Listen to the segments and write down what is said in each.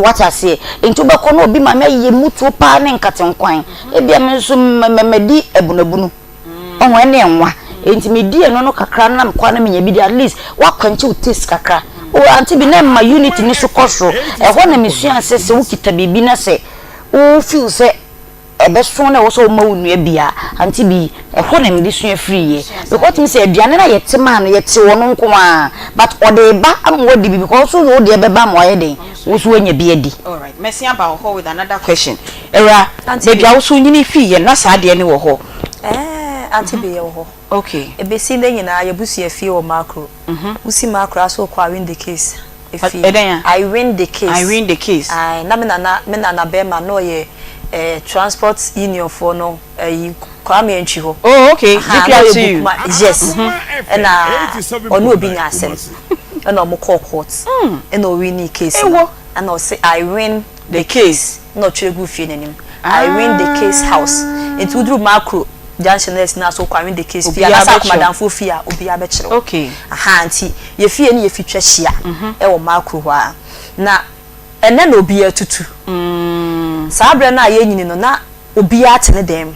Wate aseɛ? Nti wobɛkɔ na obi maame ayɛ mutuo paa ne nkatenkwan. Ebia me nso madi abunabunu. Ɔho ɛne ɛnwa. Nti medi ɛno no kakra no na mekɔ a na menya bi di. At least woakwankye wo taste kakra. Oh auntie bi na ɛma unity no so kɔ soro. Ɛhɔ na mesuaa sɛ sɛ wokita biribi na sɛ wo feel sɛ ɛbɛso na ɛwɔ sɛ woma wo nua bi a, ante bi, ɛhɔ na mede sua firiiɛ. Because wotumi sɛ aduane no a yɛte maa no, yɛte ɔno nko ara, but ɔde reba ama wadi bi because wo nso wo deɛ bɛba ama wayɛ dɛn, wo nso woanya bi adi. Alright, mɛsen aba wo hɔ with another question. Awura, baabi a wo nso wonyini fiiɛ no, na saa adeɛ no wɔ hɔ? Ɛɛ, Auntie Bee, yɛwɔ hɔ. Okay. Ɛbɛsi nnɛ nyinaa, yɛabusua fie wɔ Makro. Wosi Makro a, so wokɔ a, win the case. Efie. Ɛdɛn a? I win the case. I win the case. Ae, na me nana, me nana bɛɛma na ɔyɛ eh, transport union foɔ no, ɛyi, Kwame Antwi hɔ. Oh, okay, Aha, na ɔyɛ GPRTU. bookma, yes. Ɛna ɔne obi nya asɛm, ɛna ɔmo kɔɔ court, ɛna ɔwinii case no. Ewo. Ɛna ɔse, I win The case. na ɔtwerɛ guu fie no anim, Irene the Case House. Nti woduru Makro junction na asi no ase wokɔ Irene the Case fie Obiara anaasɛ bɛkyerɛ wo. Akomadamfoɔ fie a, obiara bɛkyerɛ wo. Okay. Ahaa, nti yɛ fie ne yɛ fi twa hyia wɔ Makro hɔ ara. Na ɛnnɛ na obiara tutu. Saa berɛ no a yɛrenyini no, na obiara te ne dan mu.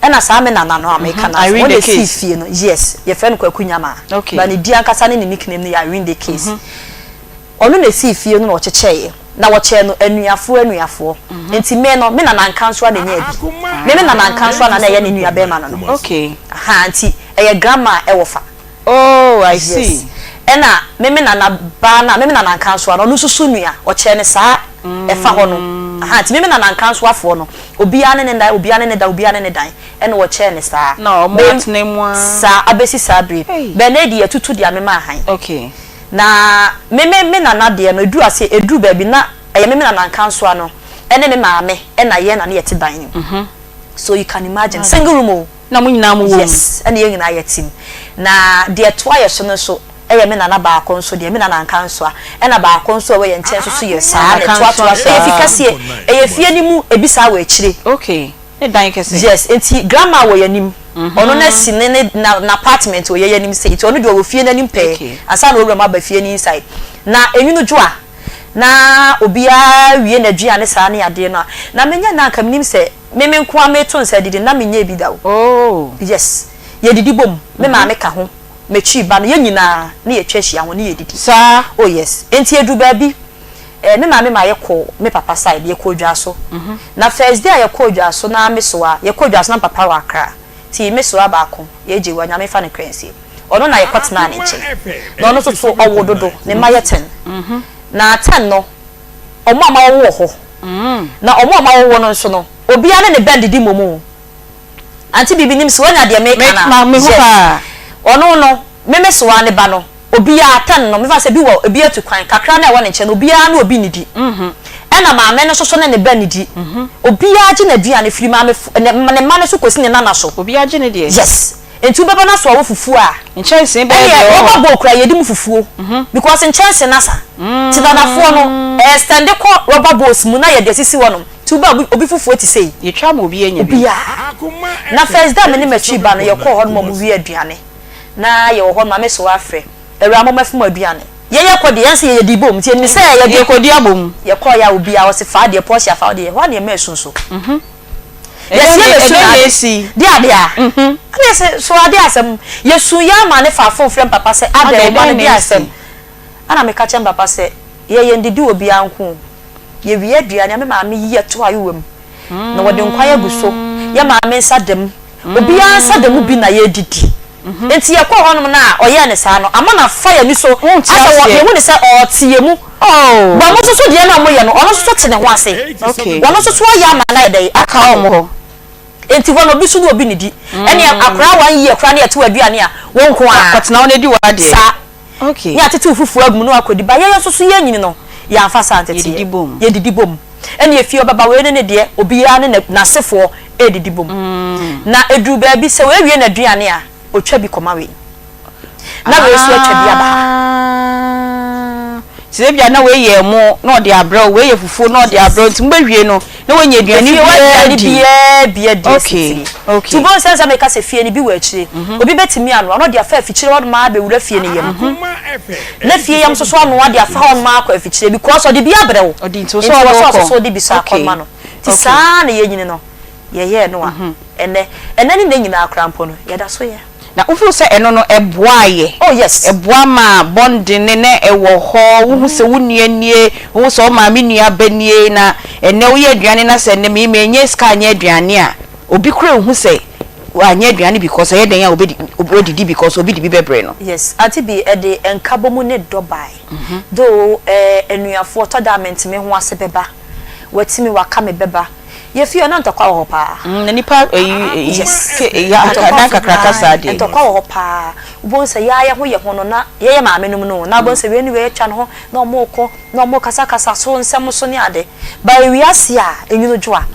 Ɛna saa me nana no a meka no asɛm, Irene ɔno na the ɛsii Case. fie no, yes, yɛfrɛ no Kwaku Nyamaa. Okay. But ne din ankasa ne ne nickname no yɛ Irene the Case. Ɔno na esii fie no na ɔkyekyɛeɛ, na wɔkyɛɛ no anuafoɔ anuafoɔ. Nti me no, me nana Nkansoa na ɛnyaa bi. Me me nana Nkansoa na na ɛyɛ ne nua barima no no. Okay. Ahaa, nti ɛyɛ grandma a ɛwɔ fa. Oh, I Yes. see. Ɛna me me nana baa no a, me me nana Nkansoa no, ɔno nso so nua, ɔkyɛɛ no saa ɛfa hɔ no. Ahaa, nti me me nana Nkansoafoɔ no, obiara ne ne dan, obiara ne ne dan, obiara ne ne dan, ɛna wɔkyɛɛ no saa. Na wɔn Bɛn, atena mu ara. saa, abɛsi saa bere yi. Ei. Bɛn na edi yɛatutu de amema ahan. Okay. Na me me me nana deɛ no ɛduru ase ɛduru baabi na ɛyɛ me me nana nkansoa no ɛne me maame ɛna yɛn na ne yɛte dan no mu so you can imagine single room o. Na mo nyinaa mo wɔ mu. Yes ɛna yɛn nyinaa yɛte mu na deɛ ɛtoa yɛ so no nso ɛyɛ me nana baako nso deɛ me nana nkansoa ɛna baako nso a ɛwɔ yɛn nkyɛn nso so yɛ saa na ɛtoatoa so ɛyɛ fi kɛseɛ ɛyɛ fie no mu ebi saa wɔ akyire. Okay. Ne dan kɛse. Yes, nti grandma wɔ yɛn anim. Ɔno na si ne ne na n'apartment wɔ yɛn anim sei. Nti ɔno deɛ ɔwɔ fie no anim pɛɛ ansa na owura mu aba fie no inside. Na enwunu dwo a, na obiara wie n'aduane saa ne adeɛ no a, na menya na anka menim sɛ me me nko ara meto nsa adidi no, na menyɛɛ bi da o. Oh. Yes, yɛdidi bom. Me maame ka ho, m'akyiri ba no, yɛn nyinaa na yɛatwa ahyia ho na yɛdidi. Saa? Oh yes. Nti ɛduru baabi, Eh me maame ma yɛkɔɔ me papa side, yɛkɔɔ Dwaso. Na first day a yɛkɔɔ Dwaso na me soa, yɛkɔɔ Dwaso na me papa wɔ Accra. Nti me soa baako, yɛgye wa, Nyame nfa no kra nsie. Ɔno na yɛkɔ tenaa ne nkyɛn. Na ɔno nso so ɔwo dodo, ne mma yɛ ten. Na ten no, ɔmo a mawowo wɔ hɔ. Na ɔmo a mawowo no nso no, obiara ne ne ba ndidi mmom o. Auntie Bibi nim sɛ wanya deɛ meka no a, yes. Ɔno no, me me soa ne ba no, Obiara, tɛn no, mefa no sɛ ebi wɔ, ebi atu kwan, kakra no a ɛwɔ ne nkyɛn no, obiara ne obi nnidi. Ɛna maame no nso so ne ne ba nnidi. Obiara gye n'aduane firi maame fo, ne, ne mma no so kɔsi ne nana so. Obiara gye ne deɛ. Yes. Nti wobɛba no asoa wo fufuo a, Nkyɛnsee bɛyɛ ɛneɛ deɛ ɛwɔ rɔba hɔ. bowl koraa yɛdi mu fufuo. Because nkyɛnsee no asa. Nti nanafoɔ no, ɛextend kɔ rɔba bowls mu na yɛde asisi hɔnom. Nti woba a, obi, obi fufuo te sei. Yɛtwa ama obiara anya bi. Obiara. Na first day a me ne m'akyiri ba no, yɛkɔɔ hɔnom a wɔwie aduane. Na yɛwɔ hɔ no maame so afrɛ awuraa momma fim aduane yɛn yɛkɔ deɛ yɛn nso yɛyɛ di bom nti yɛnim sɛ yɛde Yɛkɔdi abom. Yɛkɔɔ yɛ a obiara ɔse fa deɛ Portia fa deɛ ɛhɔ a na yɛma asu nso Ɛdɛn yɛsi na yɛbɛsu ɛdɛn na na ade esi? deɛ adeɛ a ɛna yɛse so adeɛ asɛm yɛsu yɛ ama ne fa phone frɛ mpapa sɛ adɛn Adɛn ɔma no dɛn na deɛ esi? asɛm ɛna meka kyerɛ mpapa sɛ yɛ yɛn didi obiara nko o yɛwie aduane a me maame yi ɛto ayowa mu na wɔde nkwan agu so yɛ maame nsa da mu Obiara nsa da mu bi na yɛredidi. Enti yɛkɔɔ hɔnom no a ɔyɛɛ no saa no, ama no afa yɛn ani so Wonte asɛ wɔ, aseɛ. yɛhu no sɛ ɔrete yɛn mu. Oh. But ɔno nso so deɛ no a wɔyɛ no, ɔno nso so te ne ho ase. Okay. Ɔno nso so ayɛ ama no ayɛ dɛn? Aka wɔn hɔ. Enti hɔ no, obi so ne obi nnidi. Ɛnneɛ akwadaa one year koraa ne yɛte w'aduane a, wo nko ara. Kɔtena hɔ na di w'adeɛ. Saa. Okay. Ne atetew fufuo agu mu na wakɔdi. But yɛn nso so yɛnyini no, yɛamfa saa anteteɛ. Yɛdidi bom. Yɛdidi bom. Ɛne efie ɔbɛba wei ne ne deɛ, obiara ne n'asefoɔ redidi bom. Na ɛduru baabi sɛ wei wie n'aduane a, ɔtwa bi kɔma wei. Na wei nso atwa bi aba ha. Ah. Nti ebia na wei yɛ ɛmo na ɔde abrɛ wo, wei yɛ fufuo na ɔde abrɛ wo, nti mobɛwie no Na wanya aduane Efie biara w'aduane adi. biara bi adi Okay, asitire. okay. Nti wobɛhu sɛ sɛ meka sɛ fie no bi wɔ akyire. Obi bɛtumi anoa na ɔde afa afikyire hɔnom ara abɛwura fie no yam. Na fie yam nso so anoa de afa hɔnom ara akɔ afikyire because ɔde bi abrɛ wo. Ɔde nti wo Nti sɛ wɔ ɔde sɛ wokɔ. ɔso so wode bi so Okay, akɔma no. Nti okay. saa na yɛnyini no yɛyɛɛ no a ɛnnɛ, ɛnnɛ ne nnɛ nyinaa koraa mpo no yɛda so yɛ. Na wo feel sɛ ɛno no ɛboaa yɛ? Oh yes. Ɛboa maa bonding no na ɛwɔ hɔ, wo hu sɛ wo nua nie, wo hu sɛ wo maame nua ba nie, na ɛnnɛ wo yɛ aduane na sɛ ɛnnɛ me manyɛ sika anyɛ aduane a, obi koraa nhu sɛ wanyɛ aduane because ɛyɛ dɛn a obedi obedidi because obi de bi bɛbrɛ no. Yes, ante bi ɛde nkabɔmu ne dɔ bae. Though eh anuafoɔ tɔ da a mente me ho ase bɛba, watimi waka me bɛba. Yɛ fie hɔ na ntɔkwa wɔ hɔ paa. Mm, na nipa eyi eyi Yes. ke eyi aka Ntɔkwa dan kakraka saa ae, deɛ. ntɔkwa wɔ hɔ paa. Wobɛhu sɛ yɛa yɛ ho yɛ ho no na yɛyɛ maame nom no o, na wobɛhu sɛ wei ne wei atwa ne ho na wɔn reko na wɔn rekasakasa so nsɛm so ne ade. But ewiase a enwunu dwo a,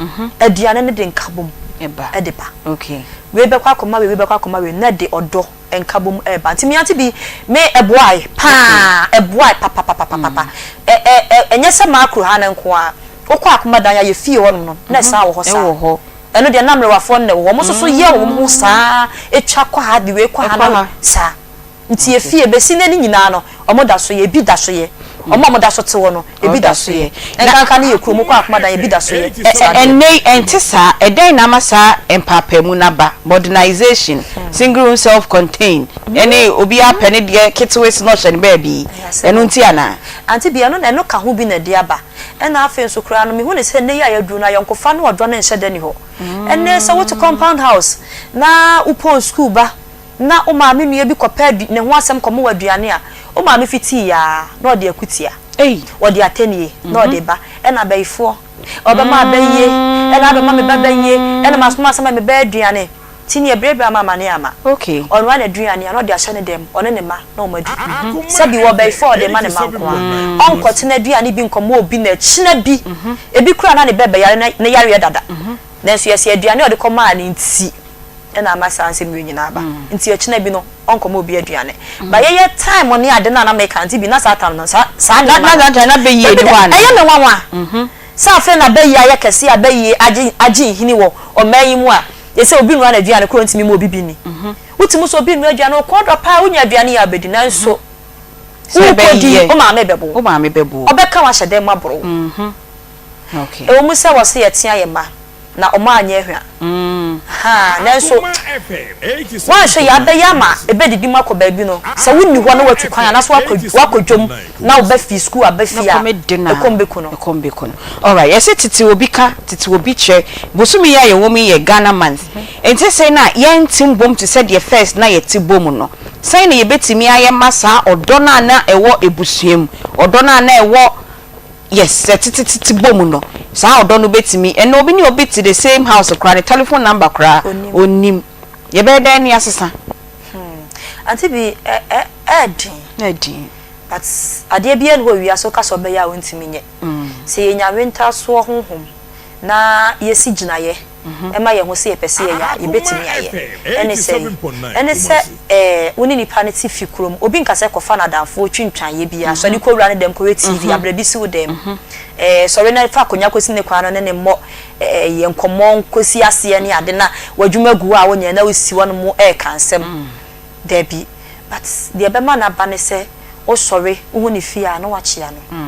aduane no de nkabom Ɛba. de ba. Okay. Wei bɛkɔ akɔma wei, wei bɛkɔ akɔma wei na ɛde ɔdɔ nkabom reba. Nti me ante bi, me ɛboae paa, ɛboae papapapapapa. Ɛ ɛ ɛ ɛnyɛ sɛ Makro ha no nko ara. Wokɔ Akomadan a yɛ fie hɔ nom no, na ɛsan wɔ hɔ saa. Ɛwɔ hɔ. Ɛno deɛ na mmerewafoɔ no na ɛwɔ hɔ. Wɔn nso so yɛ wɔn ho saa, twa kɔ ha, de wei kɔ ha na saa. Nti yɛ fie, bɛsi nnɛ no nyinaa no, wɔn da so yɛ, ebi da so yɛ. Wɔn a wɔda so te hɔ no, ebi da so yɛ. Nkanka ne yɛ kurom, wokɔ Akomadan a, ebi da so yɛ saa deɛ. Ɛnnɛ yi, ɛnte saa. Ɛdɛn na ama saa mpaapaemu no aba? Modernization, single room self-contained, ɛne obiara pɛ ne deɛ ketewee na ɔhyɛ ne baabi yi, ɛno nti anaa? Auntie Bea, ɛno na ɛno ka ho bi na ɛde aba. Ɛna afei nso koraa no, mehu no sɛ nnɛ yi a yɛaduru no, ayɔnkofa ne ɔdɔ no nhyɛ da nni hɔ. Ɛnnɛ sɛ wote compound house na wopɔn sukuu ba na wo maame nua bi kɔpɛ adu ne ho asɛm kɔma wo aduane a, wo maame fitii a na ɔde akutia, ɔde atɛnie na ɔde ba. Ɛna abayifoɔ, ɔbɛma abayie, ɛna abɛma me ba bayie, ɛna masoma asɛm a me ba aduane. Nti neɛ berɛ ama amane ama. Ɔnoa n'aduane a na ɔde ahyɛ ne dɛm, ɔne ne mma na wɔn adi. Sɛbi wɔ ɔbɛyifoɔ a ɔde ma ne mma nko ara. Ɔnkɔtena aduane bi nkɔma obi na ɛkyena bi, ebi koraa na ne ba bɛyare na ne yareɛ dada. Nanso yɛse aduane a ɔde kɔmaa no nti na ama saa nsɛm wei nyinaa aba. Nti ɛkyena bi no ɔnkɔma obi aduane. But yɛyɛ time ne ade no a na meka nti bi na saa time no saa saa nneɛma no. Dabi da, ɛyɛ me nwanwa sɛ afei na bayie ayɛ kɛse a bayie agye agye nhini wɔ ɔman yi mu a yɛsɛ obi noa n'aduane koraa ɔntumi ma obi bi nni. Wotumi sɛ obi noa aduane wo kɔn dɔ paa wonya aduane yi a wobɛdi nanso wokɔdi wo maame bɛbo wo. Ɔbɛka wo ahyɛ dɛm aboro wo. Ɛwɔ mu sɛ wɔse yɛtea yɛn mma na wɔn anyɛ hwa haa nanso woanhwɛ yie abɛyɛ ama ɛbɛdidi mu akɔ baabi no sɛ wonni hɔ na woatu kwan anaasɛ woakɔ woakɔ dwam na wo ba fi sukuu aba fie a ɛkɔm bɛku no. Ɛkɔm bɛku no. Alright, yɛse tete obi ka, tete obi kyerɛ. Bosome yi a yɛwɔ mu yi yɛ Ghana month. Nti sɛn na yɛnte mbom te sɛ deɛ first na yɛte bom no? Sɛn na yɛbɛtumi ayɛ ma saa ɔdɔ no a na ɛwɔ abusua mu, ɔdɔ no a na ɛwɔ Yes, sɛ tetetete bɔ mu no, saa ɔdɔ no bɛtumi, ɛnnɛ obi ne obi te the same house koraa, ne telephone number koraa ɔnnim. Yɛbɛyɛ dɛn ne yɛasesa? Hmm, Auntie Bi, ɛ, ɛ, ɛɛden. Ɛɛden. But adeɛ biara nni hɔ wɔ wiase woka sɛ ɔbɛyɛ a wontumi nyɛ. Sɛ yɛnya wentasoɔ honhom na yɛsi gyinaeɛ ma yɛn ho sɛ yɛpɛ sɛ yɛyɛ a, yɛbɛtumi ayɛ. Ɛne sɛn? Ɛne sɛ eh, wo ne nipa no te fi kurom. Obi nka sɛ kɔfa no adamfoɔ twintwaneɛ biara. Sɔre kɔwura ne dɛm kɔhwɛ TV, abrɛ bi si wo dɛm. Eh, sɔre na fa akonnwa kɔsi ne kwan ano ne no mmɔ eh, yɛ nkɔmmɔ nkɔsi aseɛ ne ade na w'adwuma gu hɔ a wonyɛ na wosi hɔnom reka nsɛm. Dabi. But deɛ ɛbɛma no aba ne sɛ wosɔre, wohu ne fie a na woakyea no.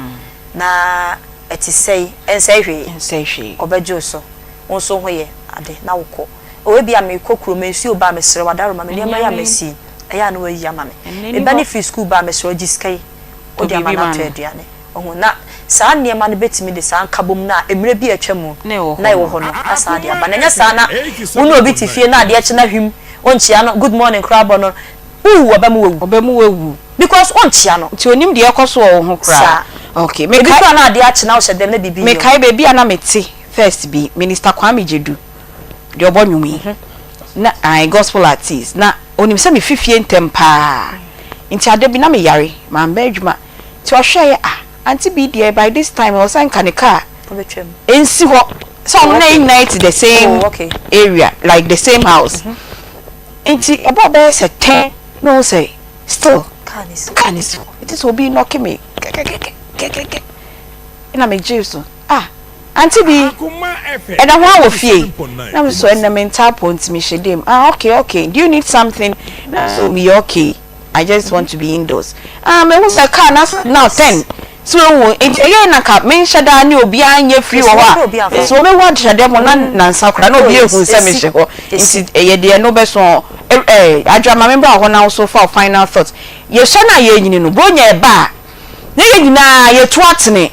Na ɛte sɛi, ɛnsɛe hwee. Ɛnsɛe hwee. Ɔbɛgye wo so. Wo nso wo ho yɛ ade na wokɔ. Oh, ebia merekɔ kurom, nsuo ba a, mesrɛ wo, adaworoma, me nneɛma yi a masi yi, ɛyɛ a na woayi ama me. Me ba no firi sukuu ba a, mesrɛ wo, gye sika yi, wode ama no atɔ aduane. Wahu? Na saa nneɛma no bɛtumi de saa nkabom no a mmerɛ bi a atwa mu na ɛwɔ hɔ no asan de aba. Na ɛnyɛ saa na wo ne obi te fie na adeɛ kye na hwim, wonkyea no, good morning koraa bɔ no, wowu, ɔbɛma wawu. Ɔbɛma wawu. Because wonkyea no. Nti onim deɛ ɛrekɔ so wɔ wo ho koraa. Saa. Okay, Ebi mekae. koraa na adeɛ akye na wohyɛ dɛm na biribi reyɛ wo. Mekae baabi a na mete first bi, Minister Kwame Gyedu, deɛ ɔbɔ nnwom yi, na ae, gospel artist, na onim sɛ mefi fie ntɛm paa, nti ada bi na meyare, mamba adwuma, nti ɔhwɛeɛ, ah, Auntie Bee deɛ by this time ɛwɔ sɛ nka ne car nsi hɔ, sɛ ɔno na yɛn nyinaa yɛte the same area, like the same house, nti ɛbɔɔ bɛyɛ sɛ ten na ohu sɛ still car no si hɔ, nti sɛ obi knock me kɛkɛkɛkɛkɛkɛ, ɛna megyee so, ah. Auntie bi, ɛda ho a wɔ fie? Na me so ɛnɛ me ntaa pɔ nti mehyɛ dam. Ah okay okay, do you need something? Na so meyɛ okay, I just want to be indoors. Ah mehu sɛ car no asa now ten, so ehu nti ɛyɛ na nka menhyɛ da ne obiara nyɛ free wɔ hɔ a, so mehu ahyɛ dɛm hɔ na nansa koraa na obi ehu sɛ mehyɛ hɔ nti ɛyɛ deɛ no bɛso ɛ Adwoa ma membra hɔ na wo so fa wo final thought. Yɛsua no a yɛrenyini no, Buronya ɛba a, na yɛn nyinaa yɛtu atene,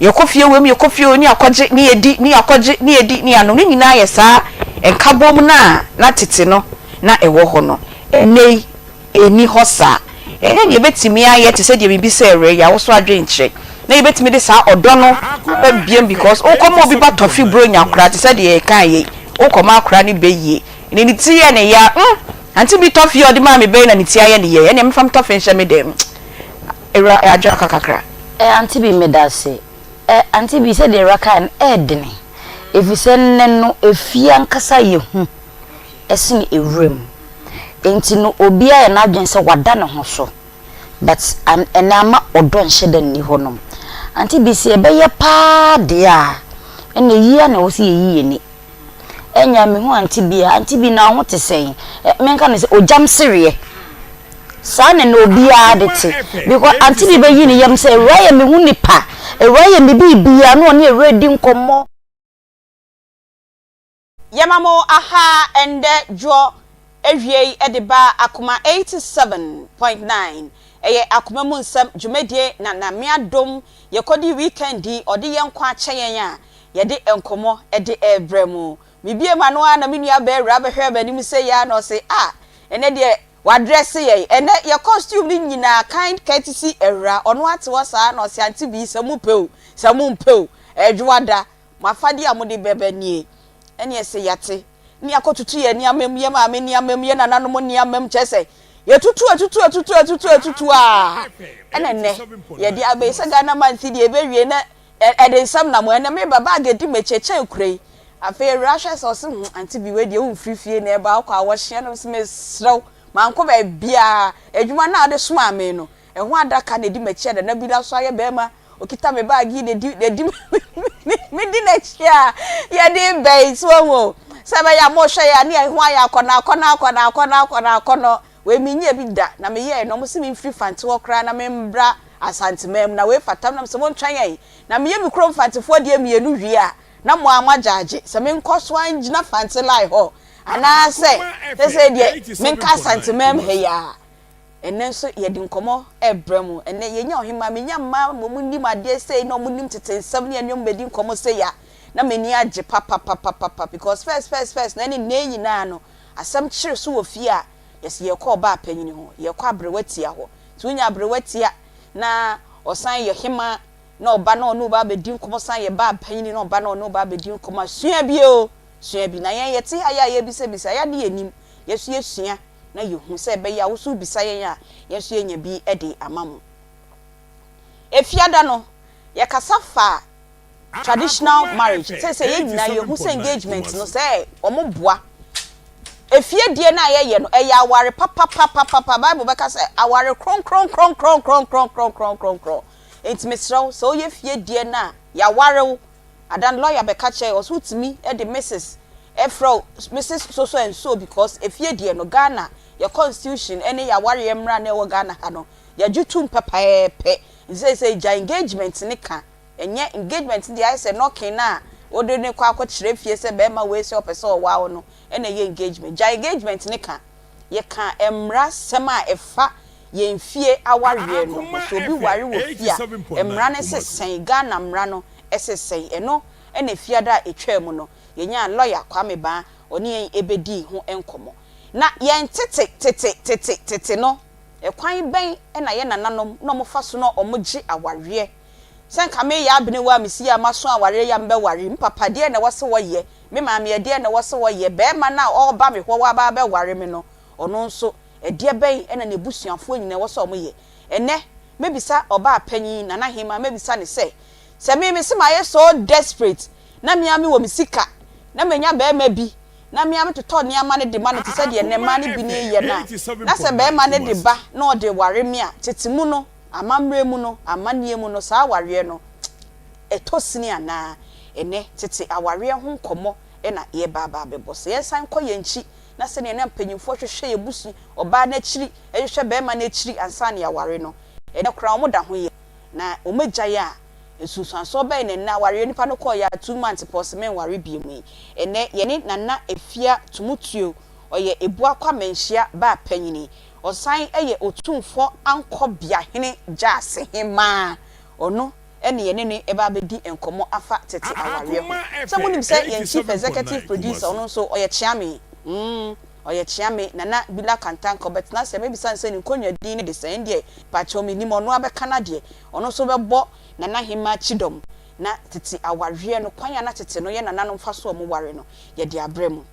yɛkɔ fie wei mu, yɛkɔ fie wei mu, ne yɛakɔgye, ne yɛdi, ne yɛakɔgye, ne yɛdi, ne yɛanom. Ne nyinaa yɛ saa nkabom no a na tete no na ɛwɔ hɔ no. Ɛnnɛ yi, ɛnni hɔ saa. Ɛnyɛ nea yɛbɛtumi ayɛ te sɛ deɛ biribi sɛ ɛreyɛ, awoso adwenkyerɛ, na yɛbɛtumi de saa ɔdɔ no aba biom because wokɔma obi ba tɔfe buronya koraa te sɛ deɛ yɛkaeɛ yi, wokɔma akwadaa no bɛyie, ne ne ti yɛ ne ya, mm, ante bi tɔfe a ɔde maa me bɛyi na ne ti ayɛ ne yɛ, ɛnneɛ memfa me tɔfe nhyɛ me dɛm. Awura adwo aka kakra. Eh auntie bi medase. Eh auntie bi sɛdeɛ awura kaeɛ no ɛɛdene efisɛ nnɛ no efie ankasa yɛ hu ɛsene ewura mu enti no obiara yɛ n'adwene sɛ wada ne ho so but ɛnɛ ama ɔdɔ nhyɛ da nni hɔ nom. Auntie bi sɛ ɛbɛyɛ paa deɛ a ɛna eyi ara na ɛwɔ sɛ yɛyi yɛn ani. Ɛnyɛ a mehu auntie bi a, auntie bi na wo ho te sɛn? Menka no sɛ ogyam sereɛ. Saa na na obiara de te. Because auntie bi bɛyi ne yam sɛ awura yɛ me ho nipa, awura yɛ me biribiara na ɔne awura di nkɔmmɔ. Yɛma mo aha ɛndɛ dwoɔ awiei de ba Akoma 87.9 ɛyɛ Akoma mu nsɛm dwumadie na Nyame adom yɛkɔdi weekend yi ɔde yɛn nkwa akyɛ yɛn a yɛde nkɔmmɔ de rebrɛ mo. Mebue m'ano ara na me nua baa awura bɛhwɛɛ m'anim sei ara na ɔse ah ɛnɛ deɛ wadrɛse yɛn ɛnɛ yɛ costume no nyinaa kind courtesy awura ɔno ate hɔ saa na ɔse auntie Bee sɛ mopɛ o sɛ mompɛ o ɛdwoada Mo afadeɛ a mode bɛba nie. Ɛnneɛ sɛ yɛate, ne yɛakɔtoto yɛn nneɛma mu, yɛn maame nneɛma mu, yɛn nananom nneɛma mu, kyerɛ sɛ, yɛtutu atutu atutu atutu atutu a, ɛna nnɛ yɛde aba yi. Sɛ Ghana month yi deɛ ɛbɛwie na ɛde nsɛm nam hɔ. Ɛnnɛ meba, bag ɛdi m'akyi, ɛkyɛn kura yi. Afei awuraa hwɛ sɛ ɔse, hmm, Auntie Bi, wei deɛ womfiri fie na ɛba, wokɔ a wɔhyeɛ no. Mese, mesrɛ wo, mankɔ baabiara. Adwuma no a wode somaa me no, ɛho adaka na ɛdi m'akyi a Nana bi da so ayɛ barima Okita me bag yi na di na di me di n'akyi a yɛde bɛn so ahu o sɛ ɛbɛyɛ a mohwɛ yɛ a ne yɛn ho ayɛ akɔnɔ akɔnɔ akɔnɔ akɔnɔ akɔnɔ akɔnɔ wei menyɛ bi da na meyɛɛ no ɔmo se memfiri Fante hɔ koraa na membra Asanteman mu na wei fata me na mesɛ montwɛn yɛn na meyɛ me kurom Fantefoɔ deɛ mmienu wie a na mo ara moagyaagye sɛ menkɔ so ara ngyina Fante line hɔ anaasɛ sɛsɛi deɛ menka Asanteman mu ha yi ara. Ɛnnɛ nso yɛde nkɔmmɔ rebrɛ mo. Ɛnnɛ yɛnya ɔhemmaa, menya mmaa ma wɔnim adeɛ sei na wɔnim tete nsɛm ne yɛne wɔn bɛdi nkɔmmɔ sei a, na m'ani agye papapapapa because first first first no ɛne nnɛ yi nyinaa no, asɛm kyere so wɔ fie a, yɛse yɛrekɔ ɔbaa panyini hɔ, yɛrekɔ aberewa tia hɔ. Nti wonya aberewa tia na ɔsan yɛ hemaa na ɔba na ɔne wo ba abɛdi nkɔmmɔ san yɛ baa panyini na ɔba na ɔne wo ba abɛdi nkɔmmɔ a, sua bi o, sua bi. Na yɛn yɛte ha yi a yɛrebisabisa, yɛn ade yɛnnim, yɛn nso yɛsua. na yɛhu sɛ ɛbɛyɛ a wo nso wobisa yɛn a, yɛn nso yɛnya bi de ama mo. Efiada no, yɛkasa faa traditional marriage. Seesei yɛn nyinaa yɛhu sɛ engagement no sɛ wɔboa. Efie deɛ no a yɛyɛ no, ɛyɛ aware papapapapa. Bible bɛka sɛ aware kronkronkronkronkronkronkronkronkron. Enti mesrɛ wo, sɛ woyɛ fie deɛ no a, yɛaware wo, Adan lawyer bɛka kyerɛ yɛ ɔse wotumi de Mrs frɛ wo Mrs so so and so because efie deɛ no Ghana yɛ constitution ɛne yɛ awareɛ mmra na ɛwɔ Ghana ha no yɛgye tum pɛpɛɛpɛ nti seisei gya engagement ne ka ɛnyɛ engagement deɛ ayɛ sɛ knocking no a wode ne kɔ akɔ kyerɛ fie sɛ bɛɛma wei sɛ ɔpɛ sɛ ɔwaa wo no ɛna ɛyɛ engagement gya engagement ne ka yɛka mmra sɛm a ɛfa yɛn fie awareɛ no ho sɛ obi ware wɔ fie a mmra no se sɛn Ghana mmra no ɛse sɛn? Ɛno na Efiada a ɛtwaa mu no, yɛnyaa lɔya Kwame Baa, ɔne yɛn bɛdii ho nkɔmmɔ. Na yɛn tete tete tete tete no, ɛkwan bɛn na yɛn nananom na wɔfa so na wɔgye awareɛ? Sɛ nka meyɛ abenewa a mesi a maso awareɛ yi a mebɛware yi, me papa deɛn na ɛwɔ sɛ ɔyɛ? Me maame ɛdeɛn na ɛwɔ sɛ ɔyɛ? Barima no a ɔreba me hɔ aba abɛware me no, ɔno nso, ɛdeɛ bɛn na n'abusuafoɔ nyinaa ɛwɔ sɛ wɔyɛ? Ɛnnɛ, mɛbisa ɔbaa panin, Nana Hemaa, mɛbisa no sɛ, Sɛ me mese mayɛ so desperate na me ara mewɔ me sika na manya barima bi na me ara metotɔ nneɛma no de ma no te sɛ deɛ nnɛ mmaa no bi no reyɛ no a, na sɛ barima no de ba na ɔde ware me a, tete mu no, amammerɛ mu no, amanneɛ mu no, saa awareɛ no, Ɛtɔ sini anaa? Ɛnnɛ, tete awareɛ ho nkɔmmɔ na yɛreba aba abɛbɔ. Sɛ yɛsan kɔ yɛn akyi na sɛdeɛ na mpanimfoɔ hwehwɛ yɛn abusua, ɔbaa no akyiri, hwehwɛ barima no akyiri ansa na yɛaware no, ɛnnɛ koraa wɔda ho yɛ. Na wɔagyae a, nsunsuansoɔ bɛn na ɛnnɛ awareɛ nipa no kɔeɛ a 2 months pɛ ɔse menware biom yi. Ɛnnɛ yɛne Nana Afia Tumutuo, ɔyɛ Ebuakwa Manhyia baa panyini, ɔsan yɛ Otumfoɔ Ankɔbeahene Gyaasehemaa, ɔno ne yɛne no ba abɛdi nkɔmmɔ afa tete awareɛ ho. Sɛ monim sɛ yɛn Chief Executive Producer ɔno nso ɔyɛ Kyeame, ɔyɛ Kyeame, Nana Bila Kantanka, ɔbɛtena ase a mɛbisa no sɛ ne nkonnwa din no de sɛn, ɛndeɛ pakyɛw mennim, ɔno ara bɛka n'adeɛ, ɔno nso bɛbɔ Nana Hemaa kyidɔm, na tete awareɛ no, kwan a na tete no yɛn nananom fa so a wɔware no, yɛde abrɛ mo.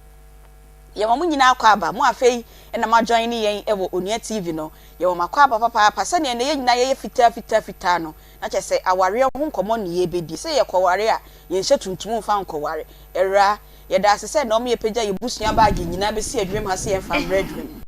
Yɛma mo nyinaa akwaaba, mo a afei na mo ajoine yɛn wɔ Onua TV no, yɛwɔ mo akwaaba papaapa, sɛdeɛ nnɛ yɛn nyinaa yɛyɛ fitaa fitaa fitaa no, na kyerɛ sɛ awareɛ ho nkɔmmɔ ne yɛrebɛdi. Sɛ yɛkɔware a, yɛnhyɛ tuntum mfa nkɔware. Awuraa, yɛda ase sɛ nnɛ wɔn yɛpagya yɛn busua baage nyinaa bɛsi adwuma mu ha sɛ yɛmfa mmrɛ adwuma mu.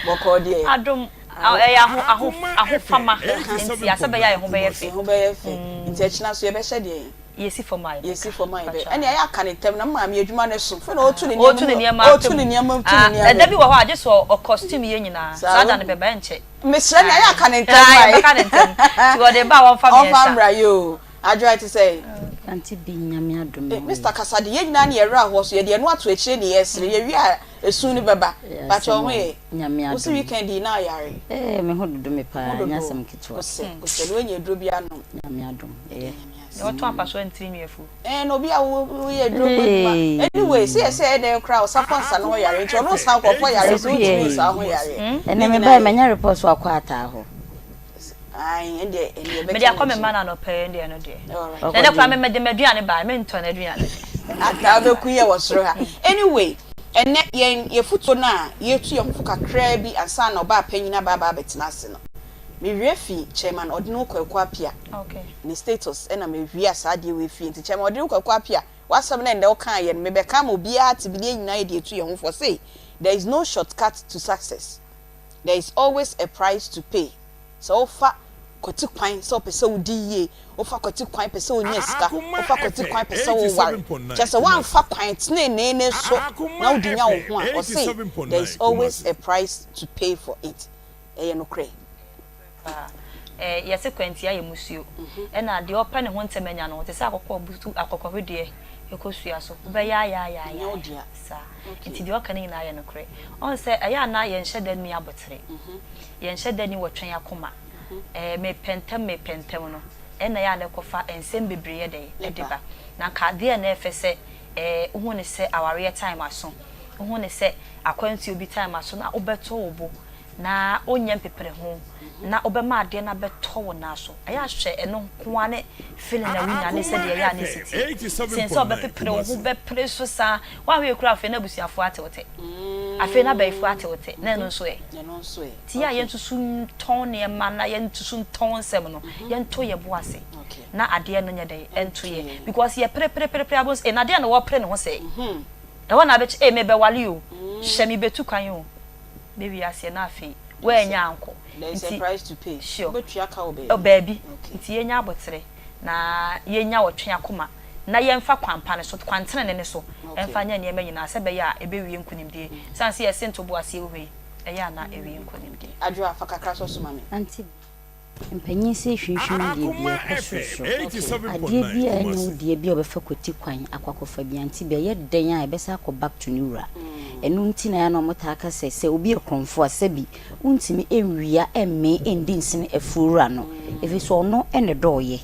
Bɔkɔɔ deɛ. Adom, ɛyɛ aho, aho, ahofama nti a, sɛ ɛbɛyɛ a yɛn ho bɛyɛ fɛ. Yɛn ho bɛyɛ fɛ. Nti akyina nso yɛbɛhyɛ deɛn? Yɛsi fam a yɛbɛka. Yɛsi fam a yɛbɛka. Ɛnneɛ ɛyɛ aka ne ntɛm na me maame adwuma no so. Afei na ɔretu ne nneɛma mu. Ɔretu ne nneɛma Ɔretu ne nneɛma mu, tu ne nneɛma mu. Ɛda bi wɔ hɔ a, gye sɛ ɔkɔstume yɛn nyinaa. Saa da no bɛba, ɛnkyɛ. Mesrɛ no, ɛyɛ a ka no ntɛm mae. Yɛbɛka no ntɛm. Nti ɔde ba a wɔmfa mmiɛnsa. Ɔmfa mmra yoo. Adwoa ɛte sɛn? Auntie Bee Nyame adom me ho ye. Mister kasa de, yɛn nyinaa ne yɛn werɛ ahoɔ so, yɛde ɛno ato akyire ne yɛresere, yɛwie a esu no bɛba. Pakyɛ wo ho ye? Nyame adom. Wo se weekend yi na ɔyare? Eh me ho dodo me paa, ɛnyɛ asɛm ketewa. Kosɛ, kosɛ na wanya aduro bi anom. Nyame adom, ɛyɛ. Deɛ ɔtɔn apasoa ntiri nwi afu. Ɛɛ na obi a woyɛ aduro ho adwuma. Anyway, sɛ yɛsɛ ɛyɛ dɛn koraa ɔsa nsa no ho yare nti ɔno nsa nkurɔfoɔ yare so wontumi nsa ho yareɛ. Ɛnɛ me bae manya report so akɔ ataa hɔ. Ae ɛndeɛ ɛndeɛ ɛbɛkyɛ Mede akɔ me mma no anɔpa yi ɛndeɛ ɛno deɛ. Na ɛnɛ koraa me mede m'aduane bae mentɔ n'aduane. Ataa bɛku yɛ wɔ soro ha. Anyway, ɛnɛ yɛn yɛfutuo no a yɛtu yɛn ho fo kakraa bi ansa na ɔbaa panyin aba aba abɛtena ase no. Me werɛ fi Chairman Ɔdene Kwaku Appiah ne status ɛna me wia saa adeɛ wei fie nti Chairman Ɔdene Kwaku Appiah w'asɛm no ɛndɛ wo kaa yɛ no me bɛka ama obiara ate bi na yɛn nyinaa yɛde atu yɛn ho fo ɔse there is no short cut to success there is always a price to pay sɛ wo fa kwati kwan sɛ wopɛ sɛ wo di yie wo fa kwati kwan pɛ sɛ wo nya sika wo fa kwati kwan pɛ sɛ wo ware kyerɛ sɛ woanfa kwan tenenee ne so na wo de nya wo ho a ɔse there is always a price to pay for it ɛyɛ nokorɛ. Paa. Eh, yɛse kwantia yɛ musuo. Ɛna deɛ ɔpɛ ne ho ntɛm anya no, ɔte sɛ akɔkɔ a ɔbutu akɔkɔhwedeɛ kɔ sua so. Wobɛyaayaayaayaa saa. Nti deɛ ɔka no nyinaa yɛ nokorɛ. Ɔhu sɛ ɛyɛ a na yɛnhyɛ da nni abotere. Yɛnhyɛ da nni wɔtwɛn akoma. Eh, mepɛ ntɛm mepɛ ntɛm no, ɛna ɛyɛ a na ɛkɔfa nsɛm bebree yɛ dɛn? Ɛde ba. Na anka adeɛ a na ɛfɛ sɛ eh, wohu no sɛ awareɛ time aso, wohu no sɛ akwantuo bi time aso na wobɛto wo bo na wonyɛ mpepereho na wobɛma adeɛ no abɛtɔ wo nan so. Ɛyɛ a hwɛ ɛno nko ara ne feeling a wonya ne sɛdeɛ ɛyɛ a na ɛsi teɛ. Sen sɛ wobɛpepere wo ho bɛpere so saa. Woanhwɛ yie koraa afei na abusuafoɔ ate wo tɛ. Afei na abayifoɔ ate wo tɛ. Na ɛno nso ɛ? Nti yɛ a yɛnsusu ntɔn nneɛma na yɛnsusu ntɔn nsɛm no, yɛnto yɛn bo ase na adeɛ no nyɛ dɛn? Ɛnto yɛn. Because yɛperepereperepere a wobɛhu sɛ, ei na adeɛ no wɔrepere ne ho sɛɛ. Ɛhɔ na abɛkyɛ, ei mebɛwale o, hyɛ mebɛtu kwan o. Bɛ wiaseɛ na afei woannya ankɔ nti sure baabi nti yɛnya aboterɛ na yɛnya ɔtwe akoma na yɛmfa kwan pa no so kwan tenene no so mfa nyɛ nneɛma nyinaa sɛ ɛbɛyɛ a ɛbɛwie nkunimdie sane sɛ yɛse ntoboaseɛ wɔ hɔ yi ɛyɛ a na ɛwie nkunimdie. Adwoa, fa kakra sɔ so ma me. Auntie Mpanyin se hwinhwim adeɛ bi ɛkɔ sorosoro. Adeɛ bi a ɛnyɛ wo deɛ bi a ɔbɛfa kwati kwan akɔ akɔfa bi ante bi ɛyɛ dɛn a ɛbɛsan akɔ back to ne wura. Ɛno nti na ɛyɛ a na wɔtaa ka sɛ, sɛ obi yɛ korɔmfoɔ a sɛbi wontumi nwia mmee ndi nsene afuo wura no ɛfiri sɛ ɔno na ɛdɔɔyɛ.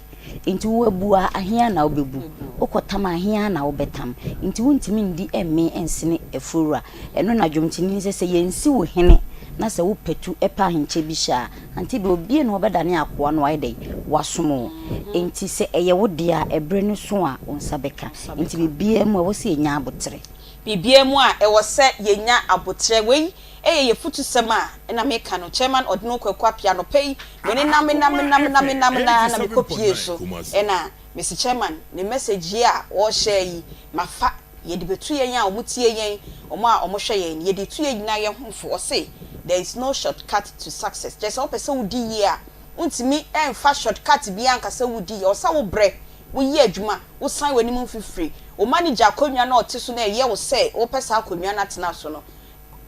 Nti wo abu a ahe ara na wobɛbu, wokɔtam a ahe ara na wobɛtam. Nti wontumi ndi mmee nsene afuo wura. Ɛno na dwomkyeni no sɛ, sɛ yɛnsi wo hene na sɛ wopatu pɛ ahenkyɛ bi hyɛ a, Ante bɛ obie na ɔbɛdane akoa na wayɛ dɛn? Wasom wo. Enti sɛ ɛyɛ wo dea a, ɛberɛ no so a, wo nsa bɛka. Enti biribiara mu a, ɛwɔ sɛ yɛnya aboterɛ. Biribiara mu a, ɛwɔ sɛ yɛnya aboterɛ. Wei yɛ y'afutusɛm a na meka no, Chairman Odno Kwaku Appiah, anɔpa yi, me nenam menam menam menam menam no ara na mekɔpuee so, ɛna mese Chairman, ne message yi a ɔrehyɛ yi, mafa. Yɛde bɛtu yɛn a wɔtie yɛn, wɔn a wɔhwɛ yɛn, yɛde tu yɛn nyinaa yɛn ho fo. Ɔse, There is no short cut to success. Kyerɛ sɛ wopɛ sɛ wodi yie a, Wontumi mfa short cut biara nka sɛ wodi yie. Ɛwɔ sɛ wobrɛ, woyɛ adwuma, wosan w'anim mfifire. Wo manager akonnwa no a ɔte so no a ɛyɛ wo sɛ wopɛ saa akonnwa no atena so no,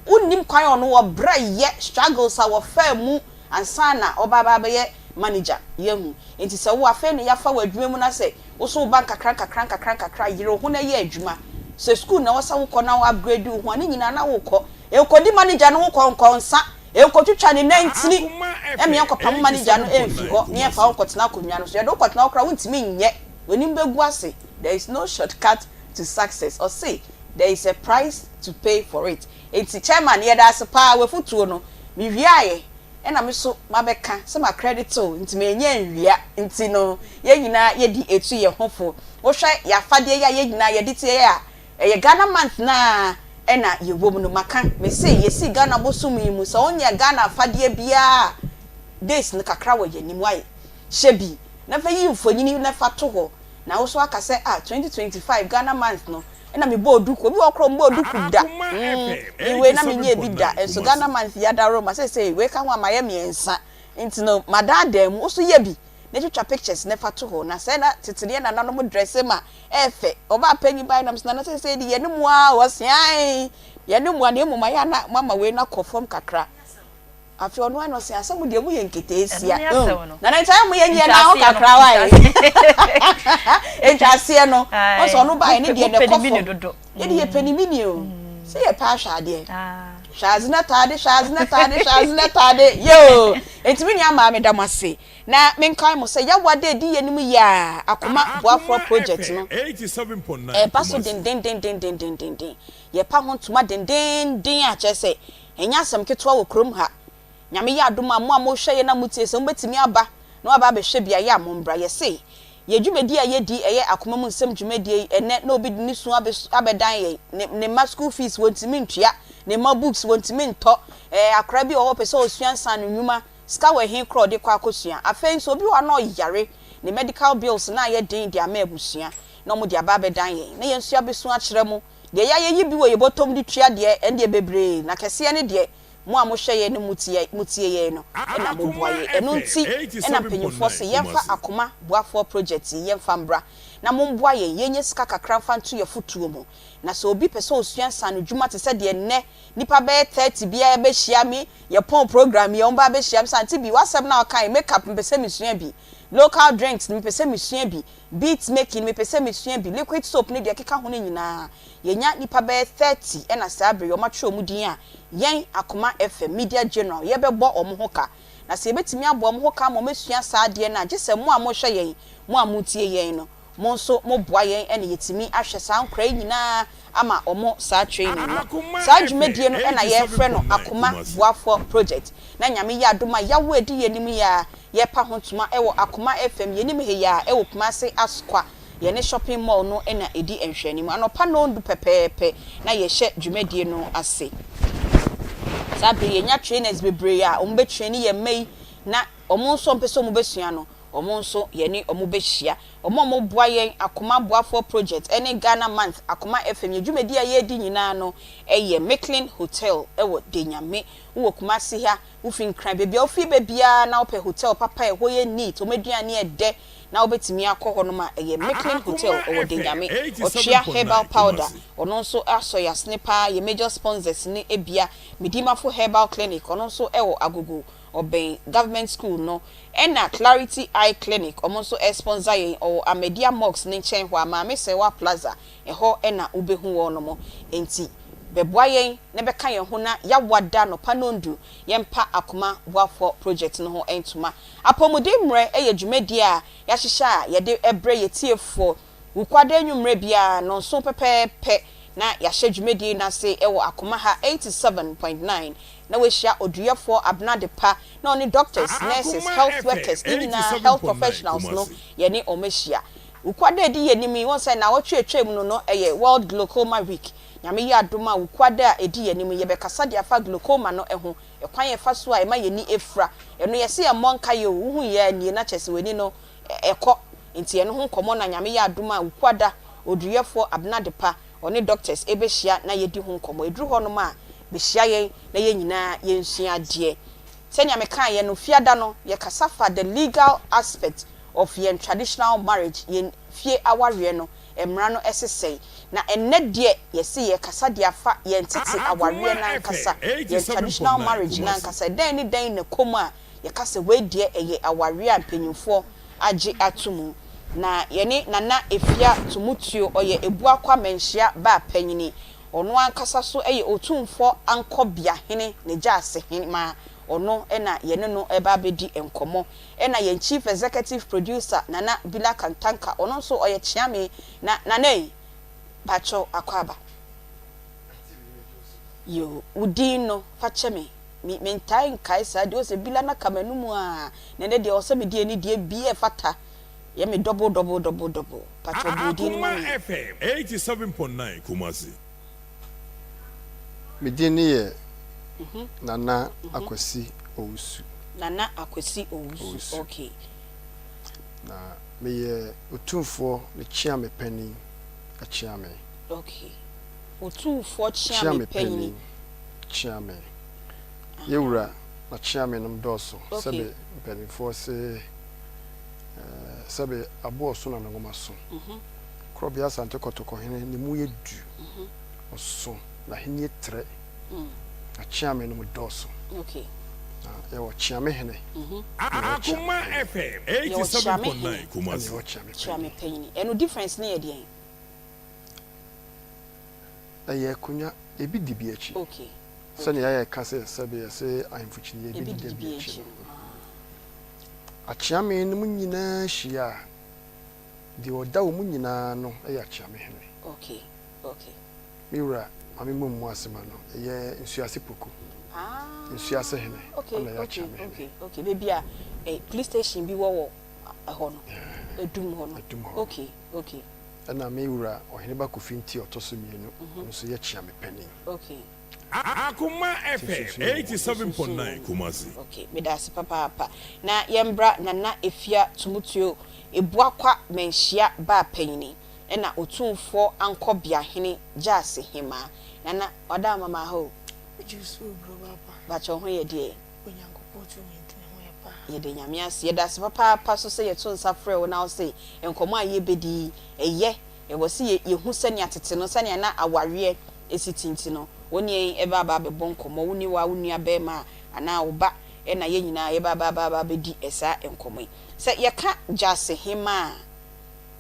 wonnim kwan a ɔno ɔbrɛ yɛ, struggles a ɔfaa mu ansa na ɔba aba abɛyɛ manager. Yɛahu? Enti sɛ wo afei na yɛafa wo adwuma mu na sɛ wo nso woba nkakra nkakra nkakra nkakra a, yere wo ho na yɛ adwuma. Sɛ sukuu na ɛwɔ sɛ wokɔ na wo upgrade wo ho a, ne nyinaa na wokɔ. Nkɔdi manager no ho kɔnkɔnsa, nkɔtwitwa ne nantini, ɛmma yɛnkɔpamo manager no mfi hɔ na yɛmfa wo nkɔtena akonnwa no so. Yɛde wo kɔtena hɔ koraa a, wontumi nyɛ. W'anim bɛgu ase. There is no shortcut to success. Ɔse there is a price to pay for it. Enti chairman yɛda ase paa w'afutuo no mewiaeɛ ɛna me so mabɛka sɛ ma credit wo nti manya anwia nti no yɛn nyinaa yɛdi ɛtu yɛn ho fo. Wohwɛ y'afadeɛ yi a yɛn nyinaa yɛde teɛ a ɛyɛ Ghana month no ara ɛna yɛwɔ mu no maka mese yɛsi Ghana bosom yi mu sɛ wonyɛ Ghana afadeɛ biara a days no kakra wɔ yɛn anim wayɛ hyɛ bi na fa yi mfonini na fa to hɔ na wo so aka sɛ ah 2025 Ghana month no na me bɔɔ duku obi wɔ hɔ koraa ɔmbɔɔ duku da mm me wei na me nyɛɛ bi da nso Ghana month yi adaworo ma seisei wei ka ho a mayɛ miɛnsa nti no madaadaa mu wo so yɛ bi na twitwa pictures na fa to hɔ na sɛɛ na tete no yɛ nananom dresse ma ɛɛfɛ ɔbaa panyin bae na mese nana seisei de yɛne mo aa ɔse ae yɛne mo a na mmom ayɛ a na moama wei no akɔ fam kakra. Afei ɔno ara na ɔse asɛ mo deɛ mo yɛ nketeesia. Ɛno ne asɛm no. Nana nti ayɛ mo yɛ nyɛ na ho kakra wa ye. Ntwaseɛ no. Ɔsɛ ɔno ba yɛ ne deɛ na ɛkɔ fam. Yɛ de yɛ pɛ ne mini o. Sɛ yɛ pɛ ahwɛ adeɛ. Hwɛ adze na taade, hwɛ adze na taade, hwɛ adze na taade. Yoo. Nti me nua maa meda mo ase. Na menkae mo sɛ yawa dɛ edi yɛn anim yi a Akoma Boafoɔ Project no ɛreba so dendendendendendenden. Yɛpa ho ntoma dendenden a kyerɛ sɛ Ɛnyɛ asɛm ketewa wɔ kurom ha. Nyame yɛ adom a mo a mohwɛ yɛn na motie sɛ mobɛtumi aba na waba abɛhwɛ bi a yɛ a mombra. Yɛse yɛ dwumadie a yɛdi ɛyɛ akoma mu nsɛm dwumadie yi ɛnɛ na obi de ne su abɛdan yɛn, ne ne mma school fees wɔntumi ntua, ne mma books wɔntumi ntɔ, ɛɛ akwadaa bi wɔ hɔ ɔpɛ sɛ ɔsua nsaano nnwuma, sika wɔ he koraa ɔde kɔ akɔsua. Afei nso obi wɔ hɔ a na ɔyare, ne medical bills no ayɛ den de ama abusua na wɔde aba abɛdan yɛn na yɛn nso yɛabɛsu akyerɛ mo. Deɛ yɛayiyi bi wɔ yɛn bɔtɔm de tua deɛ, ɛndeɛ bebree, na kɛseɛ no deɛ, mo a mohwɛ yɛn ne motie motie yɛn no na moboa yɛn. Ɛno nti na mpanimfoɔ se yɛmfa Akoma Boafoɔ Project yi yɛmfa mbra na momboa yɛn yɛnyɛ sika kakra mfa nto yɛn fotuo mu. Na sɛ obi pɛ sɛ ɔsua nsaanodwuma te sɛ deɛ nnɛ nnipa bɛyɛ 30 biara bɛhyia me, yɛpɔn program yi a wɔba abɛhyia me sɛ Auntie Bi, w'asɛm no a wokae, make up mepɛ sɛ mesua bi, local drinks no mepɛ sɛ mesua bi, Beat making mepɛ sɛ mesua bi, liquid soap ne deɛ ɛkeka ho no nyinaa. Yɛnya nnipa bɛyɛ 30 ɛna saa berɛ yi wɔatwerɛ wɔn din a yɛn, Akoma FM, Media General, yɛbɛbɔ wɔn ho ka. Na sɛ yɛbɛtumi abɔ wɔn ho ka ama wɔasua saa adeɛ no a, gye sɛ mo a mohwɛ yɛn, mo a motie yɛn no, mo nso moboa yɛn na yɛtumi ahwɛ saa nkwadaa yi nyinaa ama wɔn saa training no. Saa dwumadie no na yɛrefrɛ no Akoma Boafoɔ Project. Na Nyame yɛ adom a, yaw a ɛdi yɛn anim yi ara, Yɛpa ho ntoma wɔ Akoma FM yɛnim he yi ara wɔ Kumase Asokwa yɛne shopping mall no na ɛdi nhwɛanim. Anɔpa nnɔndu pɛpɛɛpɛ na yɛhyɛ dwumadie no ase. Saa bere yi yɛnya trainers bebree a wɔn bɛ traini yɛn mma yi na wɔn nso a wɔpɛ sɛ wɔn bɛsua no wɔn nso yɛne wɔn bɛhyia. Wɔn a wɔboa yɛn Akoma Boafoɔ Project ne Ghana Month Akoma FM yɛn dwumadie a yɛredi nyinaa no yɛ Micklin Hotel wɔ Denyame. Wowɔ Kumasi ha Wofi Nkran, baabi a wofi ba biara na wopɛ hotel papa a ɛhɔ yɛ neat, wɔn aduane yɛ dɛ na wobɛtumi akɔ hɔnom a, ɛyɛ Micklin Hotel, ɛwɔ Denyame. Ɔtwea Herbal Powder, ɔno nso asɔ yɛn asene paa, yɛn major sponsors no bia, Medimafo Herbal Clinic, ɔno nso wɔ Agogo, ɔbɛn Government School no, ɛna Clarity Eye Clinic, wɔn nso sponsor yɛn, ɔwɔ Ahmadiyya Mosque no nkyɛn hɔ a, Maame Serwaa Plaza, ɛhɔ na wobɛhu wɔnom. Enti bɛboa yɛn na bɛka yɛn ho na yawa da anɔpa nondu yɛmpa akoma boafoɔ project no ho ntoma. Apɔmuden mmerɛ yɛ dwumadie a yɛahyehyɛ a yɛde brɛ yɛ tiefoɔ Wukuada anwummerɛ biara nnɔnson pɛpɛɛpɛ na yɛahyɛ dwumadie no ase wɔ Akoma ha 87.9 na wahyia oduyɛfoɔ Abena Adepa na ɔne doctors, nurses, health workers ne nyinaa health professionals no yɛne wɔn ahyia. Wukuada a ɛdi yɛn anim yi, wohu sɛ nnawɔtwe a ɛtwaam no no ɛyɛ World Glaucoma Week. Nyame yɛ adom a, Wukuada a ɛdi yɛn anim yi, yɛbɛkasa de afa glaucoma no ho, ɛkwan a ɛfa so a ɛma yɛn ani fura. Ɛno yɛse yɛmmɔ nkaeɛ o, wohu yɛ a nie na kyerɛ sɛ w'ani no ɛkɔ. Nti ɛno ho nkɔmmɔ na Nyame yɛ adom a Wukuada, Oduruyɛfoɔ Abena Adepa, ɔne doctors ɛbɛhyia na yɛadi ho nkɔmmɔ. Ɛduru hɔnom a, bɛhyia yɛn na yɛn nyinaa yɛnsua adeɛ. Sɛnea mekaeɛ no, Fiada no, yɛkasa fa the legal aspect of yɛn traditional marriage, yɛn fie awareɛ no, mmara no ɛsesɛe. Na ɛnnɛ deɛ, yɛse yɛrekasa de afa yɛn tete Akoma awareɛ no ankasa, FM yɛn traditional 87.9 marriage no Kumasi. ankasa. Ɛdɛn ne dɛn na ɛkɔ mu a yɛka sɛ wei deɛ ɛyɛ awareɛ a mpanyimfoɔ agye ato mu? Na yɛne Nana Afia Tumutuo, ɔyɛ Abuakwa Manhyia baa panyini. Ɔno ankasa so yɛ Otumfoɔ Ankɔbeahene Nagyaasehemaa. Ɔno na yɛne no reba abɛdi nkɔmmɔ. Ɛna yɛn Chief Executive Producer Nana Bila Kantanka, ɔno nso ɔyɛ Kyeame. Na Nana ei, pakyɛw Akwaaba. Yoo, wo din no, fa kyɛ me. Me, mentaa nkae saa din. Ose Bila no aka m'anomu aa, na ɛnɛ deɛ ɛwɔ sɛ mede anidie bi a ɛfata yɛ me double double double double. Pakyɛw bɔ wo din no ma Akoma me. FM 87.9 Kumasi. Me din ne yɛ Nana Akwasi Owusu. Nana Akwasi Owusu, Owusu. okay. Na meyɛ Otumfoɔ ne Kyeame panin Kyeame. Okay. Otumfoɔ Kyeame Kyeame panyin. panin Kyeame. Yɛ wura na Kyeame nom dɔɔso sɛbe mpanimfoɔ se eh, sɛbe aboɔ ɔso na ne nwoma so. Korɔbea Asante Kɔtɔkɔhene ne mu yɛ du, ɔso, n'ahennie trɛ, na Kyeame nom dɔɔso. Na yɛwɔ Kyeame hene ɛna yɛwɔ Kyeame Akoma panyin. FM Yɛwɔ Kyeame 87.9 hene, Ɛna Kumasi. yɛwɔ Kyeame Kyeame panyin. panyin. Ɛno difference no yɛ deɛn? Ɛyɛ akonya, ebi di bi akyi. Sɛnea yɛka sɛ sɛbe yɛse ahemfo kyiniiɛ ebi Ebi dida didi bi bi akyi akyi no. no. Akyeame nom nyinaa hyia a, deɛ ɔda wɔn nyinaa ano yɛ Akyeame hene. Me wura, ma me mmɔ mu ase ma no, ɛyɛ Nsuase Poku, Nsuase hene, ɔna ɛyɛ Akyeame hene. Okay, okay, baabi a eh, police station bi wɔ wɔ ɛhɔ no, Adum hɔ no. Adum hɔ no. Okay. Ɛna me wura Ɔheneba Kofi Nti a ɔtɔ so mmienu, ɔno nso yɛ Kyeame panin. Akoma Nti FM nsonsonoe wɔ wɔn ntam. 87.9 Kumasi. Okay, meda ase papaapa. Na yɛmbra Nana Afia Tumutuo Ebuakwa Manhyia baa panyini ɛna Otumfoɔ Ankɔbeahene Gyasi Hemaa. Nana, wada ama ma ha o. Megye wo so o bro papa. Bakyɛ wo ho yɛ deɛ? Onyankopɔn tumi nti me ho yɛ paa. Yɛda Nyame ase. Yɛda ase papaapa so sɛ yɛto nsa frɛ wo na wo se nkɔmmɔ a yɛbɛdi yi ɛyɛ. Ɛwɔ se yɛhu sɛnea tete no, sɛnea na awareɛ si te nti no, wo ne yɛn ɛba aba abɛbɔ nkɔmmɔ. Wo ne wo nua barima anaa wo ba na yɛn nyinaa yɛba aba aba abɛdi saa nkɔmmɔ yi. Sɛ yɛka Gyasi Hemaa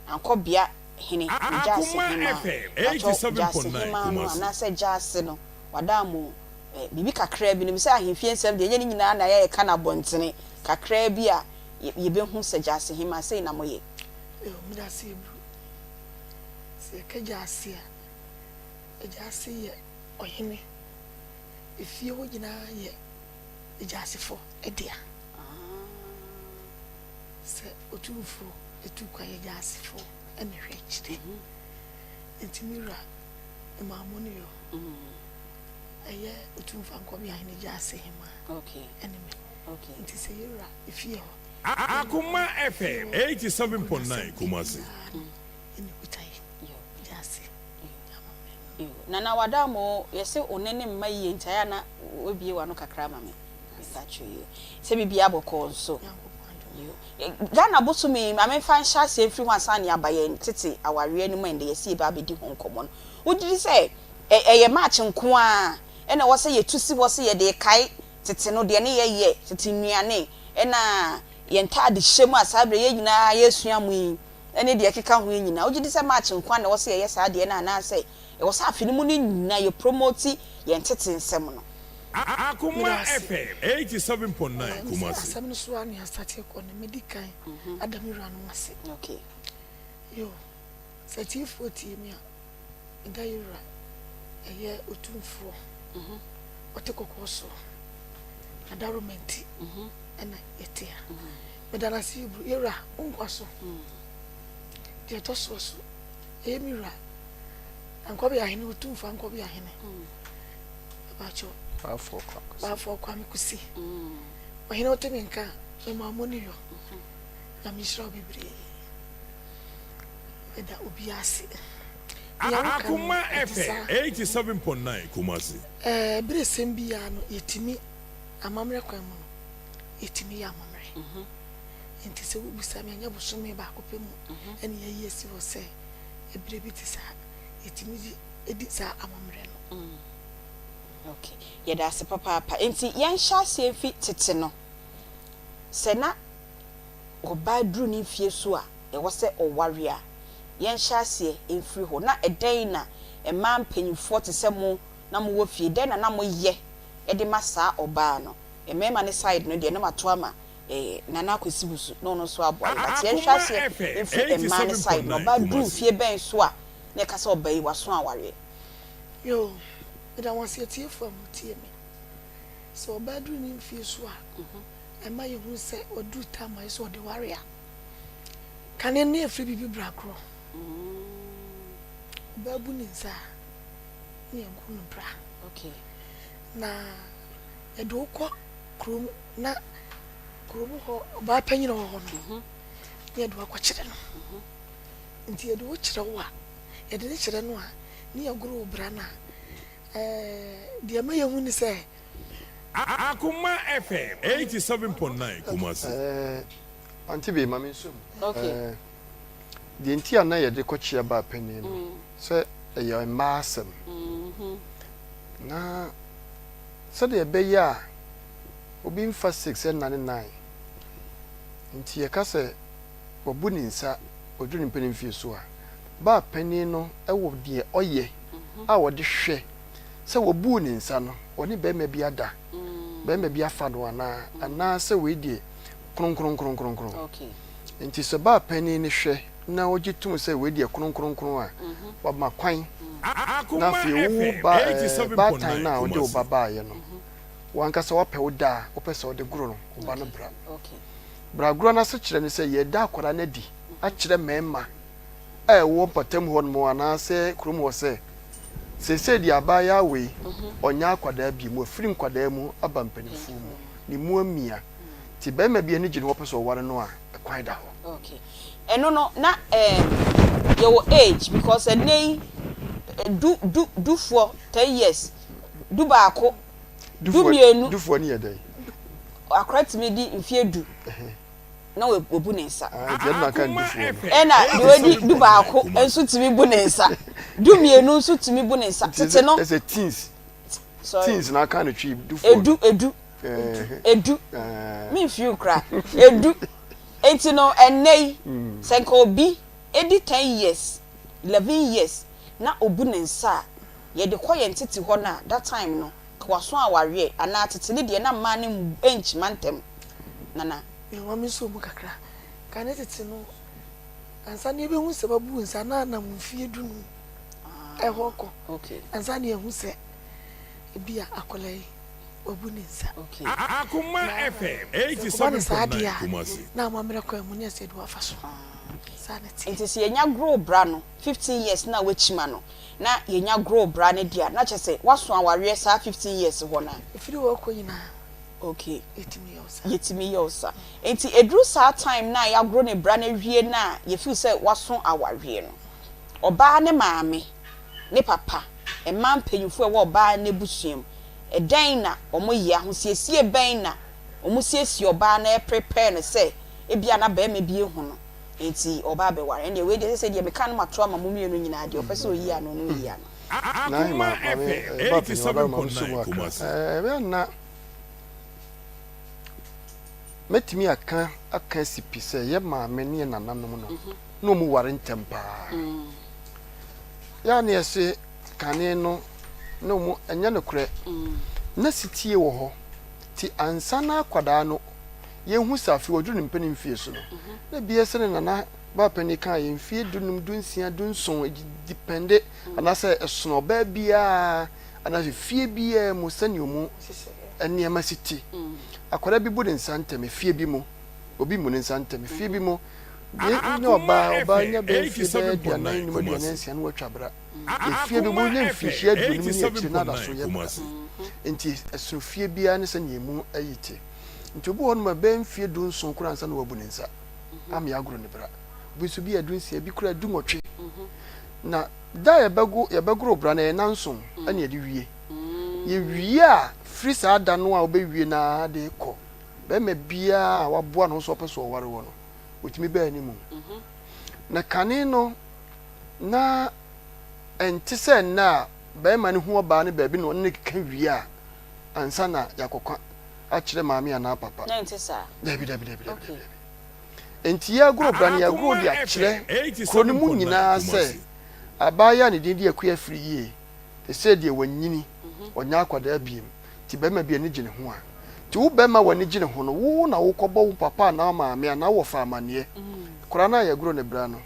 a, Ankɔbea Hene ne Gyasi Akoma Hemaa. FM Pakyɛw, Gyasi 87.9 Hemaa no Kumasi. anaasɛ Gyasi no, wada mo biribi kakraa bi. Nim sɛ ahemfie nsɛm deɛ, ɛnyɛ ne nyinaa na yɛreka no abɔntene. Kakraa bi a yɛbɛhu sɛ Gyasi Hemaa, sei na moyɛ. Yo, meda ase Ebru. Sɛ yɛka Gyasi a, Gyasi yɛ ɔhene. Efie hɔ nyinaa yɛ Gyasifo dea. Sɛ Otumfoɔ tu kwan yɛ Gyasifo na ɛhwɛ akyire. Nti me wura Maamu no yɔ ɛyɛ Otumfoɔ Ankɔbeahene Gyasi Hemaa ɛne me. Nti sɛ yɛwura efie hɔ Akoma FM 87.9 Kumasi. Nana wada mo yɛse wo ne ne mma yie nti ayɛ a na wabie w'ano kakra ama me mepakyɛw yoo sɛ biribiara bɔkɔɔ nso yoo Ghana bosome yi ma memfa nhyɛ aseɛ mfiri hɔ ansa na yɛaba yɛn tete awareɛ no mu ɛndɛ yɛse yɛba abɛdi ho nkɔmmɔ no wogye di sɛ ɛyɛ March nko ara ɛna ɛwɔ sɛ yɛtu si hɔ sɛ yɛde rekae tete no deɛ ne yɛyɛ tete nnuane ɛna yɛn ntaade hyɛ mu a saa berɛ yɛn nyinaa yɛresua mo yi ne deɛ ɛkeka ho yi nyinaa. Wogye di sɛ March nko ara na ɛwɔ sɛ yɛyɛ saa adeɛ no anaasɛ ɛwɔ sɛ afe no mu no nyinaa yɛ promote yɛn tete nsɛm no? Akoma Meda ase. FM 87.9 Ɛɛ, mesɛ Kumasi. asɛm no so ara na yɛastate kɔ no, mɛdi kan ada me wuranom ase. Okay. Yo, sɛ atiefoɔ tie me a, meda yɛ wura, ɛyɛ Otumfoɔ, ɔte kɔkɔɔ soɔ, Adaworoma nti ɛna yɛte ha. Meda no ase Hebrew. Yɛwura, wo nkwa so. Deɛ ɛtɔ soɔ so, ɛyɛ me wura. Ankɔbea hene, Otumfoɔ Ankɔbea hene. Ɛbaakyɛw. Baafoɔ Kwame Kusi. Baafoɔ Kwame Kusi. Ɔhene wote me nka a, mema mo ne yɔ. Nyame nhyira wo bebree. Meda obiara ase. Nea woka no, Akoma ɛte FM saa. 87.9 Kumasi. Ɛɛ, bere sɛm biara no, yɛtumi amammerɛ kwan mu no. Yɛtumi yɛ amammerɛ. Nti sɛ wobisa me a, ɛnyɛ bosome baako pɛ mu ɛna yɛayi asi hɔ sɛ ɛberɛ bi te saa yɛtumi de di saa amammerɛ no. Ok, yɛda ase papaapa. Nti yɛnhyɛ aseɛ mfi tete no, sɛ na ɔbaa duru ne mfie so a ɛwɔ sɛ ɔware a, yɛnhyɛ aseɛ mfiri hɔ. Na ɛdɛn na mmaa mpanimfoɔ te sɛ mo na mowɔ fie, dɛn na na moyɛ de ma saa ɔbaa no? Mmarima no side no deɛ na mato ama eh, Nana Akwasi Wusu na ɔno nso aboa yɛn. But yɛnhwɛ Akoma aseɛ FM mfiri mmaa no side no, 87.9 ɔbaa duru Kumasi. mfie bɛn so a na yɛka sɛ ɔbaa yi waso awareɛ? Yoo, meda mo ase atiefo a motie me. Sɛ ɔbaa duru ne mfie so a, ɛma yɛhunu sɛ waduru time a ɛsɛ sɛ ɔde ware a, kane no na yɛfrɛ biribi bragorɔ. Ɔbaa bu ne nsa a, na yɛgu no bra. Na yɛde wo kɔ kurom na kurom hɔ ɔbaa panyin a ɔwɔ hɔ no, na yɛde wo akɔkyerɛ no. Nti yɛde wo kyerɛ wo a, yɛde ne kyerɛ no a, ne yɛgoro wo bra no a, ɛɛ deɛ ɛma yɛhu ne sɛ. Akoma FM 87.9 Kumasi. Ɛɛ Auntie Bey, ma me nso mu. Okay. Ɛɛ deɛ nti a na yɛde kɔkyea baa panin no, sɛ ɛyɛ mmaa asɛm. Na sɛdeɛ ɛbɛyɛ a obi mfa six nnane nine nti yɛka sɛ wabu ne nsa ɔduru ne mpanin mfie so a, baa panin no wɔ deɛ ɔyɛ a ɔde hwɛ sɛ wɔbuu ne nsa no ɔne barima bi ada, barima bi afa no anaa, anaasɛ wei deɛ kronkronkronkronkron. Nti sɛ baa panin no hwɛ na ɔgye tom sɛ wei deɛ kronkronkron a, wama kwan na Akoma afei wo FM ba ɛɛ baatan 87.9 no a wode wo Kumasi. ba baeɛ no, w'ankasa woapɛ wo da a wopɛ sɛ wode goro no, wo ba no bra. Bragorɔ no asekyerɛ ne sɛ yɛreda akwadaa no adi akyerɛ mmarima a ɛwɔ mpɔtam hɔnom anaasɛ kurom hɔ sɛ, seesei deɛ abaayewa wei, ɔnyɛ akwadaa bio, wafiri nkwadaa mu aba mpanimfoɔ mu, ne mu amia. Nti barima bi ani gye ne ho ɔpɛ sɛ ɔware no a, ɛkwan da hɔ. Okay. Ɛno no na ɛɛm yɛwɔ age because ɛnnɛ yi du du dufoɔ ten years, du baako, du Dufoɔ mmienu. dufoɔ no yɛ dɛn? Akora tumi di mfeɛ du na wabu ne nsa. Ah, nti ɛno na aka Akoma dufoɔ no. FM Ɛna deɛ wadi du 87.9 baako Kumasi. nso tumi bu ne nsa. Du mmienu nso tumi bu ne nsa. Nti Tete ɛsɛ no. ɛsɛ teens Sorry. teens na aka no twi dufoɔ no. Edu edu Ɛɛ edu ɛɛ. memfiri wo koraa edu. Enti no ɛnnɛ yi sɛ nka obi di ten years, eleven years na obu ne nsa a, yɛde kɔ yɛn tete hɔ no a, that time no nka waso awareɛ anaa tete no deɛ na mmaa no nkyima ntɛm. Nana. Me ma me nso mu kakra. Kane tete no ansa na yɛbɛhu sɛ wabu nsa na anam mfeɛ dunum ɛhɔ kɔ ansa na yɛahu sɛ ebia akwadaa yi wabu ne nsa. Akoma Na FM sɛ ɛkɔba no saa deɛ 87.9 a, Kumasi. na amammerɛ kwan mu ne ɛsɛ yɛde wo afa so. Saa na ɛteɛ. Nti sɛ yɛnya grow bra no 15 years na wakyima no na yɛnya grow bra no deɛ a na kyerɛ sɛ waso awareɛ saa 15 years hɔ no a. Ɛfiri hɔ rekɔ nyinaa Okay. yɛtumi yɛ wo saa. Yɛtumi yɛ wo saa. Nti ɛduru saa time no a yɛagoro ne bra no awie no a yɛ feel sɛ waso awareɛ no, ɔbaa ne maame, ne papa, mmaa mpanyinfoɔ a ɛwɔ ɔbaa no abusua mu, Ɛdɛn na wɔyɛ? Ahosiesie bɛn na wɔsiesie ɔbaa na ɛprepare no sɛ ebia na barima bi ahu no nti ɔba abɛware? Ɛnneɛ wei deɛ sɛsɛ deɛ meka no mato ama mo mmienu nyinaa, deɛ ɔpɛ sɛ ɔyi ano no ɔyi ano. Naahe Akoma ma maame FM eh, ba panyin ɔdaro ma me so mu 87.9 akra. Kumasi. Eh, ɛbɛyɛ na mɛtumi aka aka asi pi sɛ yɛ maame ne yɛ nananom no na wɔn ware ntɛm paa. Yɛ a na yɛse kane no na wɔn ɛnyɛ nokorɛ na sitie wɔ hɔ ti ansa na akwadaa no yɛhu sɛ afei ɔduru ne mpanin mfie so no na ebi ɛsɛ ne nana baa panin kaa yɛ mfie dunum dunsia dunson dipɛnde anaasɛ ɛsono ɔbaa biara anaasɛ fie biara mu sɛnea ɔmu nneɛma si ti akwadaa bi bu ne nsa ntɛm efie bi mu obi mu ne nsa ntɛm efie bi mu deɛ nyɛ ɔbaa ɔbaa nya bɛyɛ mfie bɛyɛ aduanan num aduanan nsia no watwa bra. Efie bi mu nya mfirihyia aduonum ne akyire na ada so yɛ bra. Nti ɛsono fie biara ne sɛnea emu ayi te. Nti obi wɔ hɔnom a ɛbɛyɛ mfie dunson koraa ansa na wabu ne nsa ama yɛagoro ne bra. Obi nso bi yɛ dunsia, ebi koraa dunwɔtwe. Na da a yɛbɛgo yɛbɛgoro bra no ɛyɛ nnanson ɛna yɛde wie. Yɛwie a firi saa da no a wobɛwie no ara de kɔ. Barima biara a waboa ne ho sɛ ɔpɛ sɛ ɔware wɔ no, ɔtumi ba anim. Na kane no, na ɛnte sɛ nnɛ a barima no hu ɔbaa no baabi na ɔne no keka wie a, ansa na yɛakɔka akyerɛ maame anaa papa. Na ɛnte saa? Dabi, dabi, dabi, dabi, dabi. Enti yɛagoro bra no, yɛagoro de akyerɛ kuro no mu nyinaa sɛ abaayewa a ne din de Akua afiri yie, te sɛ deɛ wanyini, ɔnyɛ akwadaa biem, nti barima bi ani gye ne ho a. Nti wo barima a w'ani gye ne ho no, wo na wokɔbɔ wo papa anaa wo maame anaa wo wɔfa amanneɛ. Akwadaa no a yɛagoro ne bra no,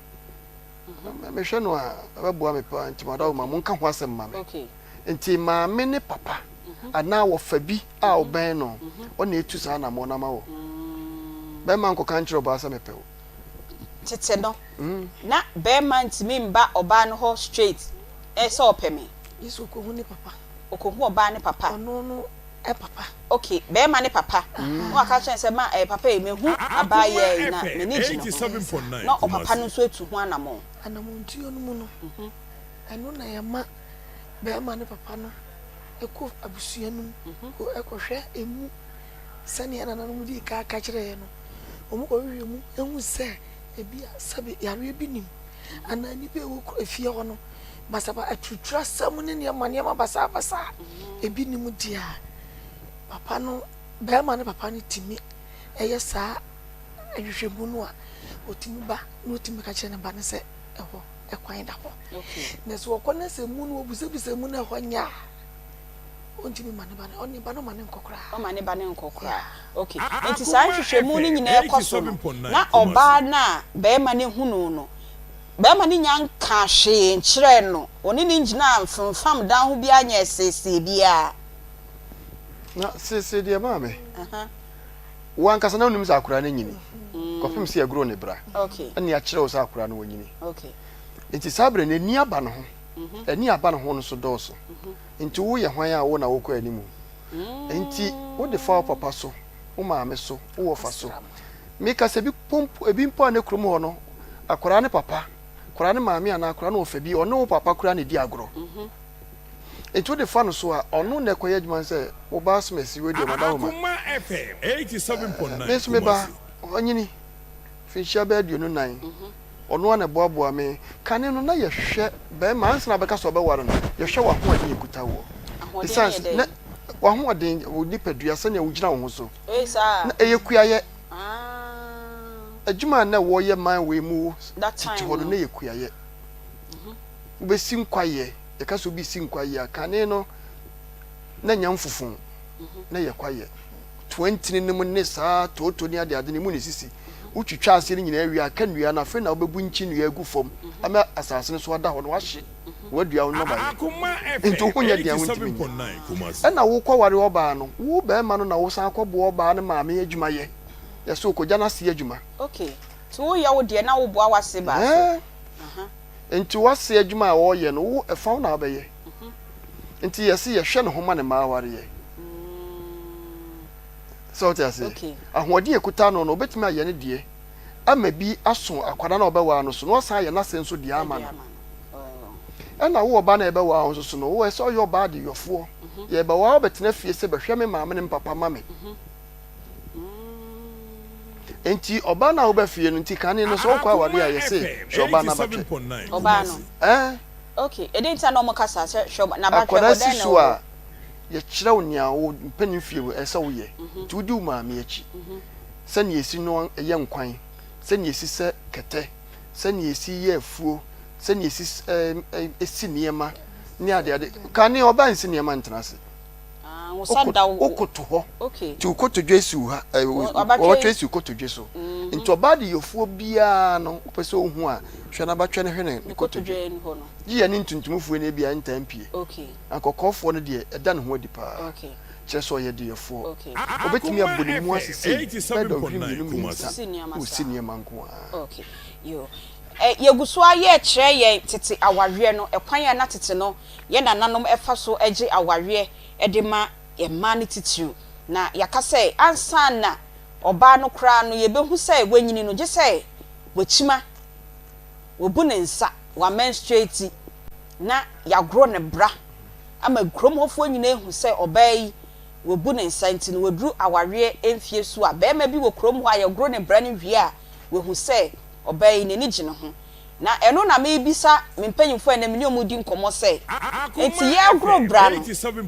mehwɛ no a, ɛbɛboa me paa, nti madawoma, monka ho asɛm mma me. Nti maame ne papa anaa wɔfa bi a ɔbɛn no, ɔna etu saa anammɔn no ama wo. Bɛrima nkɔka nkyerɛ ɔbaa sɛ mepɛ wo. Tete no, na bɛrima ntumi mba ɔbaa no hɔ straight sɛ ɔpɛ me. Gye sɛ ɔkɔhu ne papa. Ɔkɔhu ɔbaa ne papa. Ɔno no papa. Ok, bɛrima ne papa. Na waka akyerɛ no sɛ ma eh, papa ei, mehu abaayewa yi na m'ani gye ne ho. Na ɔpapa no nso atu ho anammɔn. Anammɔntuo no mu no, ɛno na ɛma barima ne papa no kɔ abusua no mu kɔhwɛ emu sɛnea nananom dii kan ka kyerɛɛ no. Wɔkɔhwehwɛ mu hu sɛ ebia sɛbe yareɛ bi nim anaa nnipa a ɛwɔ efie hɔ no basaba aturuturasɛm ne nneɛma nneɛma basabasa ebi nim deɛ a, papa no barima ne papa no tumi yɛ saa nhwehwɛmu no a, ɔtumi ba na ɔtumi ka kyerɛ ne ba no sɛ ɛhɔ kwan da hɔ. Na sɛ ɔkɔ na sɛ mu no ɔbisabisa mu na ɛhɔ nyɛ a, ɔntumi ma ne ba no, ɔne ba no ma ne nkɔ koraa. Ɔma ne ba no nkɔ koraa. Okay. Nti saa nhwehwɛmu no nyinaa kɔ so no, na ɔbaa no a barima no hunuu no, barima no nnya nkaa hwee nkyerɛɛ no, ɔne no ngyinaa mfemfam dan ho biara nyɛɛ seesee biara. Na seesei deɛ maame, wo ankasa na wonim sɛ akwadaa no anyini kɔpem sɛ yɛgoro ne bra ɛne akyerɛ wo sɛ akwadaa no wanyini. Nti saa berɛ no ani aba ne ho, ani aba ne ho no so dɔɔso. Nti woyɛ hwan a wo na wokɔ animu? Nti wode fa wo papa so, wo maame so, wo wɔfa so. Meka sɛ ebi mpo a ne kurom hɔ no, akwadaa ne papa, akwadaa ne maame anaa akwadaa ne wɔfa bi, ɔne wo papa koraa na ɛdi agorɔ. Nti wode fa no so a, ɔno na ɛkɔyɛ adwuma no sɛ wo ba asomasi wei deɛ madawoma. Me nso me ba, ɔnyini mfinhyia bɛyɛ 24, ɔno ara na ɛboaboa me. Kane no na yɛhwɛ bɛrima ansa na wobɛka sɛ ɔbɛware no, yɛhwɛ w'ahoɔden a ɛkuta woɔ. Ahoɔden ne yɛ dɛn? W'ahoɔden, wo nipadua, sɛnea wogyina wo ho so. Na ɛyɛ kuayɛ. Adwuma a na wɔyɛ man wei mu tete hɔ no, na ɛyɛ kuayɛ. Wobɛsi nkwayɛ. Yɛka sɛ obi si nkwayɛ a, kane no na ɛnyɛ mfofo, na ɛyɛ kwayɛ. Toa ntini no mu ne saa tooto ne adeade no, emu na esisi. Wotwitwa aseɛ no nyinaa wie a, aka nnua no, afei na wobɛbu nkyi nnua agu fam ama asase no so ada hɔ na wahye na woadua wo nnɔbaeɛ. Nti wo ho nyɛ den a wontumi nyɛ. Ɛna wokɔware ɔbaa no, wo barima no na wosan kɔboa ɔbaa no maame adwumayɛ. Yɛse wokɔgya n'ase adwuma. Okay, nti woyɛ wo deɛ na woboa w'ase baa so. Nti w'ase adwuma a ɔreyɛ no, wo ɛfa wo na wobɛyɛ. Nti yɛse yɛhwɛ ne ho ma ne mma awareɛ. Sɛ wote aseɛ? Ahoɔden a ɛkuta no no, ɔbɛtumi ayɛ ne deɛ ama bi aso akwadaa no a ɔbɛwaa no so, na wasan ayɛ n'ase nso deɛ ama no. Ɛna wo ɔbaa no a yɛbɛwaa wo nso so no, wo ɛsɛ ɔyɛ ɔbaa adeyɔfoɔ. Yɛbɛwaa wo bɛtena fie sɛ bɛhwɛ me maame ne me papa ma me. Nti ɔbaa no a woba fie no nti kane no sɛ wokɔ aware a yɛse hwɛ ɔbaa no abatwɛ. Ɔbaa no. Ɛɛ. Okay, ɛdɛn nti na na wɔn kasa sɛ hwɛ ɔba n'abatwɛ Akwadaa hɔ si dɛn na so ɛwɔ a hɔ? yɛkyerɛ wo nea wo mpanin fie mu ɛsɛ woyɛ. Nti wodi wo maame akyi. Sɛnea esi noa yɛ nkwan, sɛnea esi sɛ kɛtɛ, sɛnea esi yɛ afuo, sɛnea esi ɛɛ si nneɛma ne adeade. Kane ɔbaa nsi nneɛma ntena ase. Wokoto hɔ nti wo kotodwe si wo ha wɔbɛtwɛ si wo kotodwe so nti ɔbaa de yɔfoɔ biara no wopɛ sɛ ohu a hwɛ n'abatwɛ no hwɛ ne kotodwe gye yɛ ne ntuntumfoɔ no ebia ntaa mpie ankɔkɔɔfoɔ no deɛ ɛda ne ho adi paa kyerɛ sɛ ɔyɛ deyɛfoɔ obɛtumi abɔ ne mu ase sei bɛyɛ dɔnhwere mmienu mmiɛnsa ɔsi nneɛma nko ara. Yɛgu so ara yɛrekyerɛ yɛn tete awareɛ no ɛkwan a na tete no yɛn nananom fa so gye awareɛ de ma mmaa no titiriw. Na yɛaka sɛ ansa na ɔbaa no koraa no yɛbɛhu sɛ wanyini no, gye sɛ wakyima, wabu ne nsa, wamɛnstreti, na yɛagorɔ ne bra ama kurom hɔfoɔ nyinaa ahu sɛ ɔbaa yi. Wabu ne nsa nti no waduru awareɛ mfie so a barima bi wɔ kurom hɔ a yɛgoro ne bra no wie a wahu sɛ ɔbaa yi n'ani gye ne ho. Na ɛno na merebisa me mpanyimfoɔ a ɛnnɛ me ne wɔn redi nkɔmmɔ sɛ, enti yɛregoro bra no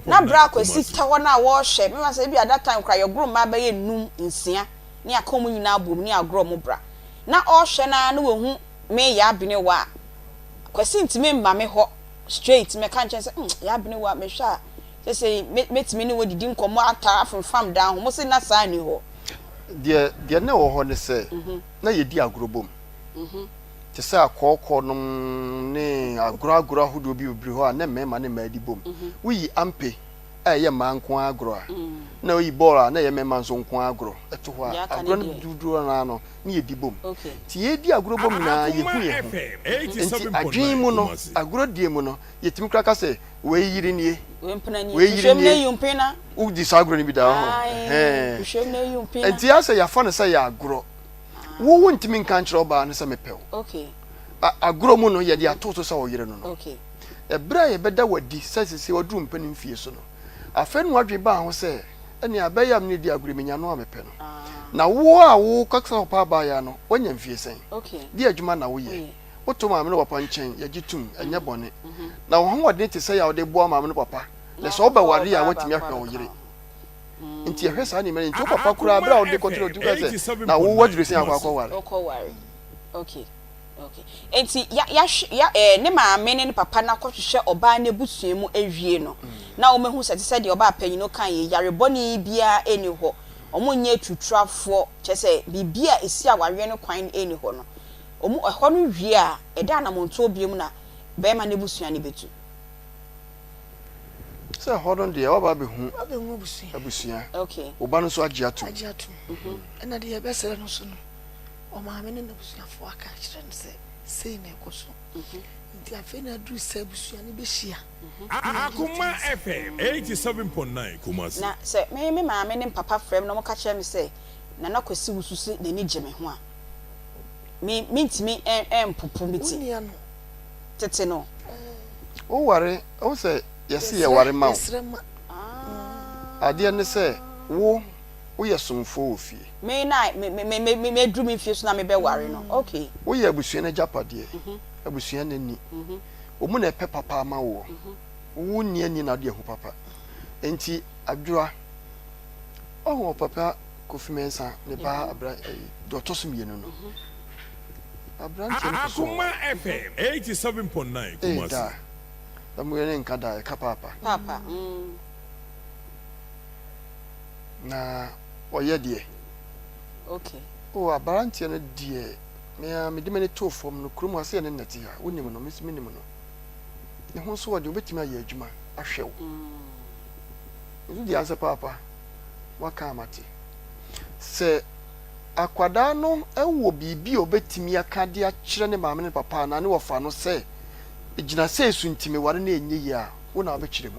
na bra Kwasi tɛ hɔ no a wɔrehwɛ, mefa sɛ ebia that time koraa yɛgoro mmaa bɛyɛ nnum, nsia ne yɛaka wɔn nyinaa abom ne yɛagoro wɔn bra. Na ɔrehwɛ no ara na wahu me Yaa Abenewa a, Kwasi ntumi mma me hɔ straight mmɛka nkyerɛ me sɛ, hmm, Yaa Abenewa mehwɛ a Sesei mɛtumi ne wo adidi nkɔmmɔ ataa afemfam daa ho. Mo se na saa nni hɔ. Deɛ deɛ na ɛwɔ hɔ ne sɛ, na yɛdi agorɔ bom. Te sɛ akɔɔkɔɔ nom ne agorɔ agorɔ ahodoɔ bi bebree hɔ a na mmarima ne mmaa di bom. Woyi ampe a ɛyɛ mmaa nko ara agorɔ a, na woyi bɔɔl a na ɛyɛ mmarima nso nko ara agorɔ to hɔ a, agorɔ no dodoɔ no ara no na yɛdi bom. Nti yɛredi agorɔ bom nyinaa yɛhu yɛn ho. Nti adwene mu no, agorɔdie mu no, yɛtumi koraa ka sɛ, Wei yere nie. Wei mpena nie. Wei yere Hwehwɛm na nie. eyi mpena. Wodi saa agorɔ no bi da hɔ. Ae, hwehwɛm na eyi mpena. Nti asɛ yɛafa no sɛ yɛ agorɔ. Wo wontumi nka nkyerɛ ɔbaa no sɛ mepɛ wo. Okay. Agorɔ mu no yɛde ato so sɛ ɔyere no no. Okay. Ɛberɛ a yɛbɛda wo adi sɛ sese waduru mpɛn mfie so no, afei na w'adwene baa ho sɛ ɛnea abɛyɛ a me ne di agorɔ yi menya no a mepɛ no. Na wo a wokasa ɔpɛ abaayaa no, woanya mfie sɛn? Okay. Deɛ adwuma na woyɛ? Woto maame ne papa nkyɛn, yɛgye tom, ɛnyɛ bɔne. Na wo ahoɔden te sɛ yɛ a wode boa maame ne papa, na sɛ wobɛware a, woatumi ahwɛ wo yere. Nti yɛhwɛ saa nneɛma no. Nti wo papa koraa, berɛ a wode kɔto no, ɔtumi ka sɛ, na wo woaduru sɛn akɔ akɔware? Wokɔware. Okay. Okay. Nti ya yahwe ya eh, ne maame ne ne papa no akɔhwehwɛ ɔbaa no abusua mu awie no, na wɔahu sɛ te sɛ deɛ ɔbaa panyin no kaeɛ yi, yare bɔne biara nni hɔ, wɔnyɛ atuturafoɔ, kyerɛ sɛ biribi a ɛsi awareɛ no kwan nni hɔ no, Wɔn ɛhɔ no wie a, ɛda anamontuo biom na bɛɛma no abusua no bɛtu. Sɛ ɛhɔ no deɛ waba abɛhu Wabɛhu abusua. abusua. Okay. Wo ba no nso agye atom. Agye atom. Ɛna deɛ yɛbɛsrɛ no nso no, ɔmaame ne n'abusuafoɔ aka akyerɛ no sɛ sei na ɛkɔ so. Nti afei na aduru sɛ abusua no bɛhyia na yɛde Akoma ato nsa. FM 87.9 Kumasi. Na sɛ me me maame ne me papa frɛ me na wɔka kyerɛ me sɛ Nana Kwasi wusu se n'ani gye me ho a, me mentumi mpopo me Wo ti. nua no. Tete no. Wo ware, wohu sɛ yɛse Yɛsrɛ, yɛware ma wo. yɛsrɛ ma. Adeɛ ne sɛ wo woyɛ somfoɔ wɔ fie. Me na me me me me meduru me mfie so na mebɛware no. Okay. Woyɛ abusua no agyapadeɛ, abusua no ani. Wɔn na ɛpɛ papa ama woɔ. Wo nni ani na wode ahu papa. Enti Adwoa, woahu ɔpapa Kofi Mensah ne ba abra ɛyi deɛ ɔtɔ so mmienu no. Aberanteɛ no pɛ sɛ Akoma ɔware. FM 87.9 Ee Kumasi. da na mo yere nka da ɛka paapa. Paapa mm. Na ɔyɛ deɛ. Okay. Oh aberanteɛ no deɛ me ara mede m'ani too fam no kurom ha sɛ yɛne no na ɛte ha wonim no me nso menim no ne ho nso ɔden obɛtumi ayɛ adwuma ahwɛ wo nso deɛ ansɛ paapa Woaka a mate. Sɛ akwadaa no wɔ biribi a ɔbɛtumi aka de akyerɛ ne maame ne ne papa anaa ne wɔfa no sɛ, gyina sei so nti meware no ɛnyɛ yie a, wo na wobɛkyerɛ mu.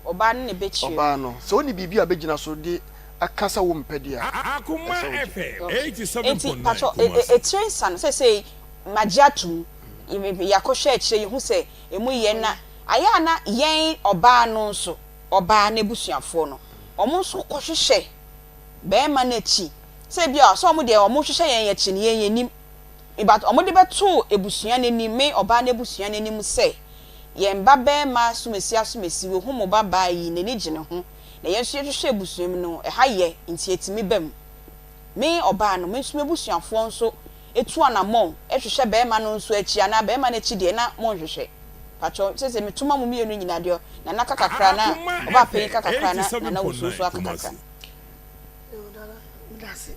Ɔbaa no na ɛbɛkyerɛ mu. Ɔbaa no. Sɛ ɔnni biribi a ɔbɛgyina so de aka sɛ wompɛ deɛ a, Akoma ɛsɛ sɛ wogye. FM Okay. Enti 87.9 patwɔ Kumasi. etire nsa no seesei magye atom, yɛakɔhwɛ akyire yɛhu sɛ ɛmu yɛ na ayɛ a na yɛn ɔbaa no nso ɔbaa n'abusuafoɔ no, wɔn nso kɔhwehwɛ barima no akyi. Sɛ ebia sɛ wɔn deɛ wɔhwehwɛ yɛn akyi no, yɛn yɛnnim. But wɔde bɛto abusua no anim, me ɔbaa no abusua no anim sɛ, yɛn ba barima Asomasi Asomasi, wahu mo ba baa yi, n'ani gye ne ho. Na yɛn nso yɛhwehwɛ abusua mu no, ɛha yɛ, nti yɛtumi ba mu. Me ɔbaa no, me nso m'abusuafoɔ nso tu anammɔn hwehwɛ barima no nso akyi, anaa barima no akyi deɛ na monhwehwɛ. Pakyɛw sese me to ma mo mienu nyina deɛ Nana ka kakra na Akoma ɔbaa panyin FM ka kakra na Nana Wusu nso 87.9 aka kakra. Kumasi. Yoo Nana medase.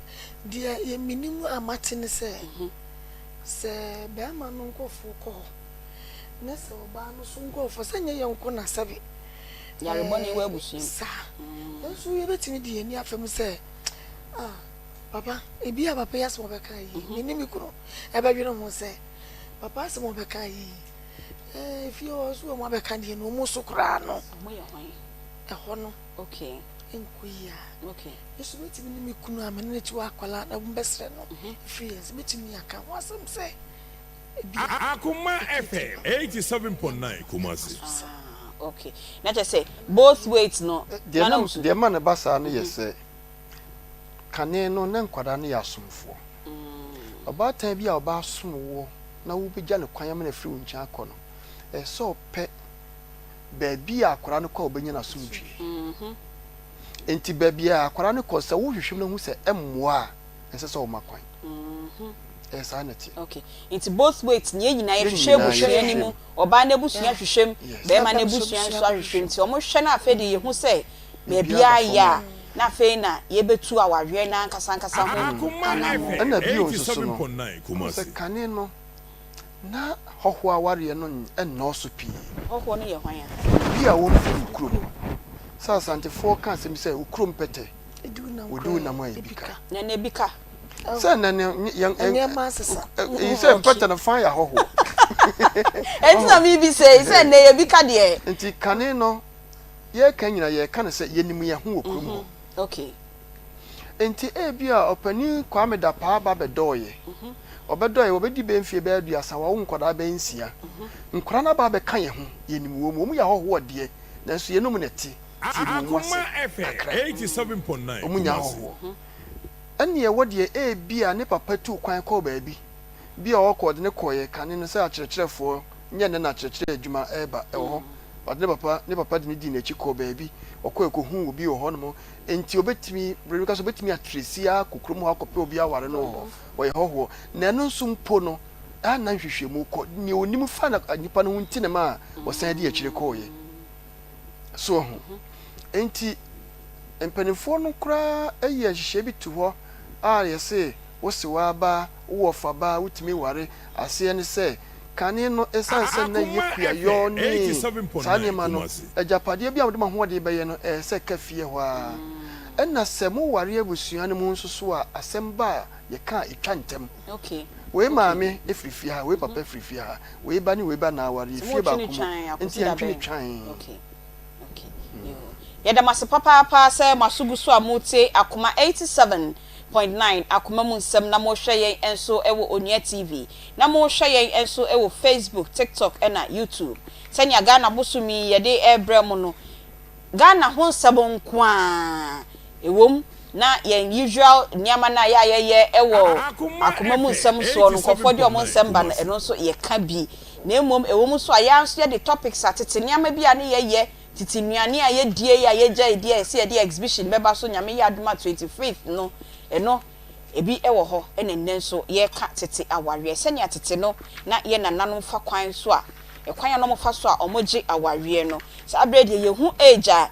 Deɛ yɛ menim a mate ne sɛ, sɛ bɛɛma no nkorɔfoɔ kɔ hɔ ne sɛ ɔbaa no so nkorɔfoɔ sɛ nyɛ yɛn nko na sɛbe Yare bɔne wɔ abusua mu. Saa. Nanso yɛbɛtumi de yɛn ani afa mu sɛ ah papa ebi a papa yi asɛm a ɔbɛka yi me ne me kunu ɛbɛdwene ho sɛ papa asɛm a ɔbɛka yi Eh, efie hɔ nso wɔn abɛka deɛ no wɔn so koraa no. Wɔn yɛ hwan? Ɛhɔ no. Okay. Nkɔ yie a. Okay. Nso mɛtumi ne me kunu a me ne ne te hɔ akwadaa na wɔbɛsrɛ no efiri yɛn nsa mɛtumi aka ho asɛm sɛ ebi a. Akoma FM 87.9 Kumasi. Ah, Okay. Na kyerɛ sɛ both ways no. Deɛ na deɛ ɛma no ba saa no yɛ sɛ kane no na nkwadaa no yɛ asomfoɔ. Ɔbaatan bi a ɔba asom woɔ na wobɛgya no kwan ama no afiri wo nkyɛn akɔ no, ɛsɛ sɛ ɔpɛ baabi a akwadaa no kɔ a ɔbɛnya n'asomdwie. Nti baabi a akwadaa no kɔ sɛ wohwehwɛ mu na hu sɛ ɛmmoa a, ɛnsɛ sɛ woma kwan. Ɛyɛ saa na ɛteɛ. Okay. Nti both ways no yɛn nyinaa yɛhwehwɛ abusua no mu, ɔbaa no abusua hwehwɛ mu, barima no abusua nso ahwehwɛ mu. Nti wɔhwɛ na afei deɛ yɛhu sɛ baabiara yɛ a, na afei na yɛbɛtu awareɛ no ankasa ankasa ho anammɔn. Ɛna bio nso so no, wohu sɛ kane no, na hɔhoɔ awareɛ no nnɔɔso pii. Hɔhoɔ no yɛ hwan a? Obi a ɔmfiri wo kurom. Sɛ Asantefoɔ ka asɛm bi sɛ, wo kurom pɛtɛ, wɔdi wo nam a ebi ka. Na na ebi ka. Sɛ na ne yɛn nneɛma asesa. Eyi sɛ mpɛtɛ no fa yɛ ahɔhoɔ. Enti na mebisa yi sɛ nnɛ ebi ka deɛ. Nti kane no yɛreka nyina yɛreka no sɛ yɛnim yɛn ho wɔ kurom hɔ. Okay. Nti ebia ɔpanin Kwame Dapaah ba bɛdɔɔeɛ. Ɔbɛdɔeɛ, wɔbɛdi bɛyɛ mfeɛ bɛyɛ aduasa, wawo nkwadaa bɛyɛ nsia. Nkwadaa no aba abɛka yɛn ho, yɛnim wɔn. Wɔn yɛ ahɔhoɔ deɛ, nanso yɛne wɔn na ɛte, nti yɛnim wɔn ase kakra. Wɔn nyɛ ahɔhoɔ. Ɛnneɛ wɔ deɛ ebia ne papa tuu kwan kɔɔ baabi, bi a ɔkɔ ɔde no kɔeɛ kane no sɛ akyerɛkyerɛfoɔ, nyɛ nnɛ na akyerɛkyerɛ adwuma reba wɔ hɔ. Ɔde ne papa, ne papa de no dii n'akyi kɔɔ baabi, ɔkɔeɛ kɔhuu obi wɔ hɔnom, enti ɔbɛtumi, berɛ bi ka sɛ ɔbɛtumi atresi ara akɔ kurom hɔ akɔpɛ obi aware no wɔ hɔ, ɔyɛ hɔhoɔ. Na ɛno nso mpo no, a na nhwehwɛmu kɔ, deɛ ɔnim fa na nipa no ho nti na ɛmaa ɔsan dii akyire kɔeɛ. So wahu? Enti mpanimfoɔ no koraa yɛ nhyehyɛe bi to hɔ a yɛse wo sewaa ba, wo wɔfa ba, wotumi ware. Aseɛ ne sɛ, kane no ɛsiane sɛ na yɛ kuayɔ ne saa nneɛma no, agyapadeɛ bi a mode mo ahoɔden bɛyɛ no, ɛyɛ sɛ ɛka fie hɔ ara. Ɛna sɛ moware abusua no mu nso so a, asɛm ba a, yɛka a ɛtwa ntɛm. Wei maame firi fie ha, wei papa firi fie ha, wei ba ne wei ba na aware, yɛ fie baako mu, nti yɛntwe no twann. Yɛda mo ase papaapa sɛ mo aso gu so a moretie Akoma 87.9 Akoma mu nsɛm na morehwɛ yɛn nso wɔ Onua TV na morehwɛ yɛn nso wɔ Facebook, TikTok ɛna YouTube. Sɛnea Ghana bosome yi yɛde rebrɛ mo no, Ghana ho nsɛm nko ara, ɛwom na yɛn usual nneɛma no a yɛ a yɛyɛ wɔ akoma mu nsɛm soɔ no, nkurɔfoɔ de wɔn nsɛm ba no, ɛno nso yɛka bi. Na mmom ɛwom nso a, yɛn ara nso yɛde topics a tete nneɛma bi a ne yɛyɛ, tete nnuane a yɛdie yi a yɛgyae di a yɛsɛ yɛde exhibition bɛba so Nyame yɛ adom a 25th no, ɛno ebi wɔ hɔ. Ɛna nnɛ nso yɛreka tete awareɛ, sɛnea tete no na yɛn nananom fa kwan so a, ɛkwan a na wɔfa so a wɔgye awareɛ no. Saa berɛ deɛ yɛhu age a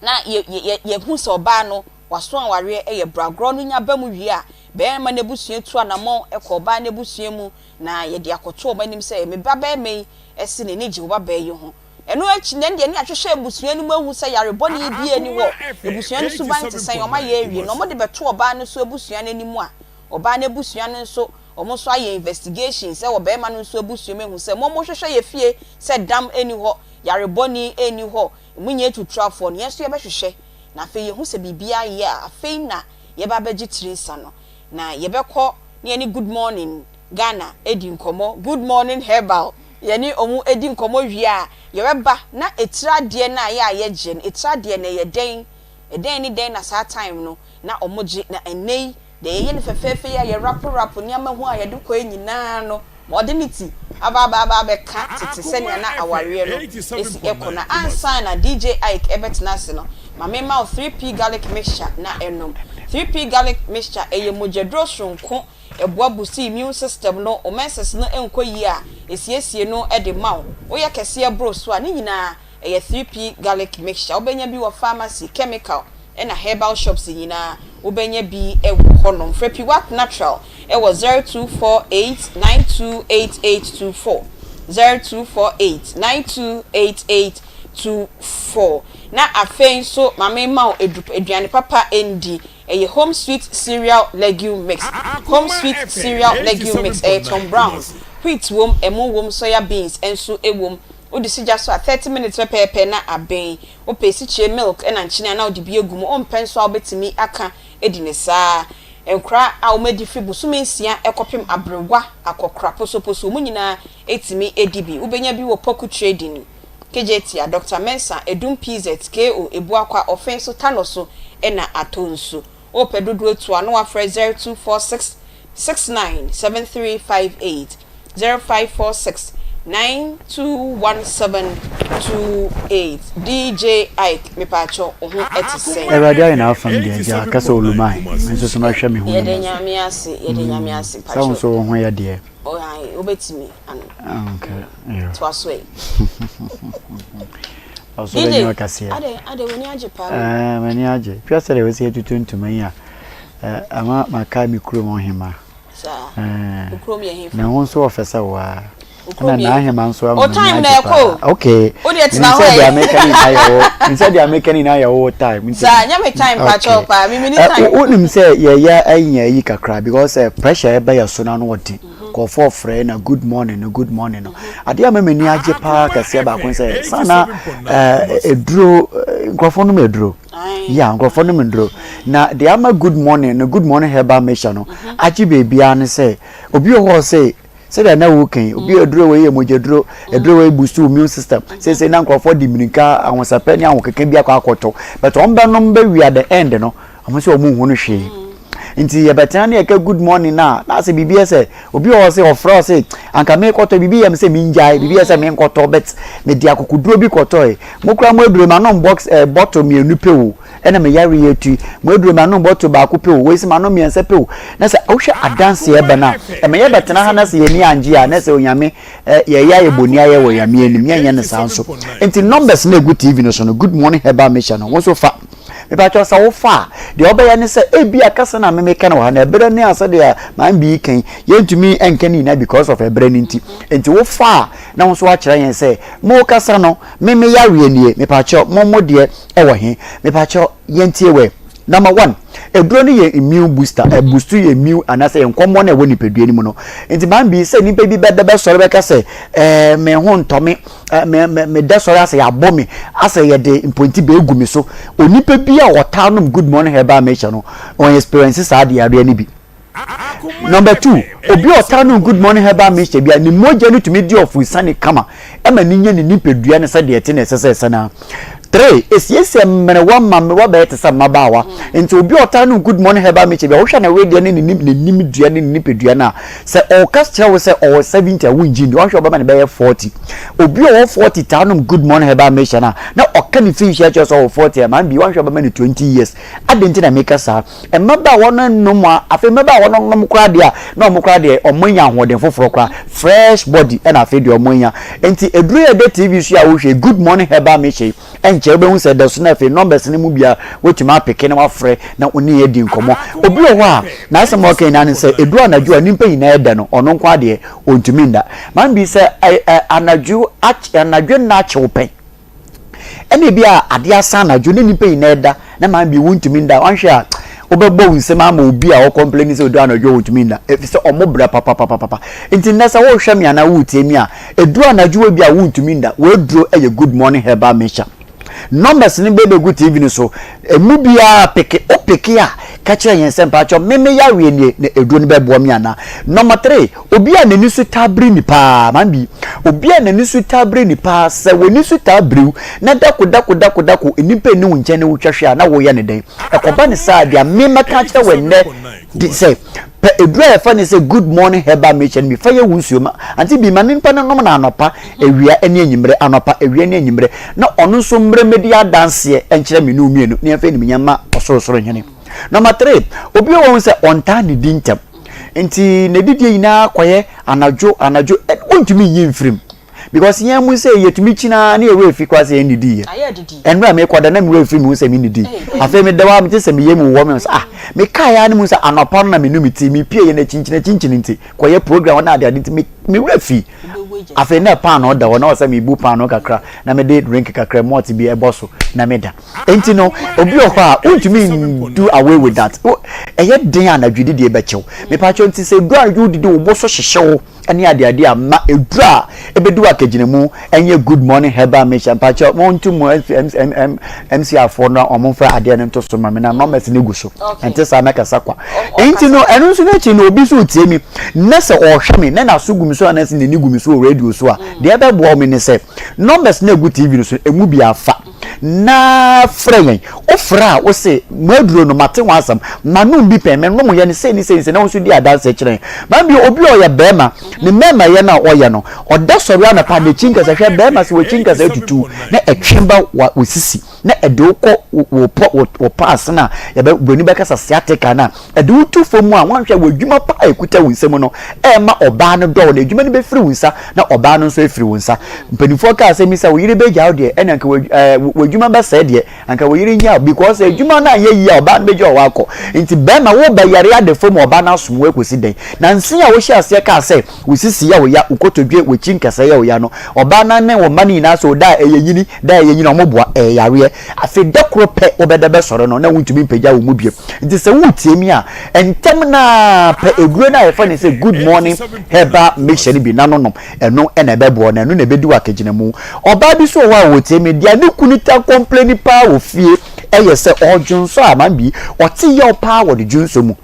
na yɛ yɛ yɛhu sɛ ɔbaa no waso awareɛ yɛ bragorɔ no nya ba mu wie a, barima no abusua tu anamɔn kɔ ɔbaa no abusua mu na yɛde akɔto wɔn anim sɛ me ba barima yi se n'ani gye wo babaa yi ho. Ɛno akyi no, ɛndeɛ ne yɛahwehwɛ abusua no mu ahu sɛ yare bɔne biara nni hɔ, abusua no suban te sɛn, wɔayɛ awie no wɔde bɛto ɔbaa no nso abusua no anim a, ɔbaa no abusua no nso wɔn nso ayɛ investigations wɔ barima no nso abusua mu ahu sɛ mo mohwehwɛ yɛ fie sɛ dam nni hɔ, yare bɔne nni hɔ, monyɛ atuturafoɔ no, yɛn nso yɛbɛhwehwɛ na afei yɛhu sɛ biribiara yɛ a, afei na yɛba abɛgye tiri nsa no. Na yɛbɛkɔ na yɛne Good Morning Ghana adi nkɔmmɔ, Good Morning Herbal, yɛne wɔn di nkɔmmɔ wie a, yɛbɛba na etiri adeɛ no a yɛ a yɛgye no, etiri adeɛ no ɛyɛ dɛn? Ɛdɛn ne dɛn na saa time no na wɔgye, na ɛnnɛ yi deɛ yɛyɛ no fɛfɛɛfɛ yi a yɛrapo rapo nneɛma ho a yɛde kɔ yi nyinaa no, ma ɔde ne ti aba aba aba abɛka tete sɛnea na awareɛ no si kɔ. Na ansa na DJ Ike bɛtena ase no, ma memma wo 3P Garlic Mixture na nom. 3P Garlic Mixture, ɛyɛ mogyaduro soronko, ɛboa boosti immune system no, wo menses no nkɔ yie a, ɛsiesie no de ma wo, woyɛ kɛseɛ boro so a, ne nyinaa Ɛyɛ 3P garlic mixture. Wobɛnya bi wɔ pharmacy, chemical ɛna herbal shops nyinaa wobɛnya bi wɔ hɔnom. Frɛ Piwak Natural wɔ 0248 928824, 0248 928824. Na afei nso ma memma wo aduane papa ndi. Ɛyɛ Home Sweet Cereal Legume Mix. Home Sweet Cereal Legume Mix, ɛyɛ Tom Brown. Wheat wom, ɛmo wom, soya beans nso wom. Wode si gya so a, 30 minutes pɛpɛɛpɛ na aben. Wopɛ esikyire, milk na nkyene a na wode bi agu mu. Wompɛ nso a wobɛtumi aka adi no saa. Nkwadaa a wɔadi firi bosome nsia kɔpem aberewa, akɔkora, posoposo, wɔn nyinaa tumi di bi. Wobɛnya bi wɔ Poku Trading. Kejetia, Doctor Mensah, Adum PZ, KO, Ebuakwa, Ɔfɛn so, Tano so ɛna Atɔ Nsu. Wopɛ dodoɔ tu a na wafrɛ 0246 69 7358, 0546 9217 28. DJ Ike, mepaakyɛw wo ho ɛte sɛn? Awurade ayɛ n'afam deɛ agya ka sɛ olumae me nso so mɛhwɛ me ho Yɛda yie. Nyame ase, yɛda Nyame ase Sɛ wo mpakyɛw. nso wo ho yɛ deɛ. Ɔhan, wobɛtumi ano. Ah, okay. Yeah. Toa so ɛ. Ɔsoro DJ, enyi ɔkɛseɛ. adɛn, adɛn w'ani agye paa o. Eh, m'ani agye. Hwɛ sɛdeɛ wɔsi atutu ntoma yi a, eh, ama makae me kurom ɔhema. Saa. Eh, Wo kurom yɛ hefa? ne ho nso ɔfɛ sɛ wo ara. Wo kurom Ɛna yɛ n'ahema nso ama O m'ani time na agye ɛkɔ o. paa. Okay. Wo deɛ tena Menim hɔ sɛ ɛ. deɛ meka ne nyinaa yɛ wo, menim sɛ deɛ meka ne nyinaa yɛ wo time nti. Saa, nyɛ me time mpakyɛw Okay. paa, me mini Eh, time. wo- wonim sɛ yɛyɛ anya yi kakra because eh, pressure ɛbɛ yɛ so no ano ɔden. Nkurɔfoɔ frɛ na good morning no good morning no. Adeɛ a ma m'ani agye paa kɛseɛ baako ne sɛ sana eh, eduro eh, nkurɔfoɔ nom aduro. Yeah, nkurɔfoɔ nom nduro. Na deɛ ama good morning no good morning herbal mixture no agye beebiara ne sɛ obi wɔ hɔ a ɔsɛ sɛdeɛ na woka yi obi aduro wei yɛ mogyaduro aduro wei boost immune system seesei na nkurɔfoɔ de mmirika ahosɛpɛ ne ahokeka bi akɔ akɔtɔ but wɔn bɛnom bɛwie at the end no wɔn sɛ wɔn nhu no hwee nti yɛbɛtena ne yɛka good morning na na asɛ biribi yɛ sɛ obi wɔ hɔ sɛ ɔfrɛ ɔ sɛ anka mekɔtɔ biribi yɛ me sɛ mengyae biribi yɛ sɛ menkɔtɔ but mede akokoduro bi kɔtɔe mo koraa mo aduro manom box eh, bottle mmienu pɛ o ɛna me yare yɛ atui mo aduro manom bottle baako pɛ o wei sɛ manom mmiɛnsa pɛ o na sɛ wohwɛ adanseɛ ɛbɛ no a ɛma yɛbɛtena ha na sɛ yɛni angye a na sɛ onyame eh, yɛyɛ ayɛ bɔni ayɛ wɔ nyame anim yɛnyɛ no saa nso nti numbers na ɛgu tv no so no good morning herbal mixture no wo nso fa mepakyɛw sɛ wofa a deɛ wobɛyɛ ne sɛ ebi a kasa na memeka no wɔ ha na ɛberɛ ne a sɛdeɛ maa bi kan yɛntumi nka ne nyinaa because of ɛberɛ no nti nti wofa a na wo nso wakyerɛ yɛn sɛ mo kasa no me me yareɛ nie mepakyɛw mo mo deɛ ɛwɔ he mepakyɛw yɛntie wɛ number one eduro no yɛ immune booster ɛ boost yɛ immune anaasɛ yɛ nkɔmmɔ na ɛwɔ nipadua no mu no nti maa bi sɛ nipa bi bɛda bɛsɔre bɛka sɛ ɛɛ me ho ntɔ me ɛɛ me me me da sɔre asɛ yɛabɔ me asɛ yɛde mpɔnti bɛɛgu me so onipa bi a ɔtaa nom good morning herbal mixture no wɔn experience saa de yareɛ no bi. Number 2, obi a ɔtaa nom good morning herbal mixture bi a ne mogya no tumi di ɔfonsane kama ɛma ne nya ne nipadua no sɛdeɛ ɛte na ɛsɛ sɛ ɛsɛ no ara. 3, esiesie mmerewa ma mmerewa bɛyɛ te sɛ mmabaawa. Nti obi a ɔtaa nom good morning herbal mixture bi a wohwɛ ne wedeɛ ne ne nimdua ne ne nipadua no a, sɛ ɔka kyerɛ wo sɛ ɔwɔ 70 a wongye nni, woahwɛ ɔbɛma no bɛyɛ 40. Obi a ɔwɔ 40 taa nom good morning herbal mixture no a, na ɔka ne finhyia kyerɛ sɛ ɔwɔ 40 a, maa bi woahwɛ ɔbɛma no 20 years. Adɛn nti na meka saa? Mmabaawa no nnom a, afei mmabaawa no nom koraa deɛ a, na wɔn koraa deɛ wɔn anya ahoɔden foforɔ koraa, fresh body ɛna afei deɛ wɔn anya. Nti eduro yɛ ɛda TV so yi a wohwɛ Good Morning Herbal Mixture yi, ɛnkyɛ wobɛhu sɛ ɛda so na afei numbers no mu biara woatumi apeke na wafrɛ na wo ne yɛn adi nkɔmmɔ. Obi wɔ hɔ a, n'asɛm a ɔka nyinaa ne sɛ eduru anadwo a nnipa nyinaa ɛda no, ɔno nko ara deɛ ɔntumi nda. Maame bi sɛ ɛ ɛ anadwo akye anadwo nna akye wo pɛn. Ɛna ebi a adeɛ asa anadwo ne nnipa nyinaa ɛda na maa bi wontumi nda wanhwɛ a wobɛbɔ wo nsam ama obi a ɔkɔmpleni sɛ odu anadwo a wɔntumi nda ɛfiri sɛ ɔmo brɛ papapapapa nti nnɛ sɛ wohwɛ me anaa woretie me a ɛduru anadwo bi a wontumi nda w'aduro yɛ good morning herbal mixture numbers no bɛbɛgu tv no so ɛmu biara peke wo peke a ka kyerɛ yɛn sɛ mpakyɛ me me yareɛ nie na aduro no bɛboa me anaa number 3 Obi a n'ani so taa biri ni paa, maame bi, obi a n'ani so taa biri ni paa, sɛ w'ani so taa biriw na dako dako dako dako nnipa nni wo nkyɛn na wotwa hwe a, na woreyɛ no dɛn? Ɛkɔba no saa a, deɛ me mɛka akyerɛ wo ɛnnɛ de sɛ, pɛ aduro a yɛfrɛ no sɛ Good Morning Herbal Mixture no bi fa yɛ wo nsuo ma ante bi ma nipa no nom no anɔpa, awia ne anwummerɛ, anɔpa, awia ne anwummerɛ, na ɔno nso mmerɛ mmɛdi adanseɛ nkyerɛ me ne wo mmienu na yɛmfa animuonyam mma Ɔsorosoro Hene. Number three, obi a wɔhu sɛ ɔntaa nnidi ntɛm. Nti n'adidie nyinaa kɔyɛ anadwo anadwo wontumi nyi mfirim because yɛn mu sɛ yɛtumi kyina ne yɛwerɛ fi koraa sɛ yɛn didi yɛ ɛnura mekɔ da na mewerɛ firi me ho sɛ me didi afei meda hɔ a mete sɛ meyɛ mu wɔ me sɛ ah mekaeɛ ara ne mu sɛ anɔpa no na menu me ti mepie yɛ no akyinkyini akyinkyini nti kɔyɛ program na ade ade nti mewerɛ fi afei na paano da hɔ na ɔsɛ mebu paano kakra na mede drink kakra malt bi ɛbɔ so na meda Enti no, obi wɔ hɔ a, wontumi do away with that. Ɛyɛ den a anadwo didie bɛkyɛ wo. Mepakyɛw nti sɛ eduru anadwo wodidi wo bo so hyehye wo ne adeade a, ma eduru a ɛbɛdi wo akagyinamu ɛnyɛ good morning herbal mixture. Mpakyɛw monto mu MCR foɔ no wɔn mfa adeɛ no nto so ma me na numbers no gu so. Ɛnte saa mɛkasa kwa. Enti no, ɛno nso n'akyi no obi nso retie mi na sɛ ɔrehwɛ me na n'aso gu me so anaasɛ n'ani gu me so wɔ wɔ radio so a, deɛ ɛbɛboa wo ne sɛ numbers no a ɛgu TV no so no, ɛmu biara fa na frɛ yɛn. Wofrɛ a, wose, Mo aduro no, mate ho asɛm, manom bi pɛn, menomeeɛ no sei ne sei ne sei, na wo nso di adanseɛ kyerɛ yɛn. Maame bi, obi a ɔyɛ barima, ne mmarimayɛ no a ɔyɛ no, ɔda sɔre anɔpa a, n'akyi nkasa, hwɛ barima sɛ w'akyi nkasa atutu na ɛtwe ba wo sisi. na ɛde wo kɔ wo pɔ wo wo paase no a yɛbɛ buroni bɛkasa sciatica no a ɛde wo tu fam a wɔnhwɛ wɔ adwuma pa a ɛkuta wo nsam no ɛrema ɔbaa no dɔ wo na adwuma no bɛfiri wo nsa na ɔbaa no nso afiri wo nsa. Mpanimfoɔ kaa asɛm yi sɛ wo yere bɛgya wo deɛ ɛna anka w'adwuma bɛsɛe deɛ anka wo yere nya wo because adwuma no anyɛ yie a ɔbaa no bɛgya wo akɔ. Nti bɛrima wobɛyare ada fam ɔbaa no asom wo akɔsi dɛn? Nansa yi a wohyɛ aseɛ kaa sɛ Wo sisi yɛ wo ya, wo kotodwe, w'akyi nkɛsɛɛ yɛ wo ya no, ɔbaa no ne wo mma no nyinaa sɛ o da a ɛyɛ nyini, da a ɛyɛ nyini, wɔn boa, ɛyɛ yareɛ. Afei da koro pɛ wobɛda bɛsɔre no na wontumi mpagya wo mu bio. Nti sɛ woretie me a, ntɛm no ara pɛ aduro no a yɛfrɛ no sɛ Good Morning Herbal Mixture no bi na no nom. Ɛno na ɛbɛboa wo na ɛno na ɛbɛdi wo akagyinamu. Ɔbaa bi nso wɔ hɔ a ɔretie me, deɛ ne kunu taa kɔmpleni paa wɔ fie yɛ sɛ ɔredwonsɔ a, maame bi, ɔte yaw paa wɔ ne dwonsɔ mu.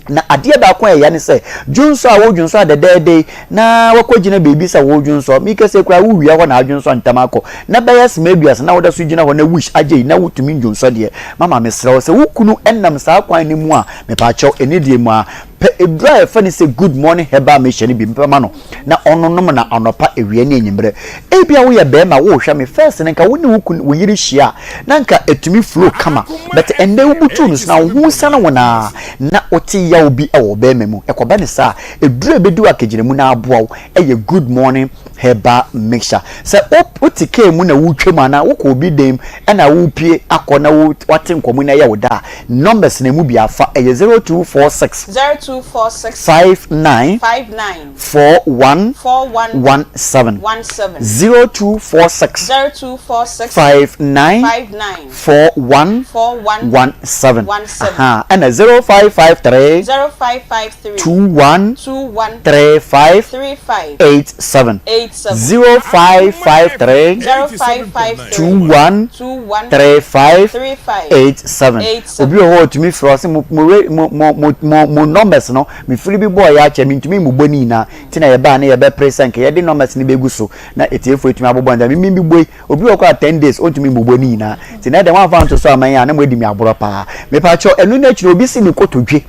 Na adeɛ baako a ɛya ne sɛ, dwonsɔ a wodwonsɔ a dɛdɛɛdɛ yi, na wakɔgyina baabi sɛ wodwonsɔ, meka sɛ koraa wowia hɔ na adwonsɔ ntɛm akɔ, na bɛyɛ sima aduasa na woda so gyina hɔ na wush agye yi na wotumi ndwonsɔ deɛ, mama mesrɛ wo sɛ wo kunu nam saa kwan no mu a, mepaakyɛw ɛne deɛ mu a, pɛ aduro a yɛfrɛ no sɛ Good Morning Herbal Mixture no bi mpa ma no na ɔnonom no anɔpa, awia ne anwummerɛ. Ebia woyɛ barima wohwɛ me, first no nka wo ne wo kunu, wo yere hyia a, na nka ɛtumi flow kama, but ɛnnɛ wobutuw no so na wo ho siane wo naa na wote yaw bi wɔ wo barima mu. Ɛkɔba no saa a, aduru a ɛbɛdi wo akagyinamu na aboa wo yɛ Good Morning Herbal Mixture. Sɛ wo wote kaa mu na woretwam anaa wokɔ obi dan mu na worepue akɔ na wo woate nkɔmmɔ na ɛyɛ wo dɛ a, numbers no ɛmu biara fa, ɛyɛ 0246 0246 59 59 41 41 17 17 0246 0246 59 59 41 41 17 17 aha ɛna 0553 0553 21 21 35 35 87 87 0553 0553 21 21 35 35 87 87 obi wɔ hɔ a ɔtumi frɛ ɔse mo mo mo mo mo mo numbers no Mefiri bi bɔɔ yɛ akyɛ mentumi mmobɔ ne nyinaa nti na yɛbaa ne yɛbɛpere sɛ nka yɛde numbers no bɛgu so na atiefoɔ atumi abobɔ nti me mebobɔ yi obi wɔ koraa 10 days ɔntumi mmobɔ ne nyinaa nti na ɛdɛn woamfa anto so amma yɛn a na moadi me aborɔ paa mepakyɛw ɛno no akyi no obi se ne kotodwe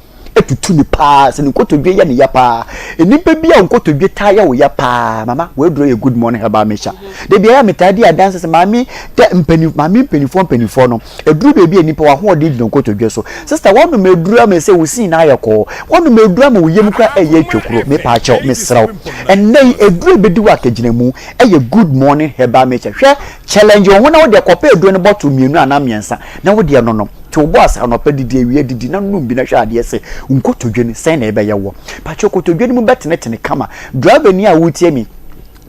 tutu ne paa sɛ ne nkotodwe yɛ ne ya paa nnipa bi a nkotodwe taa yɛ wo ya paa mama w'aduro yɛ good morning herbal mixture da biara metaa di adanse sɛ maame tɛ mpanin maame mpanimfoɔ mpanimfoɔ no Ɛduru baabi a nnipa w'ahoɔden gyina nkotodwe so. Sister w'anom aduru ama sɛ wo sin ayɛ kɔɔ. W'anom aduru ama wo yam koraa ɛyɛ atwa kuro. Mepaakyɛw, mesrɛ wo. Ɛnnɛ yi aduru a ɛbɛdi wo akagyinamu ɛyɛ Good Morning Herbal Mixture. Hwɛ, challenge wo ho na wo deɛ kɔpɛ aduro no bottle mmienu anaa mmiɛnsa na wo deɛ nonom. To wo bo ase anɔpa didi, awia didi na nom bi na hwɛ adeɛ sɛ wo nkotodwe no sɛn na ɛbɛyɛ woɔ. Pakyɛw kotodwe no mu bɛtenetene kama. Driver ni a woretie me,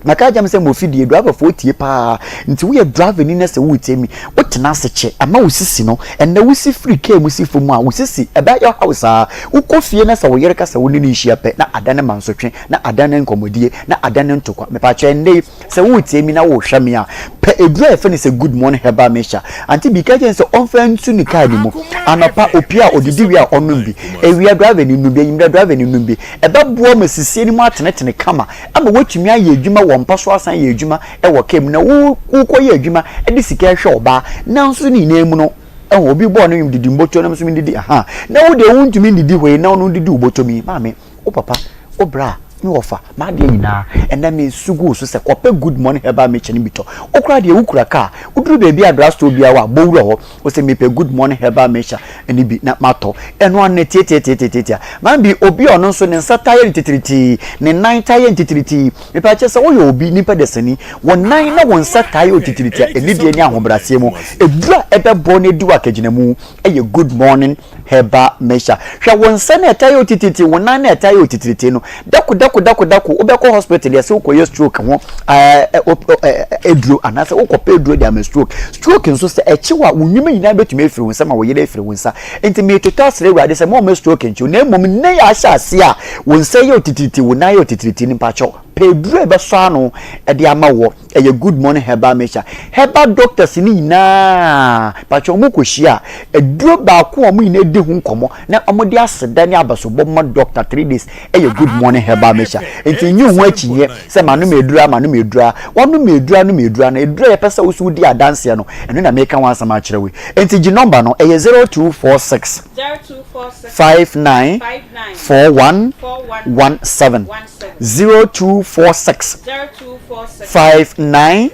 Maka akyerɛ me sɛ mo fidie driverfoɔ tie paa nti woyɛ driver ni na sɛ woretie mi wotena ase kyɛ ama wo sisi no ɛnɛ wosi firi kaa mu si fam a wo sisi ɛbɛyɛ haw saa wokɔ fie na sɛ wo yere ka sɛ wo ne no nhyia pɛ na adane mansotwe na adane nkɔmmɔdie na adane ntokwa mepaakyɛ ɛnnɛ yi sɛ woretie mi na worehwɛ me a pɛ aduro a yɛfrɛ no sɛ good morning herbal mixture ante bi ka kyerɛ sɛ ɔmfa nsu ne kaa ne mu anɔpa opie a ɔdidi wie a ɔnom bi awia driver ni nom bi anwummerɛ driver ni nom bi ɛbɛboa ma sisie no mu atenetene kama ama woatumi ayɛ adwuma wɔ mpa so asan ayɛ adwuma wɔ kaa mu na wokɔyɛ adwuma de sika hwɛ ɔbaa nanso ne nyinaa mu no ɛho obi bɔɔ no nwom didi mbɔtɔ nam so didi aha na wo deɛ wontumi ndidi hɔ yi na ɔno didi wo bɔtɔ mi maame wo papa wo bra me wɔfa m'adeɛ nyinaa ɛnɛ me su gu so sɛ kɔpɛ good morning herbal mixture no bi tɔ wo koraa deɛ wokura kaa woduru baabi a drugstore biara wɔ a bɔ wura hɔ Ose mepɛ good morning herbal mixture no bi na matɔ. Ɛno ano no tiatiatiatiatia. Man bi, obi a ɔno nso ne nsa taa yɛ no titiritii, ne nan taa yɛ no titiritii. Mepa kyɛ sɛ woyɛ obi, nipa dasani, wo nan na wo nsa taa yɛ wo titiritii a, anidie ne ahobrɛaseɛ mu, aduru a ɛbɛbɔ na adi wo akagyinamu yɛ good morning herbal mixture. Hwɛ wo nsa no a ɛtaa yɛ wo titiritii, wo nan no a ɛtaa yɛ wo titiritii no, dako dako dako dako wobɛkɔ hospital yɛsɛ wokɔyɛ stroke ho aduro anaasɛ wokɔpɛ aduro de ama stroke. Stroke nso sɛ ɛkyew a wo nnwuma nyinaa bɛtumi afiri wo nsa ma wo yere afiri wo nsa. Nti metotɔ asrɛ Awurade sɛ mma ɔmma stroke nkyew na mmom nnɛ yi a ahyɛ aseɛ a wo nsa yɛ wo titiritii, wo nan yɛ wo titiritii no mpakyɛw. Mepɛ aduro a ɛbɛsɔ ano de ama woɔ. Ɛyɛ Good Morning Herbal Mixture. Herbal doctors no nyinaa, pakyɛ wɔn kɔhyia a, aduro baako a wɔn nyinaa di ho nkɔmmɔ na wɔde aseda ne abasobɔ ma doctor 3 days ɛyɛ Good Morning Herbal Mixture. Nti nyi ho akyinnyeɛ sɛ manom aduro a, manom aduro a, wanom aduro anom aduro no, aduro a yɛpɛ sɛ wo so wodi adanseɛ no, ɛno na meka ho asɛm akyerɛ wo yi. Nti gye number no, ɛyɛ 0246 59 41 17, 0246 59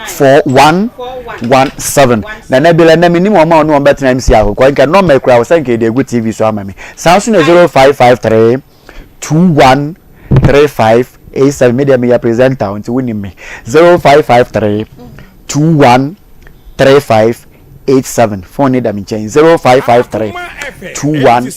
41 17. Nana bi la na menim wɔn a ɔne wɔn bɛtena MC akɔkɔ nka nɔmba kura wɔ sɛ nka yɛde agu TV so ama me. Saa nso na 0553 21 35 87. Me deɛ meyɛ presenter nti wonim me. 0553 21 35 87, phone ne da me nkyɛn, 0553 21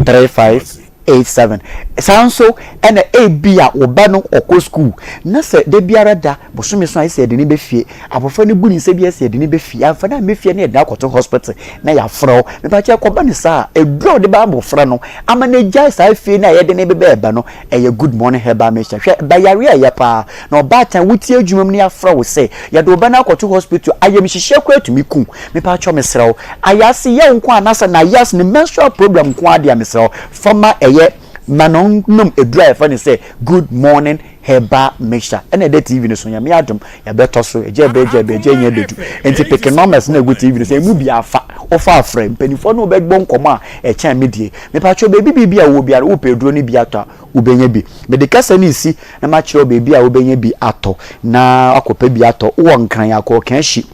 35 87. Saa nso ɛna ebi a wo ba no ɔkɔ school na sɛ da biara da bosome so a ɛsɛ yɛde ne bɛ fie, abɔfra no bu ne nsa bi ɛsɛ yɛde ne bɛ fie, amfa no ammɛ fie na yɛde no akɔto hospital na yɛafrɛ wo. Mepakyɛ kɔba ne saa a, aduru a wɔde ba abɔfra no ama no agyae saa fie no a yɛde ne bɛbɛ ɛba no, ɛyɛ Good Morning Herbal Mixture. Hwɛ, bayare a ɛyɛ paa na ɔbaatan wotie adwuma mu no yɛafrɛ wo sɛ yɛde wo ba no akɔto hospital, ayamhyehyeɛ koraa tumi ku. Mepakyɛ mesrɛ wo, ayase yɛ wo nko anaasɛ na ayase ne menstrual problem nko adeɛ a, mesrɛ wo, fama ɛyɛ ma no nom aduru a yɛfrɛ no sɛ Good Morning Herbal Mixture. Ɛna ɛda TV no so, Nyame adom yɛbɛtɔ so ɛgya ɛbɛ ɛgya ɛbɛ ɛgya ɛnyɛ bɛdu. Nti pick numbers na ɛgu TV no so, ɛmu bi afa wofa afrɛ mpanimfoɔ no wobɛbɔ nkɔmmɔ a ɛkyɛn me die. Mepakyɛ baabi biribi a wɔ biara wopɛ aduro no bi atɔ a, wobɛnya bi. Mede kasa no si na makyerɛ wo baabi a wobɛnya bi atɔ na akɔpɛ bi atɔ. Wowɔ Nkran akɔ Ɔkanhyi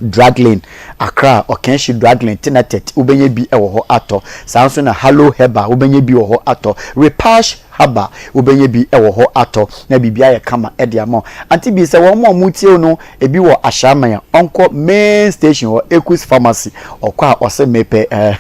Drug Lane, Accra Ɔkanhyi Drug Lane Tinatet, wobɛnya bi wɔ hɔ atɔ. Saa nso na Hallo Herbal, wobɛnya bi wɔ hɔ atɔ. Repash Herbal, wobɛnya bi wɔ hɔ atɔ na biribi ayɛ kama de ama wo. Ante bi sɛ wɔn a wɔtie no ebi wɔ Ashaiman a, ɔnkɔ main station hɔ, Ekus Pharmacy. Ɔkɔ a ɔsɛ mepɛ ɛɛ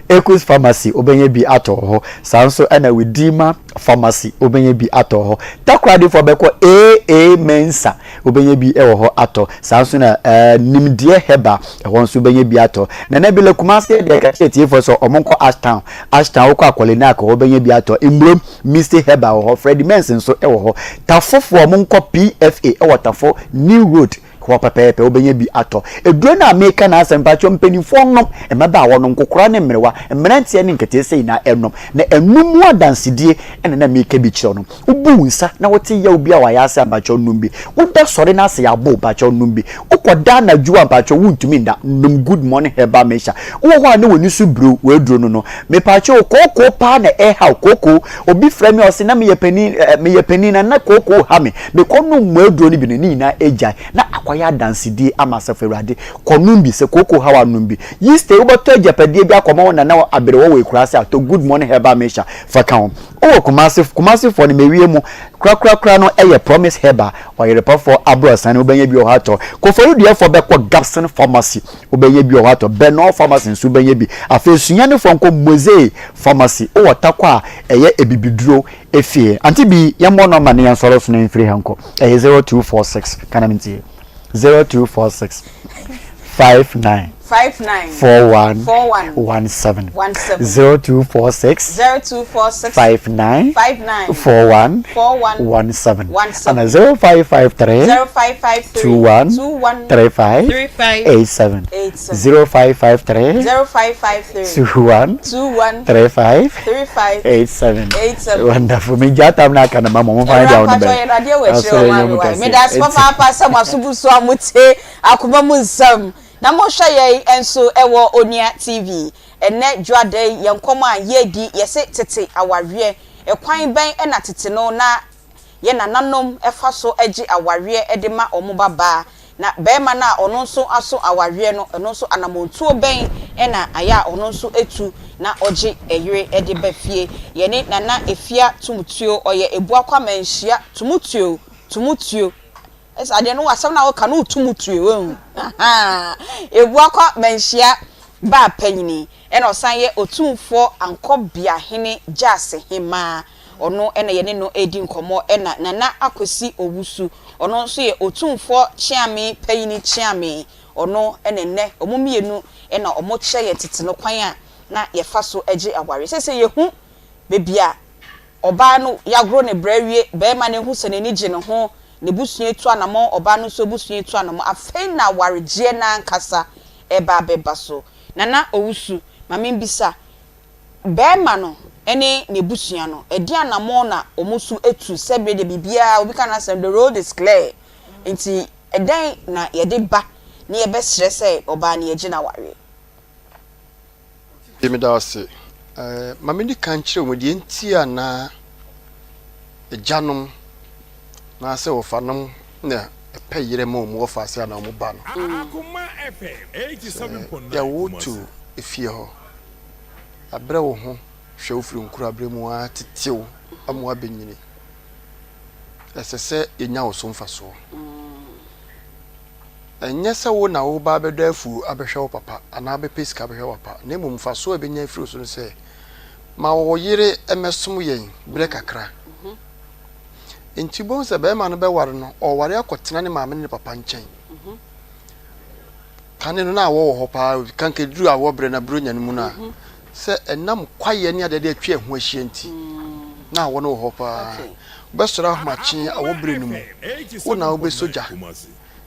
Ekus Pharmacy, wobɛnya bi atɔ wɔ hɔ. Saa nso ɛna Widima Pharmacy, wobɛnya bi atɔ wɔ hɔ. Takoradefoɔ bɛkɔ AA Mensa, wobɛnya bi wɔ hɔ atɔ. Saa nso na Nimdeɛ Herbal, ɛhɔ nso wobɛnya bi atɔ. Nana bi la Kumase deɛ, ka kyerɛ tiefoɔ sɛ ɔmo nkɔ Ashtown. Ashtown wokɔ Akɔlenak hɔ wobɛnya bi atɔ. Mmurom Misty Herbal wɔ hɔ. Freddie Mens nso wɔ hɔ. Tafofoɔ ɔmo nkɔ PFA wɔ Tafo New Road hɔ pɛpɛɛpɛ, wobɛnya bi atɔ. Eduro no a meka n'asɛm, mpakyɛw, mpanimfoɔ nom, mmabaawa nom, nkokora ne mmerewa, mmeranteɛ ne nketeesia nyinaa ɛnom. Na ɛnom mu adansedie ɛna na meka bi kyerɛ no. Wobu wo nsa na wote yaw bi a wayɛ ase a, mpakyɛw nom bi. Woda sɔre no ase yɛabɔ, mpakyɛw nom bi. Wokɔda anadwo a, mpakyɛw wontumi nda, nom Good Morning Herbal Mixture. Wowɔ hɔ a na w'ani so biriw, w'aduro no no. Mepakyɛw, kookoo paa na ɛhaw kookoo. Obi frɛ me a ɔse na meyɛ panin, ɛɛ meyɛ panin na na kookoo ha me. Mekɔ nom mo aduro no bi no, ne nyinaa agyae. Na akɔyɛ adansedie ama Asafo Awurade. Kɔ nom bi, sɛ kookoo haw a nom bi. Yeast, wobɛtɔ agyapadeɛ bi akɔma wo nana aberewa wɔ ekuraase a, tɔ Good Morning Herbal Mixture fa ka ho. Wowɔ Kumasi, Kumasifoɔ no mewie mu korakorakora no yɛ Promise Herbal, ɔyerepafoɔ aborɔsan no wobɛnya bi wɔ hɔ atɔ. Koforidua-foɔ bɛkɔ Gabson Pharmacy, wobɛnya bi wɔ hɔ atɔ. Benor Pharmacy nso wobɛnya bi. Afei Sunyanifoɔ nkɔ Mosey Pharmacy, wowɔ Tarkwa a ɛyɛ abibiduro efie. Ante bi, yɛmmɔ nɔma na yɛnsɔre so na yɛmfiri ha nkɔ. Ɛyɛ 0246, ka na mentie, 0246 59 59 41 41 17 17 0246 0246 59 59 41 41 17 17 ana 0553 0553 21 21 35 35 87 87 0553 0553 21 21 35 35 87. 87. Wonderful. Me gya tam na aka na ma mo fa dia Ewura wo no mpatsɔ bɛ. yɛ dadeɛ wɔ akyire Asɔre wɔ nyɛ maame mu wa kɛseɛ. meda ase papaapa sɛ mo asobu so a mote akoma mu nsɛm na mohwɛ yɛn nso ɛwɔ Onua TV. Ɛnɛ dwoada yi, yɛn nkɔmmɔ a yɛredi, yɛse tete awareɛ, ɛkwan bɛn ɛna tete no na yɛ nananom ɛfa so gye awareɛ de ma wɔn babaa, na bɛrima no a ɔno nso aso awareɛ no, ɛno nso anammɔntuo bɛn ɛna ayɛ a ɔno nso etu na ɔgye ɛyere de ba fie? Yɛne Nana Efia Tumutuo, ɔyɛ Ebuakwa Manhyia Tumutuo Tumutuo ɛsɛ adeɛ no asɛm na ɔka no tumutuo ehu Ebuakwa Manhyia baa panyini, ɛna ɔsan yɛ Otumfoɔ Ankɔbeahene Gyaase Hemaa. Ɔno ɛna yɛne no redi nkɔmmɔ. Ɛna Nana Akwasi Owusu, ɔno nso yɛ Otumfoɔ Kyeame panyini Kyeame. Ɔno ɛna nnɛ wɔn mmienu ɛna wɔn kyerɛ yɛn tete no kwan a na yɛfa so gye aware. Sɛsɛ yɛhu beebi a. ɔbaa no yɛagoro ne brɛ awie, barima no ahu sɛ n'ani gye ne ho, n'abusua atu anamɔn, ɔbaa no nso abusua atu anamɔn, afei na awaregyeɛ no ankasa reba abɛba so. Nana Owusu, ma membisa, barima no ne n'abusua no, ɛdeɛn anamɔn na wɔn nso atu sɛ berɛ deɛ biribiara, obi ka n'asɛm, the road is clear, nti ɛdɛn na yɛde ba na yɛbɛsrɛ sɛ ɔbaa no yɛgye no awareɛ? Afei meda wo ase. Ma menni kan nkyerɛ wo deɛ nti a na agyanom anaasɛ wɔfanom na ɛpɛ yerɛ ma wɔn wɔfaase anaa wɔn ba no. Sɛ yɛwo to efie hɔ, abrɛ wo ho hwɛ wo firi nkoraberɛ mu ara tete wo ama woabɛnyini. Ɛsɛ sɛ yɛnya wo so mfasoɔ. Ɛnyɛ sɛ wo na woreba abɛdɔ afuw abɛhwɛ wo papa anaa abɛpɛ sika abɛhwɛ wo papa, na mmom mfaso a ebenya afiri wo so ne sɛ, ma wo yere mmɛsom yɛn bere kakra. Enti wubehu sɛ barima no bɛware no, ɔreware akɔtena ne maame ne ne papa nkyɛn. Kane no, na awɔ wɔ hɔ paa, kanka eduru awɔ bere na buronya no mu no a, sɛ ɛnam kwaeɛ ne adeade atwa ɛho ahyia nti, na awɔ no wɔ hɔ paa. Wobɛsɔre ahomakye awɔ bere no mu, wo na wobɛsɔ gya.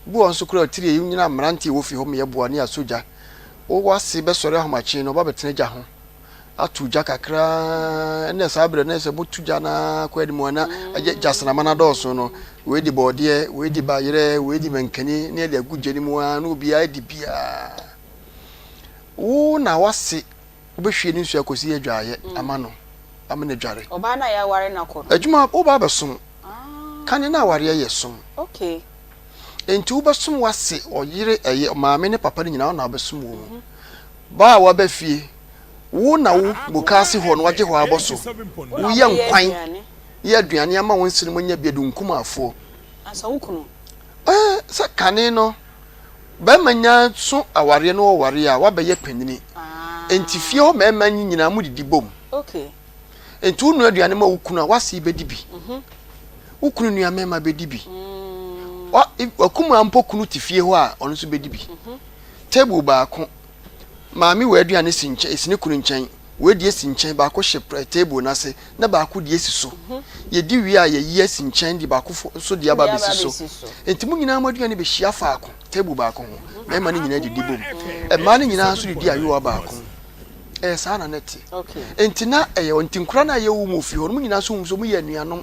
Bi wɔ hɔ nso koraa a, tiri a ɛnyina mmerante a ɛwɔ fie hɔ ma yɛboa ne asɔ gya. Wo w'ase bɛsɔre ahomakye no, ɔba bɛtena gya ho ato gya kakra. Ɛnna saa berɛ no, sɛ moto gya no ara kɔ anim a, na agye gyasramma no adɔɔso no, wei de bɔɔdeɛ, wei de bayerɛ, wei de mankani, ne yɛde agu gya no mu ara, na obiara di biara. Wo na w'ase wobɛhwie ne nsuo akɔsi adwaeɛ ama no, ama no adware. Ɔbaa no a yɛaware no akɔ no. Adwuma, woba abɛsom. Kane na awareɛ yɛ som. Okay. Enti wobɛsom w'ase, ɔyere, ɛyɛ maame ne papa no nyinaa wo na wobɛsom wɔn mu. Ba a waba fie, wo na wo mukaase hɔ no wagye hɔ abɔ so. Woyɛ nkwan, yɛ aduane ama wo nsenom anya bi adi, wo nkumaafoɔ. Ansa wo kunu. Ɛɛ, sɛ kane no, barima nya so awareɛ na ɔware a, wabɛyɛ panyini. Enti fie hɔ mmarima nyinaa modidi bom. Okay. Enti wonoa aduane ma wo kunu a, w'ase bɛdi bi. Wo kunu nua mmarima bɛdi bi. W'akumaa mpo kunu te fie hɔ a, ɔno nso bɛdi bi. Table baako, maame wɔ aduane si nkyɛn, si ne kunu nkyɛn, wei deɛ si nkyɛn, baako hyɛ table no ase, na baako deɛ si so. Yɛdi wie a, yɛyi asi nkyɛn de baako nso deɛ aba abɛsi so. Enti mo nyinaa mo aduane bɛhyia faako, table baako ho. Mmarima no nyinaa didi bom. Mmaa no nyinaa nso didi ayowa baako. Ɛyɛ saa na na ɛte. Enti na ɛyɛ nti nkora no a yɛwo mu ofie hɔ no, mo nyinaa nso hu sɛ wɔyɛ anuanom.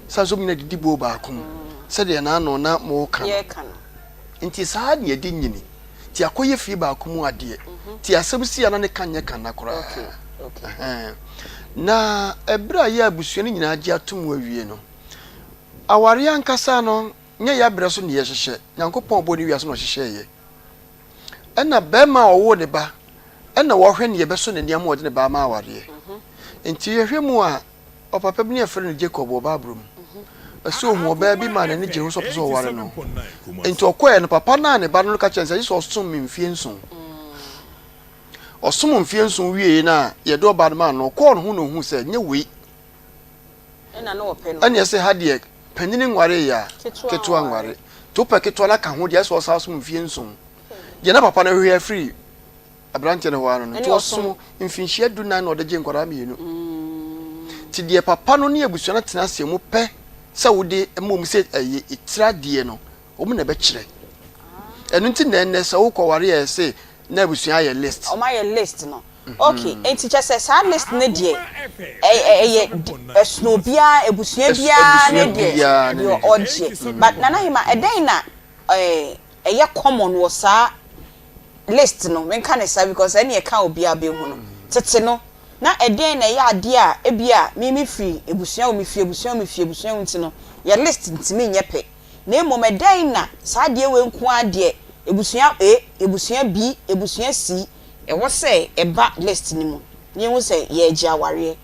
Sane sɛ wɔn nyinaa didi bowl baako mu. Sɛdeɛ n'ano na moka no. Nti saa na yɛde nyini. Nti akɔyɛ fie baako mu adeɛ. Nti asɛm si a na ne ka nyɛ ka nna koraa. Na ɛberɛ a yɛ abusua no nyinaa gye atom awie no, awareɛ ankasa no nyɛ yɛ abrɛ so na yɛhyehyɛ. Nyankopɔn a ɔbɔɔ ne wiase na ɔhyehyɛeɛ. Ɛna barima a ɔwoo ne ba ɛna wɔhwɛ nea ɛbɛsɔ n'ani ama ɔde ne ba ama awareɛ. Nti yɛhwɛ mu a, ɔpapa bi ne yɛfrɛ no Jacob wɔ Bible mu. Ɛsɛ ohun ɔbaa bi maa n'ani gye ho sɛ ɔpɛ sɛ ɔware no. Nti ɔkɔɛ no, papa no a ne ba no no ka kyerɛ no sɛ gye sɛ ɔsom me mfie nson. Ɔsom mfie nson wieeɛ no a yɛde ɔbaa no maa no, ɔkɔɔ ne ho na ohuu sɛ nyɛ wei Ɛna na ɔpɛ no. Ɛna ɛsɛ ha deɛ panyini nwaree a ketewa nware. Nti wopɛ ketewa no aka ho deɛ ɛsɛ ɔsan som mfie nson. Deɛ na papa no hwehwɛ afiri aberanteɛ no hɔ ara no nti ɔsom mfinhyia dunan na ɔde gye nkwadaa mmienu. Nti deɛ papa no ne abusua no tena ase mu pɛ sɛ wode ma wɔn sɛ ɛyɛ etira deɛ no wɔn na ɛbɛkyerɛ. Ɛno nti na ɛnnɛ sɛ wokɔware a ɛsɛ na abusua ayɛ list. Wɔn ayɛ list no. Ok, enti kyerɛ sɛ saa list no deɛ ɛyɛ ɛsono obiara, abusua biara ne deɛ deɛ ɔgye. But Nana Hima, ɛdɛn na ɛyɛ common wɔ saa list no, menka no saa because ɛne ɛka obiara bɛhu no. Tete no, na ɛdɛn na ɛyɛ adeɛ a ebia me mefiri abusua wei, mefiri abusua wei, mefiri abusua wei nti no, yɛ list ntumi nyɛ pɛ. Na mmom ɛdɛn na saa adeɛ wei nko ara deɛ abusua A, abusua B, abusua C, ɛwɔ sɛ ɛba list no mu na yɛhu sɛ yɛregye awareɛ.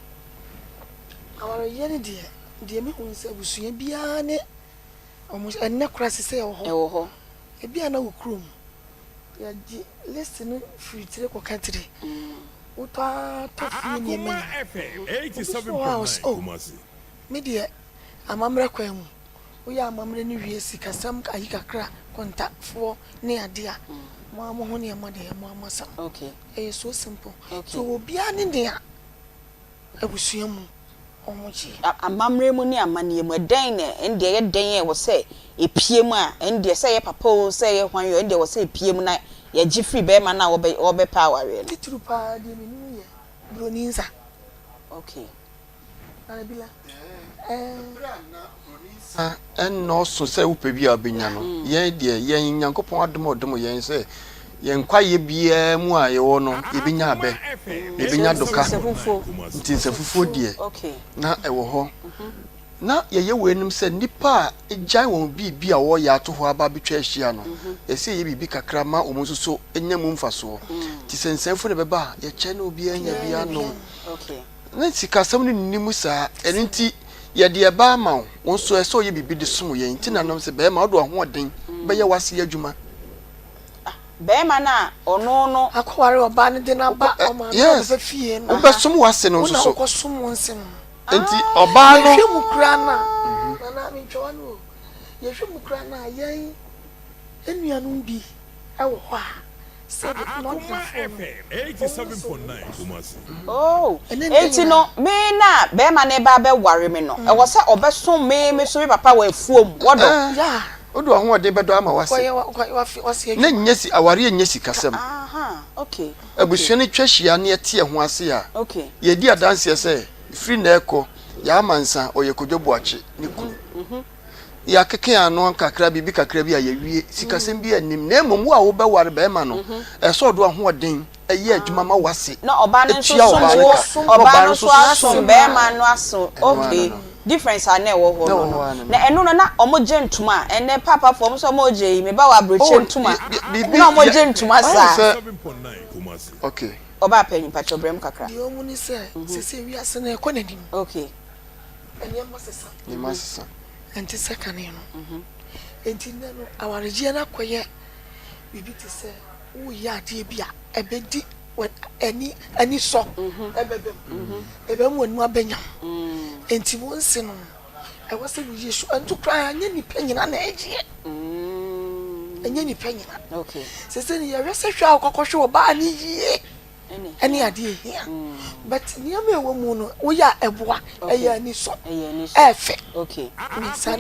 Awareyɛ no deɛ, deɛ mehu ne sɛ abusua biara ne wɔn, ɛnnɛ koraa seesei ɛwɔ hɔ. Ɛwɔ hɔ. Ebia na wo kurom, yɛgye list no firi tire kɔka tire. Wotɔ ara tɔ fie nneɛma nyinaa. Obi nso wɔ hɔ a ɔse oh, me deɛ amammerɛ kwan mu, Woyɛ amammerɛ no wie, sikasɛm ayi kakra, kɔntafoɔ ne adeɛ a, mo ara mo ho nneɛma deɛ mo ara mo asɛm. Ɛyɛ so simple. So obiara ne nea abusua mu wɔgyeɛ. Amammerɛ mu ne amanneɛ mu, ɛdɛn na ɛnde ɛyɛ dɛn a ɛwɔ sɛ ɛpue mu a, ɛndeɛ sɛ ɛyɛ papa oo, sɛ ɛyɛ hwan oo, ɛndeɛ ɛwɔ sɛ ɛpue mu na yɛgye firi barima no a ɔrebɛpɛ awareɛ no. Titiriw paa deɛ menim yɛ buroni nsa. Okay. Nana Bila, ɛɛ. Ɛberɛ a na buroni nsa nnɔɔso sɛ wopɛ bi a wobɛnya no, yɛn deɛ, yɛn Nyankopɔn adom a ɔdom yɛn sɛ yɛn kwaeɛ biara mu a yɛwɔ no, yɛbɛnya abɛ, yɛbɛnya doka, nti nsafufuo deɛ na ɛwɔ hɔ. Ná yɛyɛ weinom sɛ nnipa a agyae wɔn biribi a wɔreyɛ ato hɔ aba abɛtwa ahyia no, ɛsɛ sɛ yɛyɛ biribi kakra ma wɔn nso so nya mu mfasoɔ. Nti sɛ nsɛmfo na ɛbɛba a, yɛkyɛ na obiara nya bi anom. Na sikasɛm no nni mu saa, ɛno nti yɛde ɛba ama wo, wo nso ɛsɛ sɛ woyɛ biribi de som yɛn. Nti na nam sɛ barima wode w'ahoɔden bɛyɛ w'ase adwuma. Barima no a ɔno no. Akɔware ɔbaa no de no aba ɔmaame Yes, ɔbɛba fie no. wobɛsom w'ase no Wo nso na so. wokɔsom wo nse no. Nti ɔbaa no. Yɛhwɛ mu koraa no a, Nana mentwa w'ano o, yɛhwɛ mu koraa no a yɛn nuanom bi wɔ hɔ a sɛbe Northernafoɔ no, wɔn nso wɔn kɔ so. Oh, Ɛne nnɛ enti no nyinaa. me na bɛrima no reba abɛware me no, ɛwɔ sɛ ɔbɛsom me me so me papa wɔ afuom, wɔdɔ. Yeah. Wode w'ahoɔden bɛdɔ ama w'ase. Kɔyɛ wa kɔyɛ w'afe w'ase Na adwuma. nyɛ si awareɛ nyɛ sikasɛm. Aha, okay, okay. Abusua no twa hyia na yɛte ɛho ase a, Okay. yɛdi adanseɛ sɛ firi nnɛ rekɔ, Yaa Amansa ɔyɛ Kojo Boakye ne kunu. Yɛakeke ano kakra, biribi kakra bi a yɛawie, sikasɛm biara nnim. Na mmom wo a wobɛware barima no, ɛsɛ sɛ ɔde w'ahoɔden yɛ adwuma ma w'ase, Na ɔbaa no nso tua som ɔbaa no wo, ka, na ɔbaa ɔbaa no no nso nso asom som barima no aso. Ɛno ara Okay, no no. difference a na ɛwɔ hɔ Na no ɛwɔ no. hɔ ara no Na no. ɛno no na wɔgye ntoma a, ɛnnɛ paapafoɔ wɔn nso wɔgye yi, meba wɔ aburokyire Oh, ntoma, y- y- biribi na yɛ, wɔgye ntoma ayɛ saa. sɛ, okay. Ɔbaa panyin, mpakyɛw brɛ mu kakra. Deɛ ɔmu ne sɛ, seesei wiase no ɛkɔ n'anim. Okay. Nneɛma sesa. Nneɛma sesa. Ɛnte sɛ kane no. Enti nnɛ no, awaregyeɛ no akɔyɛ biribi te sɛ woreyɛ adeɛ bi a ɛbɛdi w'ani anisɔ ɛbɛba mu. Ɛbɛma w'anim aba nyam. Enti wo nse no, ɛwɔ sɛ woyi so. Ɛnto koraa, ɛnyɛ nnipa nyina na ɛgyeɛ. Ɛnyɛ nnipa nyina. Seesei no, yɛhwɛ sɛ hwɛ a wokɔkɔhwɛ ɔbaa no yie. ɛne adeɛ ɛhia but nneɛma ɛwɔ mu no woyɛ a ɛboa ɛyɛ anisɔ ɛɛfɛ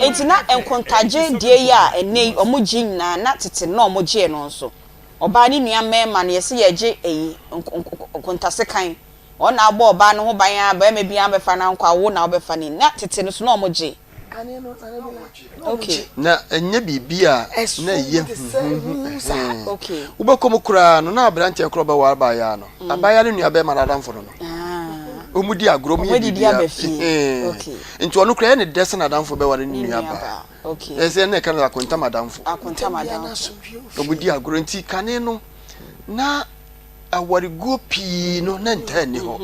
Enti na nkontagye deɛ yi a ɛnnɛ yi wɔn gye nyinaa na tete no na wɔn gyeɛ no nso ɔbaa ne nua mmarima no yɛse yɛgye ɛyi nkontasekan wɔn na abɔ ɔbaa no ho ban ara barima biara bɛfa no ankɔ a wo na wobɛfa no na tete no so na wɔn gye. Kane no Nana bi na na ɔmo Okay. gye. Na ɛnyɛ biribi a Ɛso na ɛyɛ te sɛ huhuuhu huhu saa. ɛhɛn. Okay. Wobɛkɔ mu koraa no, na aberanteɛ korɔ bɛware abaayaa no. Abaayaa no nua bɛrima no adamfo no no. Ah. Wɔn di agorɔ, wɔn Wɔn yɛ adidi biribiara. aba fie. Ɛhɛn. Okay. Nti ɔno koraa ɛyɛ ne dɛ sɛ n'adamfo bɛware ne Ne nua nua baa. baa. Okay. Ɛsɛ sɛ na ɛka no akontam adamfo. Akontam Ntɛm biara na adamfo. asomdwie wɔ fie. Wɔn di agorɔ nti kane no na awareguo pii no na ntaa nni hɔ.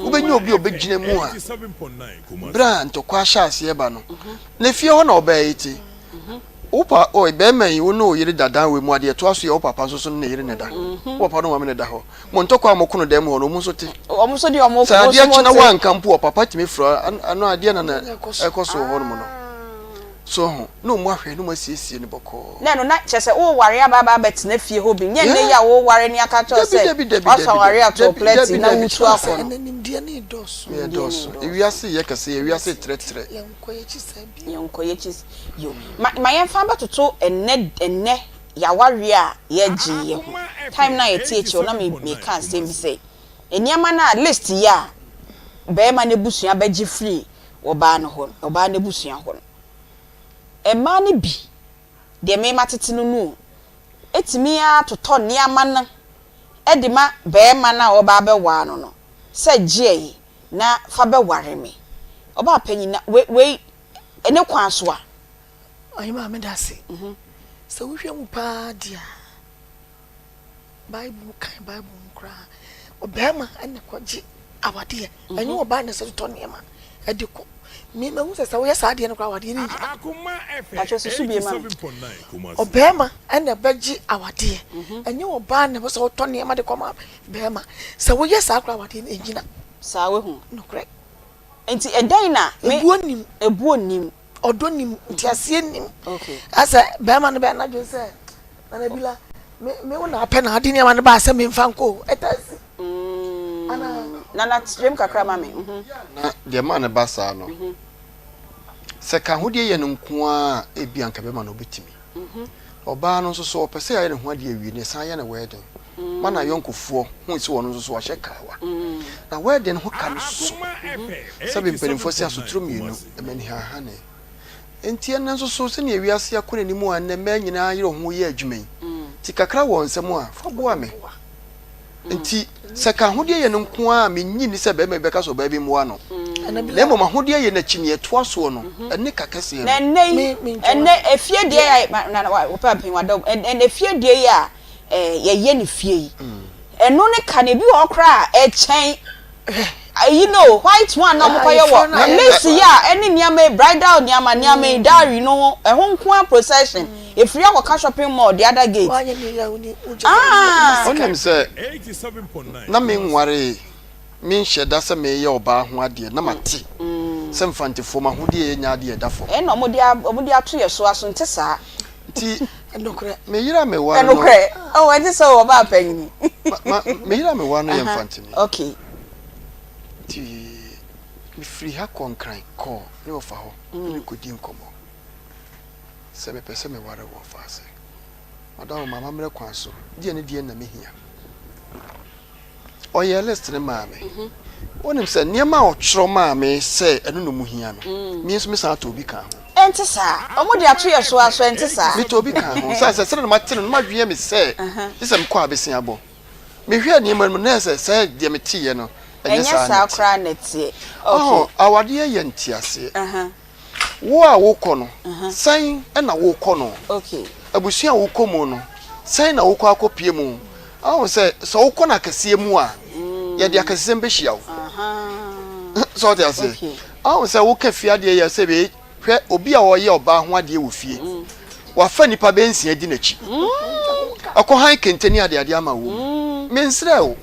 Wobɛnya obi a ɔbɛgyina mu a, berɛ a ntɔkwa ahyɛ aseɛ ba no, na efie hɔ na ɔbaa yi te. Wo pa, oi, bɛrima yi, wo ne wo yere da dan wei mu a, deɛ ɛtoa so yɛ wo papa nso so ne ne yere na ɛda. Wo papa ne wo maame na ɛda hɔ. Mo ntɔkwa a moko no dan mu hɔ no, wɔn nso te. Sɛ adeɛ kye na woanka mpo a, papa tumi frɛ wo, ano adeɛ na na ɛkɔ so wɔ hɔnom no. So ho, na wɔn ahwɛ na wɔn asiesie no bɔkɔɔ. Na ɛno na kyerɛ sɛ woreware aba aba abɛtena fie hɔ bi, nyɛ nnɛ yi a woreware ne aka akyerɛ wo sɛ woaso aware ato wo plɛte na woretu akɔ no. Ɛnɛ nimdeɛ no redɔɔso. Nimdeɛ no redɔɔso. Ewiase reyɛ kɛse, ewiase retrɛtrɛ. Yɛnkɔ yɛn akyi saa bio. Yɛnkɔ yɛn akyi bio. Ma ma yɛmfa abɛtoto ɛnnɛ ɛnnɛ yɛawareɛ a yɛregye yi ho. Time no a yɛte akyire hɔ na me meka asɛm bi sɛ, nneɛma no a list yi a barima no abusua bɛgye firi ɔbaa no hɔ, ɔbaa no abusua hɔ no. Mmaa no bi, deɛ me matete no no o, tumi ara totɔ nneɛma no de ma barima no a ɔreba abɛware no no sɛ gyeɛ yi na fa bɛware me. Ɔbaa panyin na wei wei ne kwan so a. Ɔhemaa meda ase. Sɛ wohwɛ mu paa deɛ a. Bible mu kan Bible mu koraa ɔbarima na ɛkɔgye awadeɛ mhm. ɛnyɛ ɔbaa na ɛsɛ totɔ nneɛma ɛde kɔ me mahu sɛ sɛ woyɛ saa adeɛ no koraa awadeɛ no nyina ɔbarima na ɛbɛgye awadeɛ mhm. ɛnyɛ ɔbaa na ɛwɔ sɛ wotɔ nneɛma de kɔma barima sɛ woyɛ saa koraa awadeɛ no ɛnyina saa wahu nokorɛ nti ɛdɛn na ebuo nim ebuo nim ɔdɔ nim nteaseɛ nim asɛ bɛrima no bɛyɛ n'adwene sɛ nana bi la me me wo na apɛ na ade nneɛma no baa sɛ memfa nkɔ o ɛtaa si mm. ana. Nana kyerɛ mu kakra ma me. Mhm. Na deɛ ɛma no ba saa no, sɛ ka ahodeɛ yɛ no nko ara a, ebia anka bɛrima no ɔbɛtumi. Ɔbaa no nso so, ɔpɛ sɛ yɛayɛ ne ho adeɛ awie no, yɛsan yɛ no wedding ma n'ayɔnkofoɔ hu sɛ ɔno nso so wahyɛ kawa. Na wedding ho ka no so. Sɛbe mpanimfoɔ se asotoro mmienu, ɛma anihaahane. Enti ɛnnɛ nso so, sɛnea wiase akɔ n'anim a nnɛ mmaa nyinaa yere wɔn ho yɛ adwuma yi, ti kakra wɔ nsam a, fa boa me. Enti sɛ ka ahodeɛ yɛ no nko ara a, minnye nni sɛ barima bi bɛka sɛ ɔbaa bi mmoa no. Na mmom ahodeɛ yɛ no akyi nea ɛtoa soɔ no, ɛne ka kɛseɛ no. Na ɛnnɛ yi, ɛnnɛ efie deɛ a, na, na, wɔpɛ mpɛn wadɔ, ɛnnɛ efie deɛ yi a, ɛɛ, yɛyɛ no fie yi, ɛno ne ka no, ebi wɔ hɔ koraa a, ɛkyɛn Ayi no white one na wɔkɔ yɛ wɔ lace yi a ɛne nneɛma yi bridal nneɛma nneɛma yi dowry no ho ɛho nko ara procession efiri akɔka shopping mall the other gate. Ah. Wonim sɛ na menwaree, menhyɛ da sɛ mereyɛ ɔbaa ho adeɛ, na mate sɛ Mfantefoɔ m'ahodeɛ yɛ nyɛ adeɛ a ɛda fam. Ɛna wɔde wɔde ato yɛ so aso nte saa. Nti me yere a meware no. Ɛnokorɛ oh ɛnte sɛ ɔbaa panyini. Ma me yere a meware no yɛ Mfanteni. Okay. Nti mefiri ha kɔɔ Nkran kɔɔ ne wɔfa hɔ ne no kɔdii nkɔmmɔ sɛ mepɛ sɛ meware wo ɔfaa sɛ madam ma amammerɛ kwan so deɛ ne deɛ na mehia. Ɔyɛɛ list no maa me. Wonim sɛ nneɛma a ɔtwerɛ maa me sɛ ɛno na ɔmu hia no, me nso mesan tɔɔ bi kaa ho. Ɛnte saa. Wɔde ato yɛn so ara so, ɛnte saa? Metɔɔ bi kaa ho. Sane sɛ sɛdeɛ na mate no, na m'adwene yɛ me sɛ gye sɛ mekɔ abeseabɔ. Mehwɛɛ nneɛma no mu, na ɛyɛ sɛ sɛ deɛ meteeɛ no, ɛnyɛ Ɛnyɛ saa na saa ɛte. koraa na ɛteɛ. Ɔho, Okay. awadeɛ yɛ nteaseɛ. Wo a wokɔ no, sɛn na wokɔ no? Abusua a wokɔ mu no, sɛn na wokɔ akɔpue mu? Ahu sɛ, sɛ wokɔ no akɛseɛ mu a, yɛde akɛsesɛm bɛhyia wo. Sɛ wote aseɛ? Ahu sɛ woka fie adeɛ yɛ sɛ bee, hwɛ obi a ɔyɛ ɔbaa ho adeɛ wɔ fie, wafa nnipa bɛyɛ nsia di n'akyi. Ɔkɔ han kente ne adeade ama wo. Mensrɛ wo.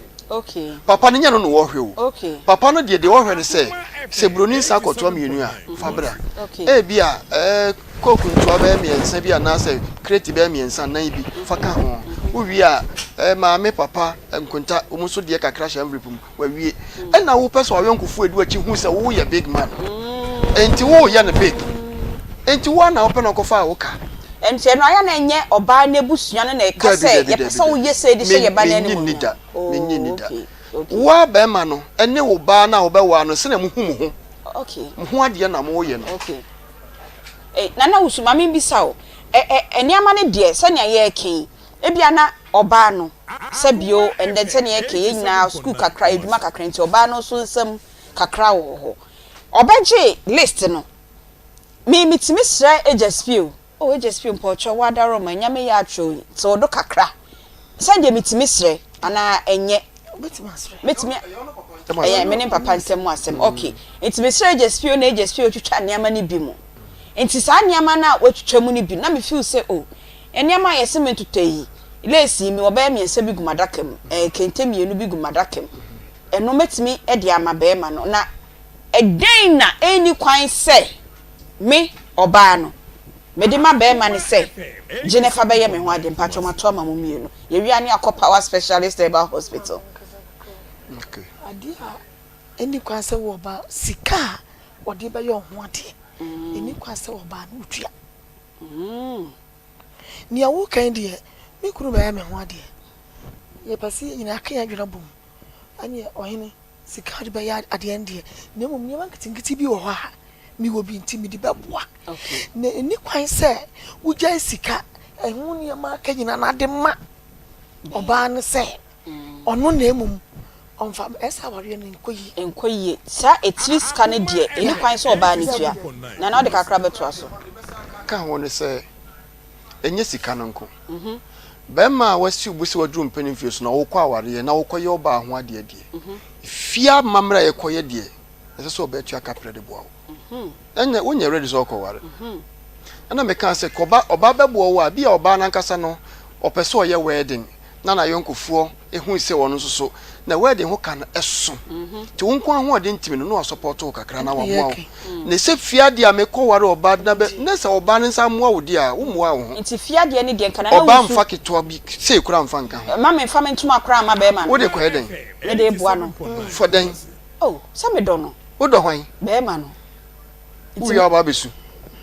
Papa no nyɛ no na ɔhwɛ o. Papa no deɛ deɛ ɔhwɛ no sɛ, sɛ buroni nsa kɔtoa mmienu a, fa bra. Ebia ɛɛ coke ntoa bɛyɛ mmiɛnsa bi anaasɛ kreti bɛyɛ mmiɛnsa nan bi fa ka ho. Wowie a, ɛɛ maame, papa, nkonta, wɔn nso deɛ kakra hyɛ envelope mu, wawie. Ɛna wopɛ sɛ w'ayɔnkofoɔ a ɛdi w'akyi hu sɛ woyɛ big man. Enti woreyɛ no big. Enti wo ara na wopɛ na ɔkɔfaa wo ka. Enti ɛno ayɛ a na ɛnyɛ ɔbaa no abusua no na ɛka sɛ yɛpɛ sɛ woyɛ sei de hyɛ yɛn ba no animuonyam? Mennye nni da. Wo ara barima no ne wo baa no a wobɛware no, sɛnea mohu mo ho, mo ho adeɛ na moreyɛ no. Nana Wusu, ma membisa wo, nneɛma no deɛ sɛnea yɛreka yi, ebia na ɔbaa no, sɛ bio, ɛnnɛ sɛnea yɛreka yi, yɛn nyinaa sukuu kakra, adwuma kakra nti, ɔbaa no nso nsam kakra wɔ hɔ. Ɔbɛgye list no, Me metumi srɛ Agya Spio, oh Agya Spio mpɔkyɛw w'adaroma nya me yɛ atwerɛ yi tew do kakra sɛ deɛ metumi srɛ anaa ɛnyɛ Mɛtumi ɛyɛ me ne papa ntɛm asɛm ok nti mesrɛ Agya Spio na Agya Spio twitwa nneɛma no bi mu nti saa nneɛma no a watwitwa mu no bi na me feel sɛ oh nneɛma a yɛse mentotɔ yi lace yi mewɔ bɛyɛ mmiɛnsa bi gu m'adaka mu ɛɛ kente mmienu bi gu m'adaka mu ɛno mɛtumi de ama bɛɛma no na Ɛdɛn na enni kwan sɛ me, ɔbaa no, mede ma barima no sɛ, Gye na fa bɛyɛ me ho ade, mpakyɛw mato ama mo mmienu. Yɛwie a ne yɛakɔ Power Specialist Herbal Hospital. Adeɛ a ɛnni kwan sɛ wo ɔbaa, sika a wɔde bɛyɛ wo ho adeɛ, ɛnni kwan sɛ ɔbaa no wotua. Nea woreka yi deɛ, me kunu bɛyɛ me ho adeɛ. Yɛpɛ sɛ yɛn nyinaa yɛka yɛn adwene bom. Ɛnneɛ ɔhene. Sika a wode bɛyɛ adeɛ no deɛ, na mmom nneɛma nketenkete bi wɔ hɔ a mewɔ bi nti mede bɛboa. Na ɛnni kwan sɛ wogyae sika ɛho nneɛma aka nyinaa na ade ma ɔbaa no sɛ ɔno na mmom ɔmfa ɛsɛ awareɛ no nkɔ yie. Nkɔ yie. Saa etiri sika no deɛ, ɛnni kwan sɛ ɔbaa no tua. Nana wode kakra bɛtoa so. Ka ho ne sɛ, ɛnyɛ sika no nko. Barima a wasi wo bo sɛ waduru mpanin mfeɛ so na wokɔ awareɛ na wokɔyɛ ɔbaa ho adeɛ deɛ, fie amammerɛ a yɛkɔyɛ deɛ, ɛsɛ sɛ ɔbaa tua kaprɛ de boa wo. Ɛnyɛ wonyɛ ready sɛ ɔkɔware. Ɛna mekaa sɛ kɔba ɔbaa bɛboa wo a, bi a ɔbaa no ankasa no ɔpɛ sɛ ɔyɛ wedding. na n'ayɔnkofoɔ hui sɛ ɔno nso so na wedding ho ka no ɛso nti wo nko ahoɔden ntimi no na wasɔpɔto wo kakra na waboa wo na sɛ fie adeɛ a mekɔ ware ɔbaa na bɛ na sɛ ɔbaa no nsa mmoa wo deɛ a wo mmoa wo ho. Nti fie adeɛ no deɛ nka Nana Ɔbaa Wusu. mfa ketewa bi sei koraa mfa nka ho. Mma memfa me ntoma koraa mma bɛɛma no. Wode kɔyɛ dɛn? Mede boa no. For dɛn? Oh, sɛ medɔ no. Wodɔ hwan? Bɛɛma no. Wowie a woba abɛsu.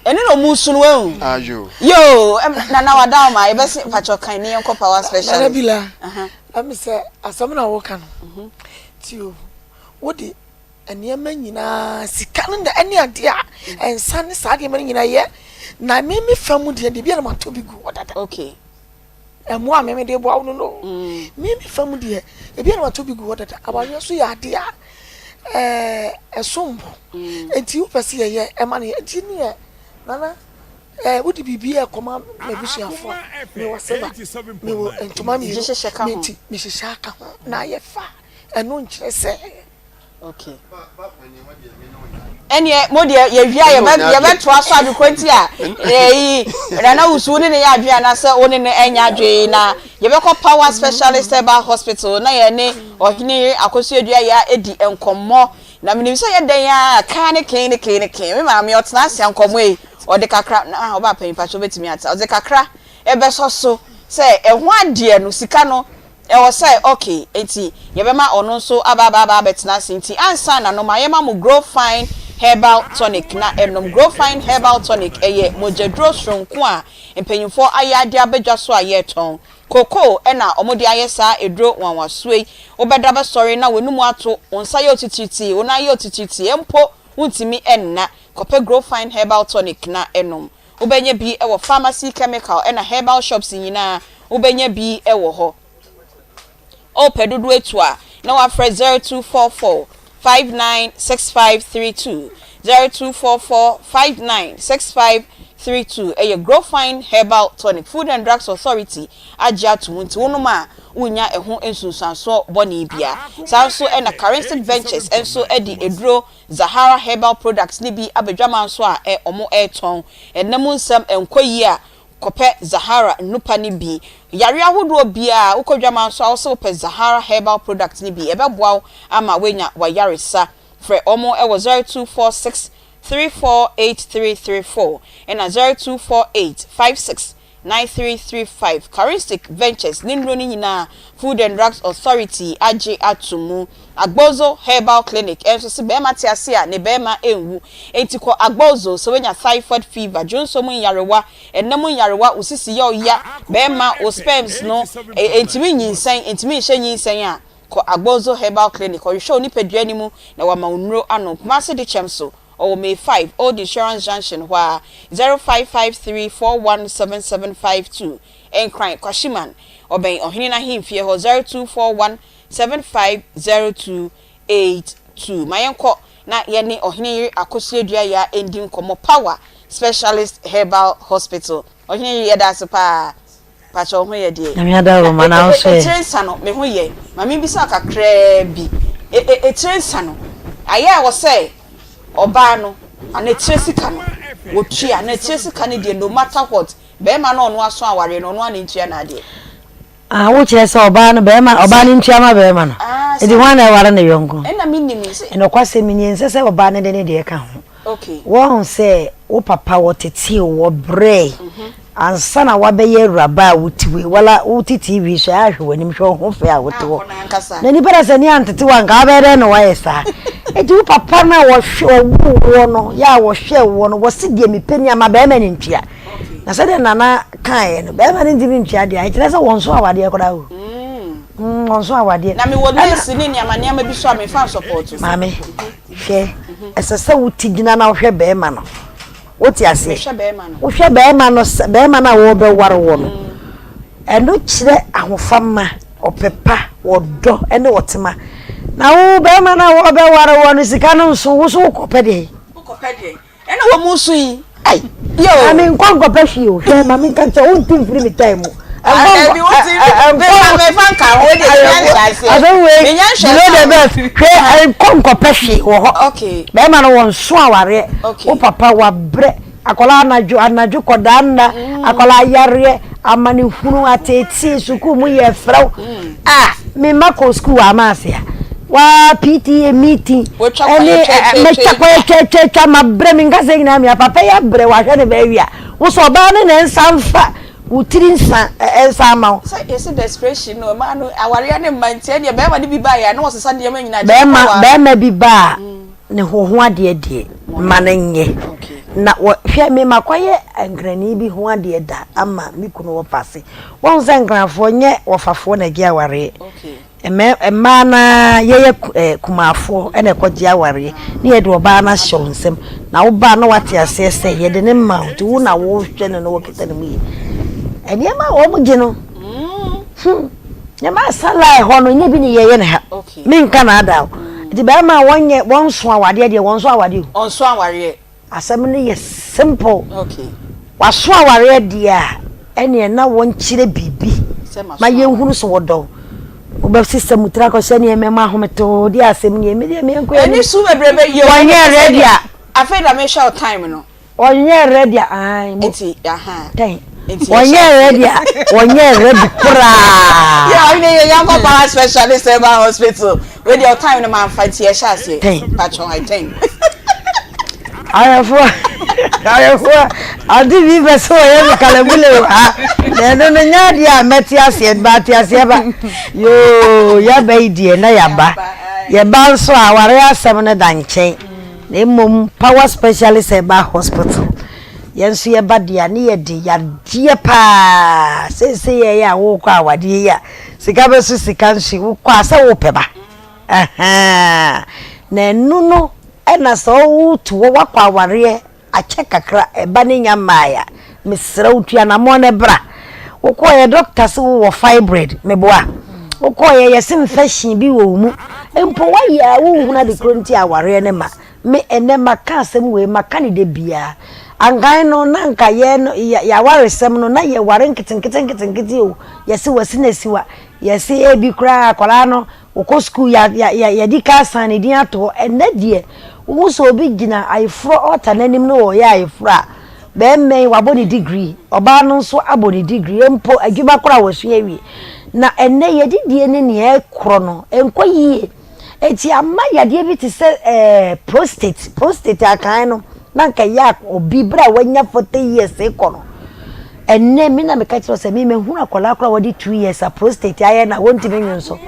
Ɛno na ɔmo su no wahu. Ah yoo. Yoo Nana wada wo ma yɛbɛse mpakyɛw kan ne yɛnkɔ power specialist. Nana Bila, ɛmi sɛ asɛm na woka no ti o, wode nneɛma nyinaa sika no na ɛne adeɛ a nsa ne saa nneɛma no nyinaa yɛ na me me fa mu deɛ deɛ bi a na matɔ bi gu hɔ dada. Okay. Mmoa a me mede boa wo no no. Me me fa mu deɛ ebi a na matɔ bi gu hɔ dada. Awareɛ nso yɛ adeɛ a ɛɛ ɛsom bo. Nti wopɛ sɛ yɛyɛ ɛma no yɛ nti neɛ nana ɛɛ wode biribi ɛkɔma m'abusuafoɔ a mewɔ sɛba mewɔ ntoma mmienu me nti mehyehyɛ aka ho na ayɛ fa ɛno nkyerɛ sɛ Okay. Ɛneɛ mo deɛ yɛwie a yɛbɛ yɛbɛtoa so ade koro nti a ɛyi Nana Wusu wo ne ne yɛ adwene anaasɛ wo ne ne ɛnyɛ adwene na yɛbɛkɔ Power Specialist Herbal Hospital na yɛne ɔhene yere Akosua Aduaya adi nkɔmmɔ na menim sɛ yɛ dɛn a kaa ne kee ne kee ne kee me maame ɔtena ase a nkɔmmɔ yi ɔde kakra na ɔbaa panyin pakyɛ wobɛtumi ate ɔde kakra ɛbɛsɔ so sɛ ɛho adeɛ no sika no Ɛwɔ sɛ, ok, enti yɛbɛma ɔno nso aba aba aba abɛtena ase. Nti ansa na no, ma yɛma mo Grow Fine Herbal Tonic na ɛnom. Grow Fine Herbal Tonic, ɛyɛ mogyaduro soronko a mpanyinfoɔ ayɛ ade aba dwa so a yɛretɔn. Cocoa na wɔde ayɛ saa aduro nwanwasoɔ yi. Wobɛda bɛsɔre na w'anum ato, wo nsa yɛ wo titiritii, wo nan yɛ wo titiritii, mpo wontumi nna. Kɔpɛ Grow Fine Herbal Tonic na nom. Wobɛnya bi wɔ pharmacy, chemical ɛna herbal shops nyinaa wobɛnya bi wɔ hɔ. Wopɛ dodoɔ atu a na wafrɛ 0244 596532, 0244 596532. Ɛyɛ Growfine Herbal Tonic. Food and Drugs Authority agye ato mu nti wonom a wonnya ɛho nsunsuansoɔ bɔne biara. Saa nso na Charistic Ventures nso de aduro Zahara herbal products no bi aba dwaman so a ɛ ɔmo ɛretɔn. Ɛna mu nsɛm ɛnkɔ yie a, kɔpɛ Zahara nnupa no bi. Yareɛ ahodoɔ biara a, wokɔ dwaman so a wose wopɛ Zahara herbal products no bi, ɛbɛboa wo ama woanya w'ayaresa. Frɛ ɔmo wɔ 0246 348334 ɛna 0248 56 9335 Charistic Ventures ne nnuro no nyinaa Food and Drugs Authority agye ato mu. Agbozo Herbal Clinic nso se barima te ase a ne barima nwu. Enti kɔ Agbozo sɛ woanya typhoid fever, dwonsɔ mu nyarewa, ɛna mu nyarewa, wo sisi yɛ wo ya, barima wo sperms no ntumi nyinsɛn, ntumi nhyɛ nyinsɛn a, kɔ Agbozo Herbal Clinic. Ɔhwehwɛ wo nipadua no mu na wama wo nnuro anom. Kumasi Dekyɛm so. Ɔwɔ May 5, Old Insurance Junction hɔ ara, 0553417752, Nkran, Kwashiman, ɔbɛn Ɔhene no ahemfie hɔ, 0241750282. Ma yɛnkɔ na yɛne Ɔhene Yere Akosua Duayaa ndi nkɔmmɔ, Power Specialist Herbal Hospital. Ɔhene Yere, yɛda ase paa. Pakyɛ wo ho yɛ deɛ. Nyame adaworo na wo nso ɛ. Etire nsa no me ho yɛ. Ma me bisa wo kakraa bi. Etire nsa no ayɛ a wɔ sɛ ɔbaa no anaa etire sika no wɔtua anaa etire sika no deɛ no matter what bɛɛma no ɔno aso awareɛ no ɔno ara na ntua n'adeɛ. Ah wo kyerɛ sɛ ɔbaa no bɛɛma ɔbaa no ntua ma bɛɛma no. Eti hwan na ɛware ne yɔnko? Ɛna me nim sɛ. Nokwasɛm ni ɛnsɛ sɛ ɔbaa no de ne deɛ ka ho. Woahu sɛ wo papa wɔtetee wo, wɔbrɛe ansa na woabɛyɛ awuraba a wote wei. Wala wote TV so a, ahwɛ w'anim, hwɛ wo ho fɛ a wote hɔ. Na nipa da sɛ ne antete wo anka wobɛyɛ dɛn na woayɛ saa? Enti wo papa no a wɔhwɛ ɔwoo woɔ no, yɛ a wɔhwɛɛ woɔ no, wɔse deɛ mepɛ ni ama bɛrima no ntua. Na sɛdeɛ Nana kaeɛ no, bɛrima no ntumi ntua deɛ a, ɛkyerɛ sɛ wɔnso awadeɛ koraa o. Wɔnso awadeɛ. Na mewɔ lace ne nneɛma nneɛma bi so a memfa nsɔpɔɔto. Maame. Hwɛ, ɛsɛ sɛ wote gyina na wohwɛ barima no. Wote aseɛ? Wohwɛ barima no sɛ barima no a wɔrebɛware wɔ no. Ɛno kyerɛ ahofama, ɔpɛ pa, ɔdɔ ne ɔtema. Na wo barima no a wɔrebɛware wɔ no sika no nso, wo nso wokɔpɛ deɛ? Wokɔpɛ deɛ? Ɛna wɔn mu nso yi. Ai, maame nkɔ nkɔpɛ hwee o. Hwɛ maame nka nkyɛn wontu mfiri me tan mu. Dabi wotu mfa mfa nka ho de menya nhyɛ aseɛ. Menya nhyɛ below the belt. Hwɛ nkɔ nkɔpɛ hwee wɔ hɔ. Okay. Bɛrima no wɔn so awareɛ. Okay. Wo papa wabrɛ akwadaa anadwo anadwo kɔdaa nna akwadaa yareɛ. Amanehunu, ateetee, sukuu mu yɛ frɛw. Ah, me mma kɔ sukuu wɔ Amaase a, waa PTA meeting, ɛne mɛtwa kwan atwa ma brɛ me nkasa nyinaa mea papa yi abrɛ wahwɛ ne ba awie a, wo sɛ ɔbaa no na nsa mfa wo tiri nsa nsa ama wo. Sɛ yɛsi desperation no mmaa no awareɛ ne mma nti ɛdeɛ bɛrima no bi ba yɛ a na wɔsesa nneɛma nyinaa. Bɛrima bɛrima bi ba a. Ne ho ho adeɛ deɛ, ma no nyɛ. Na wɔ, hwɛ, me makɔyɛ Nkrani bi ho adeɛ da ama me kunu wɔfa ase. Woahu sɛ Nkranfoɔ nyɛ wɔfafoɔ na ɛgye awareɛ. Mmɛ, mmaa no ara, yɛyɛ ku, eh, kumaafoɔ na ɛkɔgye awareɛ. Ne yɛde ɔbaa no ahyɛ wo nsam. Na wo ba no wate aseɛ sɛ yɛde no ma wo, nti wo na wohwɛ no na wokita no mu yie. Nneɛma a wɔgye no, hmm, nneɛma a salai hɔ no, nyɛ bi ne yɛyɛ no ha. Menka naadaa o. Nti bɛrima a wɔnyɛ wɔnso awadeɛ deɛ wɔnso awadeɛ o. Ɔnso awareɛ. Asɛm no yɛ simple. Okay. Waso awareɛ deɛ a ɛneɛ na wɔnkyerɛ biribi ma yɛnhunu so wɔdɔ wo. Wobɛsesa mu tiri akɔhyɛ nneɛma mu ahometoo deɛ asɛm nie me deɛ menkɔ anim. Ɛni su bebrebe yɛ o. Wɔnyɛ ready a. Afei na mehwɛ wo time no. Ɔnyɛ ready a ae mo. Nti aha. Tɛn. Ɔnyɛ ready a ɔnyɛ ready koraa. Yɛ ɔne yɛ yankɔ power specialist ɛba hospital. Wei deɛ ɔtime no maa nfa nti yɛhyɛ aseɛ. Tɛn. Patro I tɛn. Ayɛfoɔ ayɛfoɔ ade bi bɛ sɛ ɔyɛ me kalabule wɔ ha na ɛno no nyɛ adeɛ a mɛte aseɛ ba ate aseɛ ba yoo yaba yi deɛ na yaba yɛba nso a aware asɛm no da nkyɛn. Na mmom Power Specialist Herbal Hospital, yɛn nso yɛba deɛ a ne yɛde yadeɛ paa. Seesei yɛyɛ a wokɔ awadeɛ yi a, sika bɛso sika nso yi, wokɔ a sɛ wopɛ ba. Ahaa. Na ɛno no ɛna sɛ wotu hɔ woakɔ awareɛ akyɛ kakra, ɛba no nya mmaeɛ a, Mesrɛ wo tu anamɔn na bra. Wokɔeɛ doctor se wowɔ fibroid, meboa? Wokɔeɛ yɛse infection bi wɔ wo mu. Mpo woayɛ a wonhunu ade korɔ nti a awareɛ no ma. Me ɛnɛ maka asɛm wei maka no da biara. Ankan no na anka yɛ no yɛawaresɛm no na yɛware nketenkete nketenkete o. Yɛse wasi na asiwa. Yɛse ebi koraa akwadaa no Wɔkɔ sukuu, yɛ, yɛ, yɛ, yɛadi kan asan ne din ato hɔ. Ɛnnɛ deɛ, wohu sɛ obi gyina ayeforɔ ɔɔta no anim na ɔreyɛ ayeforɔ a, barima yi wabɔ ne degree, ɔbaa no nso abɔ ne degree, mpo adwuma koraa wasua awie. Na ɛnnɛ yɛdidie ne nea ɛkorɔ no, ɛnkɔ yie. Enti ama yadeɛ bi te sɛ ɛɛ prostate, prostate akan no, na anka ɛyɛ a obi berɛ a wanya 40 years rekɔ no, Ɛnnɛ me na meka kyerɛ wo sɛ me mahunu akwadaa koraa a wadi 2 years a prostate ayɛ na wɔntumi nwonsɔ.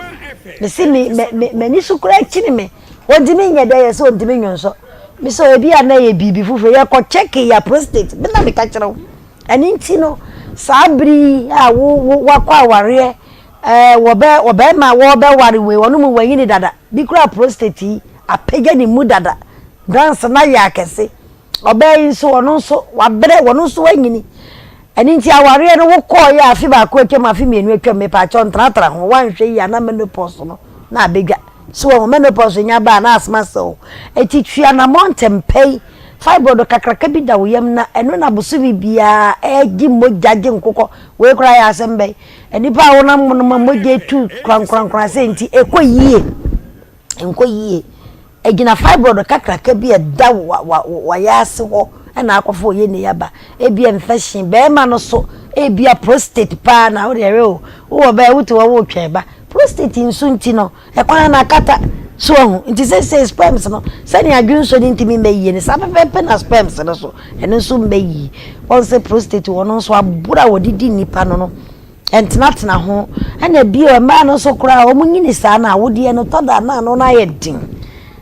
Mese me me me m'ani so koraa kyini me. Wɔntumi nyɛ dɛ yɛ sɛ wɔntumi nwonsɔ. Me sɛ ebi a na ɛyɛ biribi foforɔ yɛkɔ check ya prostate me na meka kyerɛ wo. Ɛno nti no saa bere yi a wo wo wakɔ awareɛ ɛɛ wɔbɛ ɔbɛrima a wɔbɛware wei ɔno mu wanyini dada bi koraa prostate yi apagya ne mu dada glands no ayɛ akɛse. Ɔbaa yi nso, ɔno nso, wabrɛ, ɔno nso anyini. Ɛno nti awareɛ no wokɔɔeɛ a afe baako atwam, afe mmienu atwam, mepaakyɛw ntratra ho, woanhwɛ yie a na menopause no na abɛdwa. So wahu, menopause nya ba a na asoma sɛ wo. Enti tu anammɔn ntɛm pa yi, fibroid kakraka bi da wo yam na ɛno na bosome biara ɛregye mogya gye nkokɔ. Wei koraa yɛ asɛm bɛn? Nnipa a wonam mo no ma mogya etu korankorankora sɛ nti ɛkɔ yie, ɛnkɔ yie. Egyina fibroid kakraka bi a ɛda w'ayaase hɔ na akɔfa oyɛnni aba. Ebia infection, barima no so, ebia prostate paa na wode ɛwɛ o. Wowɔ bɛɛ wote hɔ wotwɛn ba. Prostate nso nti no, ɛkwan no akata. So ahu? Nti seesei sperms no, sɛnea adwensɔ no ntumi mmɛ yie no, saa pɛpɛɛpɛ na sperms no so, ɛno nso mmɛ yie. Wɔn sɛ prostate wɔ no nso aboro a wɔde di nnipa no no, Ɛntenatena ho. Ɛna bio, mmaa no nso koraa, wɔnyini saa no a, awodeɛ no tɔ da a na ano no ayɛ den.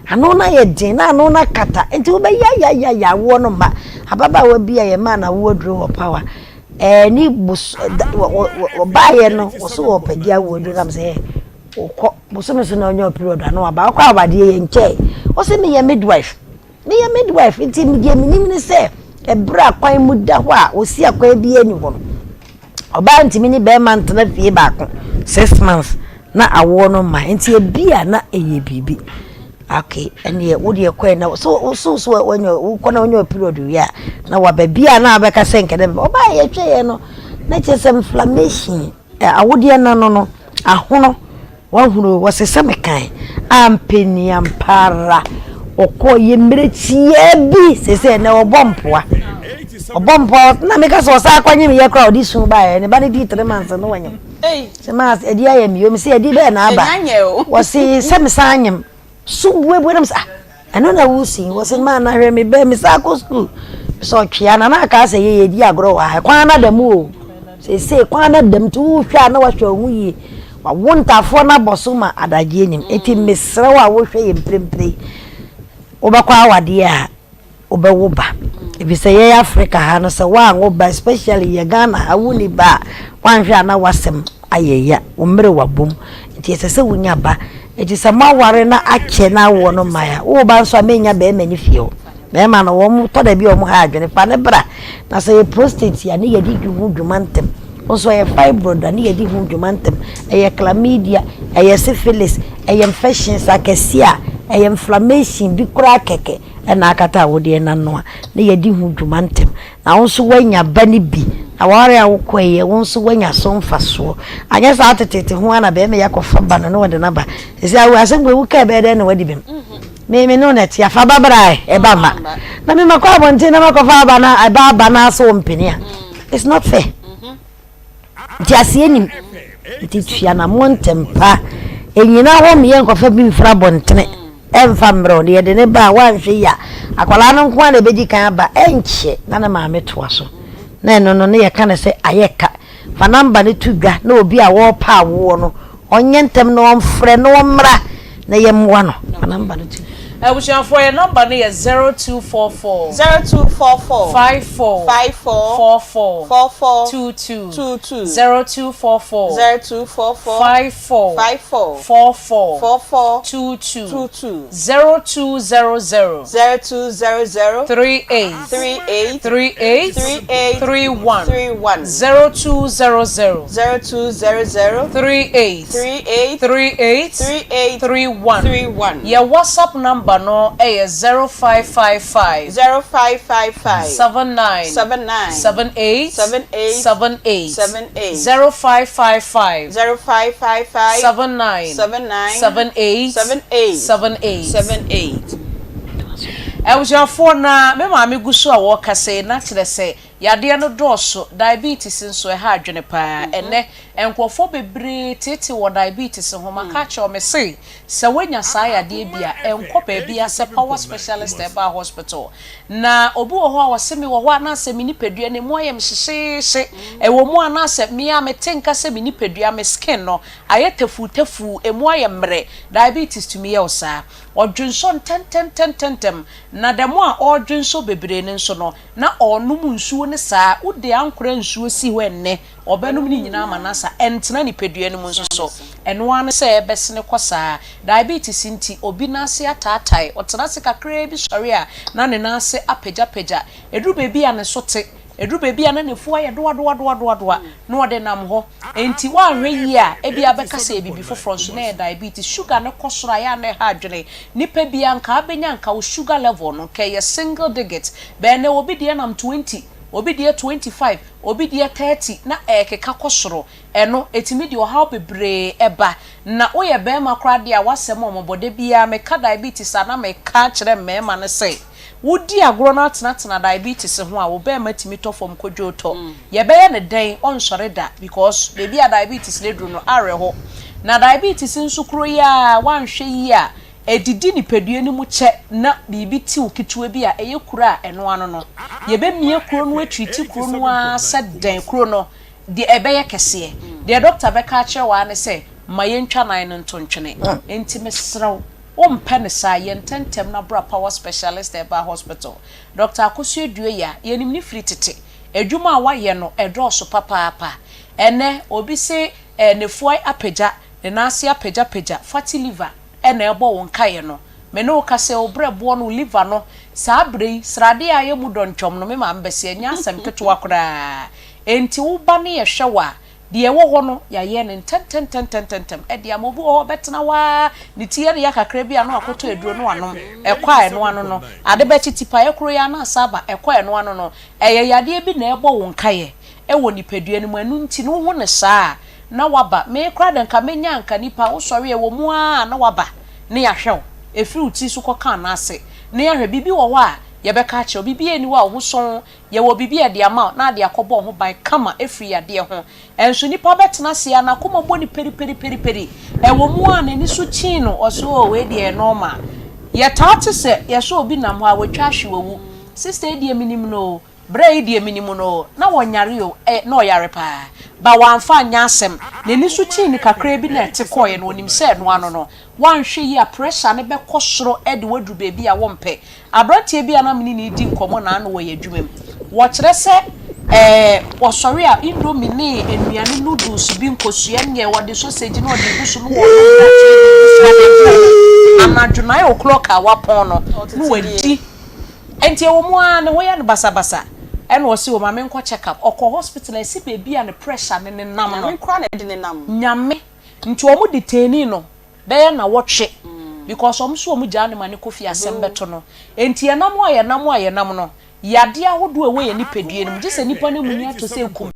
Ano no ayɛ den, na ano no akata. Nti wobɛyayayaya awoɔ no mma. Ababaawa bi a yɛmaa no awoɔ aduro wɔ power, ɛɛ ne bos da wɔ wɔ wɔbaeɛ no, wɔso wɔpɛ gye awoɔ aduro nam sɛ wokɔ bosome so na ɔnya period ano aba. Wokɔ awadeɛ yɛnkyɛe. Wose meyɛ midwife. Meyɛ midwife nti deɛ menim ne sɛ ɛberɛ a kwan mu da hɔ a wɔsi akwan biara nni hɔ no, ɔbaa ntumi ne barima ntena fie baako 6 months na awoɔ no mma nti ebi a na ɛyɛ biribi. Okay, ɛneɛ wo deɛ kɔɛ na so so so wanya wokɔ na wanya period wie a na waba bi a na abɛka sɛ nkɛdɛ ɔbaa yɛhwɛeɛ no na kyerɛ sɛ inflammation awodeɛ no ano no ahono. Wahunu o, wɔse sɛ mekae ampɛ ampa ara ɔkɔɔ yɛ mmerɛ tiaa bi seesei ɛnɛ ɔbɔ mpoa. Ɔbɔ mpɔ na meka sɛ ɔsan akɔnyem yɛ koraa ɔde su baeɛ ne ba no dii three months no wanyem. Sɛ maa ɛdi ayɛ mi yom sɛ ɛdi bɛɛ na aba. Wɔsi sɛ mesan anyem so buebue na mesɛ ah ɛno na wosi wɔsi maa na hwɛ me bɛɛ mesan akɔ sukuu sɛ ɔtwea na na aka sɛ yɛ yɛdi agorɔ wɔ ha kwan na da mu o seesei kwan na da mu nti wohwɛ a na wahwɛ wo ho yie wawo ntaafoɔ no abɔ so ma adagyeɛ nim nti mesrɛ wo a wohwɛ yɛ mprempren wobɛkɔ awadeɛ a wobɛwo ba efisɛ yɛn Africa ha no sɛ woanwo ba especially yɛ Ghana ha wonni ba a woanhwɛ a na w'asɛm ayɛ ya wo mmerɛ wabom nti ɛsɛ sɛ wonya ba nti sɛ moaware na akyɛ na awoɔ no mmae a wowɔ ba nso a menya bɛrima ne fie hɔ bɛrima no wɔn tɔ da bi a wɔn ha adwene fa ne bra na sɛ yɛ prostate a ne yɛde di ho dwuma ntɛm nso ɛyɛ fibroid a ne yɛde ho dwuma ntɛm ɛyɛ chlamydia ɛyɛ syphilis ɛyɛ infections akɛseɛ a ɛyɛ inflammation bi koraa kɛkɛ na akata awodeɛ no ano a, na yɛadi ho dwuma ntɛm, na wo nso woanya ba no bi, na w'aware a wokɔeɛ, wo nso woanya so mfasoɔ. Anyɛ saa teteete ho ara na bɛrima yi akɔfa ba no na wɔde no aba. Sɛ awo asɛm wei woka ɛbɛyɛ dɛn na wadi bem? Me me ne wo na ɛte afa ba bra ɛ, ɛba mma. Na me makɔ abɔnten na makɔfa aba na ɛba aba na asɛ wo mpene a, it's not fair. Nteaseɛ nnim. Nti tua anamoɔ ntɛm pa. Ɛnyina hɔ meyɛ nkɔfa bi mfiri abɔntene ɛmfa mmerɛ wo. Deɛ yɛde ne ba a woanhwɛ yie a akwadaa no nko ara na ɛbɛdi kan aba. Ɛnkyɛ na ne maame toa so. Na ɛno no ne yɛka no sɛ ayɛ ka. Fa number no to dwa na obi a ɔrepɛ awoɔ no Ɔnyɛ ntɛm na ɔmfrɛ na ɔmmra na yɛmmoa no. Fa number no to. Abusuafoɔ yɛ number no yɛ 0244. 0244. 54. 54. 44. 44. 22. 22. 0244. 0244. 54. 54. 44. 44. 22. 22. 0200. 0200. 38. 38. 38. 38. 31. 31. 0200. 0200. 38. 38. 38. 38. 31. 31. Yɛ WhatsApp number no yɛ 0555. 0555. 79. 79. 78. 78. 78. 78. 0555. 0555. 79. 79. 78. 78. 78. 78. Abusuafoɔ na me maame gu so a wɔrekasa yi na kyerɛ sɛ Yadeɛ no dɔɔso, diabetes nso ɛha adwene paa. Ɛnnɛ, nkurɔfoɔ bebree teetee wɔ diabetes ho. Maka akyerɛ wo, mese sɛ woanya saa yadeɛ bi a, nkɔ baabiara sɛ Power Specialist Herbal Hospital. Na obi wɔ hɔ a ɔse mewɔ hɔ a na asɛ me nipadua no ɛmu ayɛ me hyehyeehye. Ɛwɔ mu a na asɛ me ara mete nka sɛ me nipadua, me skin no, ayɛ tafuutafuu, ɛmu ayɛ mmerɛ. Diabetes tumi yɛ wo saa. Ɔdwensɔ ntɛntɛntɛntɛntɛm, na dɛm a ɔredwensɔ bebree no nso no, Na ɔrenom nsuo no saa. Wode ankorɛ nsuo si hɔ ɛnnɛ, ɔbɛnom ne nyinaa ama no asa. Ɛntena nipadua no mu nso so. Ɛno ara ne sɛ ɛbɛsene kɔ saa. Diabetes nti, obi nan ase ataatae. Ɔtena ase kakraa bi sɔre a, na ne nan ase apagyapagya. Ɛduru baabi a ne so te. Ɛduru baabi a na n'afu ayɛ doadoadoadoadoa, na ɔde nam hɔ. Enti woanhwɛ yie a, ebia wobɛka sɛ ɛyɛ biribi foforɔ nso na ɛyɛ diabetes. Sugar no kɔ soro a, ɛyɛ a na ɛha adwene. Nipa biara nka abɛnya nka wo sugar level no nka ɛyɛ single digit. Bɛɛ nnɛ obi deɛ nam 20, obi deɛ 25, obi deɛ 30 na ɛrekeka kɔ soro. Ɛno, ɛtumi de ɔhaw bebree ba. Na woyɛ barima koraa deɛ a, w'asɛm ɔmmɔbɔ. Da biara meka diabetes a na meka kyerɛ mmarima no sɛ, Wodi agorɔ na atenatena diabetes ho a, wo barima tumi tɔ fam kodwoo tɔ. Yɛbɛyɛ no dɛn? Ɔnsɔre da because baabi a diabetes no aduru no, awerɛho. Na diabetes nso kuro yi ara, woanhwɛ yie a, ɛdidi nipadua no mu kyɛ na biribi te wo ketewa bi a, ɛyɛ kuro a ɛno ano no, yɛbɛmia kuro no atreati kuro no ara sɛ dɛn, kuro no deɛ ɛbɛyɛ kɛseɛ. Deɛ dɔkta bɛka akyerɛ wo ara ne sɛ, ma yɛntwa nan no nto ntwene. Enti mesrɛ wo. Wompɛ no saa, yɛ ntɛntɛm na bra Power Specialist Herbal Hospital. Dɔkta Akosua Duoya, yɛnim no firi tete. Adwuma a wayɛ no, ɛdɔɔso papaapa. Ɛnnɛ, obi se eh, n'afuae apagya, ne nan ase apagyapagya, fatty liver na ɛrebɔ wo nkaeɛ no. Me ne wo kasa yi, wo berɛboɔ no, wo liver no, saa berɛ yi, sradeɛ a ayɛ mu dɔntwɔm no, me maame bɛse, ɛnyɛ asɛm ketewa koraa. Enti wo ba no yɛhwɛ wo a, Deɛ ɛwɔ hɔ no, yɛayɛ no ntɛmntɛmntɛmntɛm de ama. Obi wɔ hɔ a, ɔbɛtena hɔ ara, ne ti yɛ no ya kakra bi a, na wakɔtɔ aduro na wanom. Ɛkɔ a, ɛno ano no. Ade bɛkye, tipaeɛ koro yi ara na asan aba. Ɛkɔ a, ɛno ano no. Ɛyɛ yadeɛ bi na ɛrebɔ wo nkaeɛ wɔ nipadua no mu. Ɛno nti no, wohu no saa a, na woaba. Me koraa deɛ, nka mɛnya anka nipa, wosɔre a, ɛwɔ mu ara a, na woaba na yɛahwɛ wo. Ɛfiri wo tiri so kɔka anaa ase na yɛahwɛ. Biribi wɔ hɔ a. Yɛbɛka akyerɛ wo. Biribiara nni hɔ a wo ho sɔn. Yɛwɔ biribi a yɛde ama wo na ade akɔbɔ wo ho ban kama afiri yadeɛ ho. Nso nipa bɛtena ase a n'akoma bɔ no periperiperi. Ɛwɔ mu a n'ani so kyin no, ɔse oh wei deɛ ɛyɛ normal. Yɛtaa te sɛ yɛsɛ obi nam hɔ a watwa ahwe wawu. Sister yi deɛ menim no o, bra yi deɛ menim no o, na ɔnyare o, eh na ɔyare paa. But wamfa anyɛ asɛm. N'ani so kyin no kakraa bi na ɛte kɔeɛ no, ɔnim sɛ ɛno ano no, woanhwɛ yie a pressure no bɛkɔ soro de wo aduru baabi a wompɛ. Aberanteɛ bi a na me ne no redi nkɔmmɔ naano wɔ yɛn adwuma mu. Wɔkyerɛ sɛ ɛɛ wɔsɔre a indomie ne nnuane noodles bi nkosua nyɛ wɔde sausage na wɔde gu so na wɔnom boakye de gu so anadwo no anadwo 9 o'clock a wapɔn no na wadi. Nti ɛwɔ mu ara ne ho yɛ no basabasa ɛna ɔse o ma menkɔ check up. Ɔkɔ hospital a ɛsi baabi a ne pressure no nenam no. Nyame koraa na ɛde nenam. Nyame. Nti wɔn detainee no bɛyɛ nawɔtwe because wɔn nso wɔn gyaa no ma no kɔ fie asɛm bɛto no. Enti yɛnam a yɛnam a yɛnam no, yadeɛ ahodoɔ a ɛwɔ yɛn nipadua no mu, gye sɛ nipa no amuni ato sɛ kum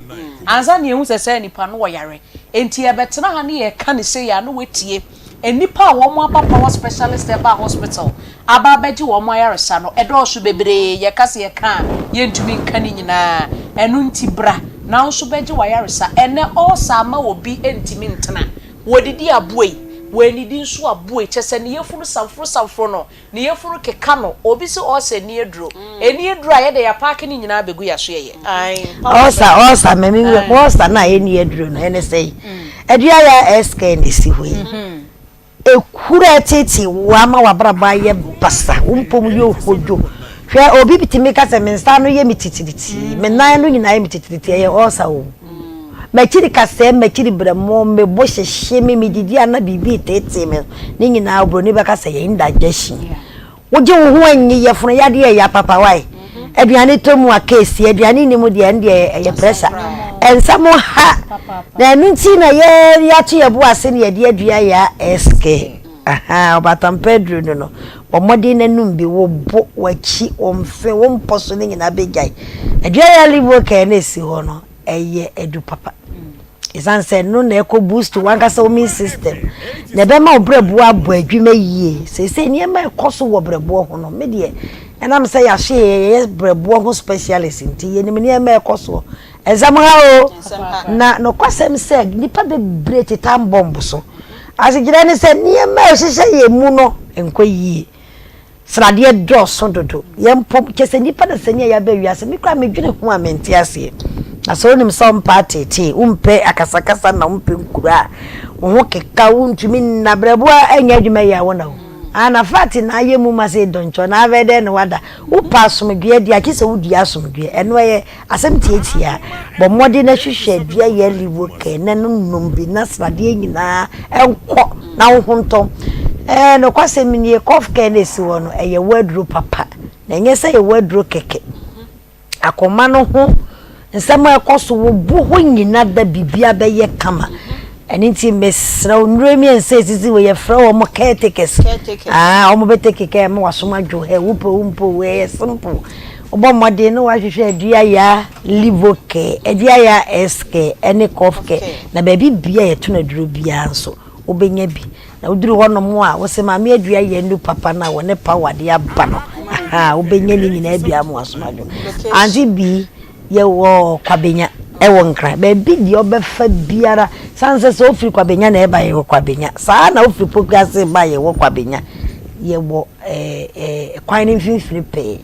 ansa na yɛhu sɛ saa nipa no ɔyare. Enti yɛbɛtena ha ne yɛreka no sei a na watie. Nnipa a wɔn aba Power Specialist Herbal Hospital aba abɛgye wɔn ayaresa no, ɛdɔɔso bebree, yɛka sɛ yɛka a yɛntumi nka ne nyinaa. Ɛno nti bra na wo nso bɛgye w'ayaresa. Ɛnnɛ ulcer ama obi ntumi ntena. Wɔdidi aboa yi, wɔannidi nso aboa yi, kyerɛ sɛ ne yafunu samforo samforo no, ne yafunu keka no. Obi se ulcer nni aduro. Ɛnni aduro a, yɛde yɛapaake ne nyinaa abɛgu yɛn aso yɛyɛ. Ae, power Ulcer, ulcer, ma me Ae. ulcer no a ɛnni aduro no, ɛne sɛn? Adua yɛ a SK na ɛsi hɔ yi. Ekuro a ɛteetee wo ama w'abrabɔ ayɛ basa, wo mpom yɛ ohodwo. Hwɛ, obi tumi ka sɛ me nsa ano yɛ me titiritii, me nan ano nyinaa yɛ me titiritii, ɛyɛ ulcer o. M'akyiri kasɛɛ, m'akyiri berɛmo, me bo hyehye me, medidi a na biribi reteetee me, ne nyinaa oburoni bɛka sɛ ɛyɛ indigestion. Wogye wo ho annye yafunu yadeɛ ɛya papa wai. Aduane tɔ mu a case, aduane nni mu deɛ ɛno deɛ ɛyɛ pressure. Nsɛm ha na ɛno nti na yɛ yɛato yɛ bo ase na yɛde adua yɛ SK. Ahaa ɔbatampa aduro no no bɔ mmɔden na num bi wo bo, w'akyi, wo mfe, wo mpɔ so ne nyinaa bɛgyae. Adua yɛ Livocare na ɛsi hɔ no ɛyɛ adu papa. Esiane sɛ ɛno na ɛkɔ boost w'ankasa wo immune system na ɛbɛma wo brɛboɔ abɔ adwuma yie. Seesei nneɛma a ɛkɔ so wɔ brɛboɔ ho no, me deɛ ɛnam sɛ yɛahwe yɛ yɛyɛ brɛboɔ ho specialist nti yɛnim nneɛma a ɛkɔ soɔ. Nsɛm ha o! Na nokwasɛm sɛ nnipa bebree te time bomb so. Asekyerɛ ne sɛ nneɛma a ɛhyehyɛ yɛn mu no nkɔ yie. Sradeɛ dɔɔso dodo. Yɛn mpo, kyerɛ sɛ nnipa dasani a yɛaba wiase, me koraa medwene ho a mente aseɛ. Na sɛ wonim sɛ wompɛ ateetee, wompɛ akasakasa na wompɛ nkuro a, wo ho keka, wontumi nna, berɛboɔ a ɛnyɛ adwuma yie a wo na wo. Ah, na fat na ayɛ mu ma sɛ dɔnkyɔ na afei dɛn na wada. Wopɛ asomdwoeɛ deɛ a, gye sɛ wodua asomdwoeɛ. Ɛno ɛyɛ Asɛm tiatia, Bɔ mmɔden na hwehwɛ dua yɛ liwokɛ na no nom bi na sradeɛ nyinaa nkɔ na wo ho ntɔ. Ɛɛ nokwasɛm nie, cough care na ɛsi hɔ no, ɛyɛ wo aduro papa. Na ɛnyɛ sɛ ɛyɛ wo aduro kɛkɛ. Akoma no ho nsɛm a ɛkɔ so wo bo hɔ nyina da biribiara bɛyɛ kama. Ɛno nti mesrɛ wo, nnuro mmiɛnsa a ɛsisi hɔ yi, yɛfrɛ wɔn caretakers. Ah, wɔn bɛ take care ma wasom adwo hɛ, wopɛ wo mpo, ɛyɛ simple. Wobɔ mmɔden na wahwehwɛ Aduaya Livo Care, Aduaya S Care ɛne Cough Care. Na baabi bia yɛto no aduro biara nso, wobɛnya bi. Na woduru hɔnom a, wose Maame Aduaya nu papa no a wɔne power de aba no, aha, wobɛnya ne nyinaa bi ama wasom adwo. Auntie Bi, Yɛwɔ Kwabenya wɔ Nkran. Baabi deɛ ɔbɛfa biara, sane sɛ sɛ wofiri Kwabenya na ɛba yɛwɔ Kwabenya. Saa na wofiri Pokuase ba yɛwɔ Kwabenya. Yɛwɔ ɛɛ kwan no mfimfini pɛɛ.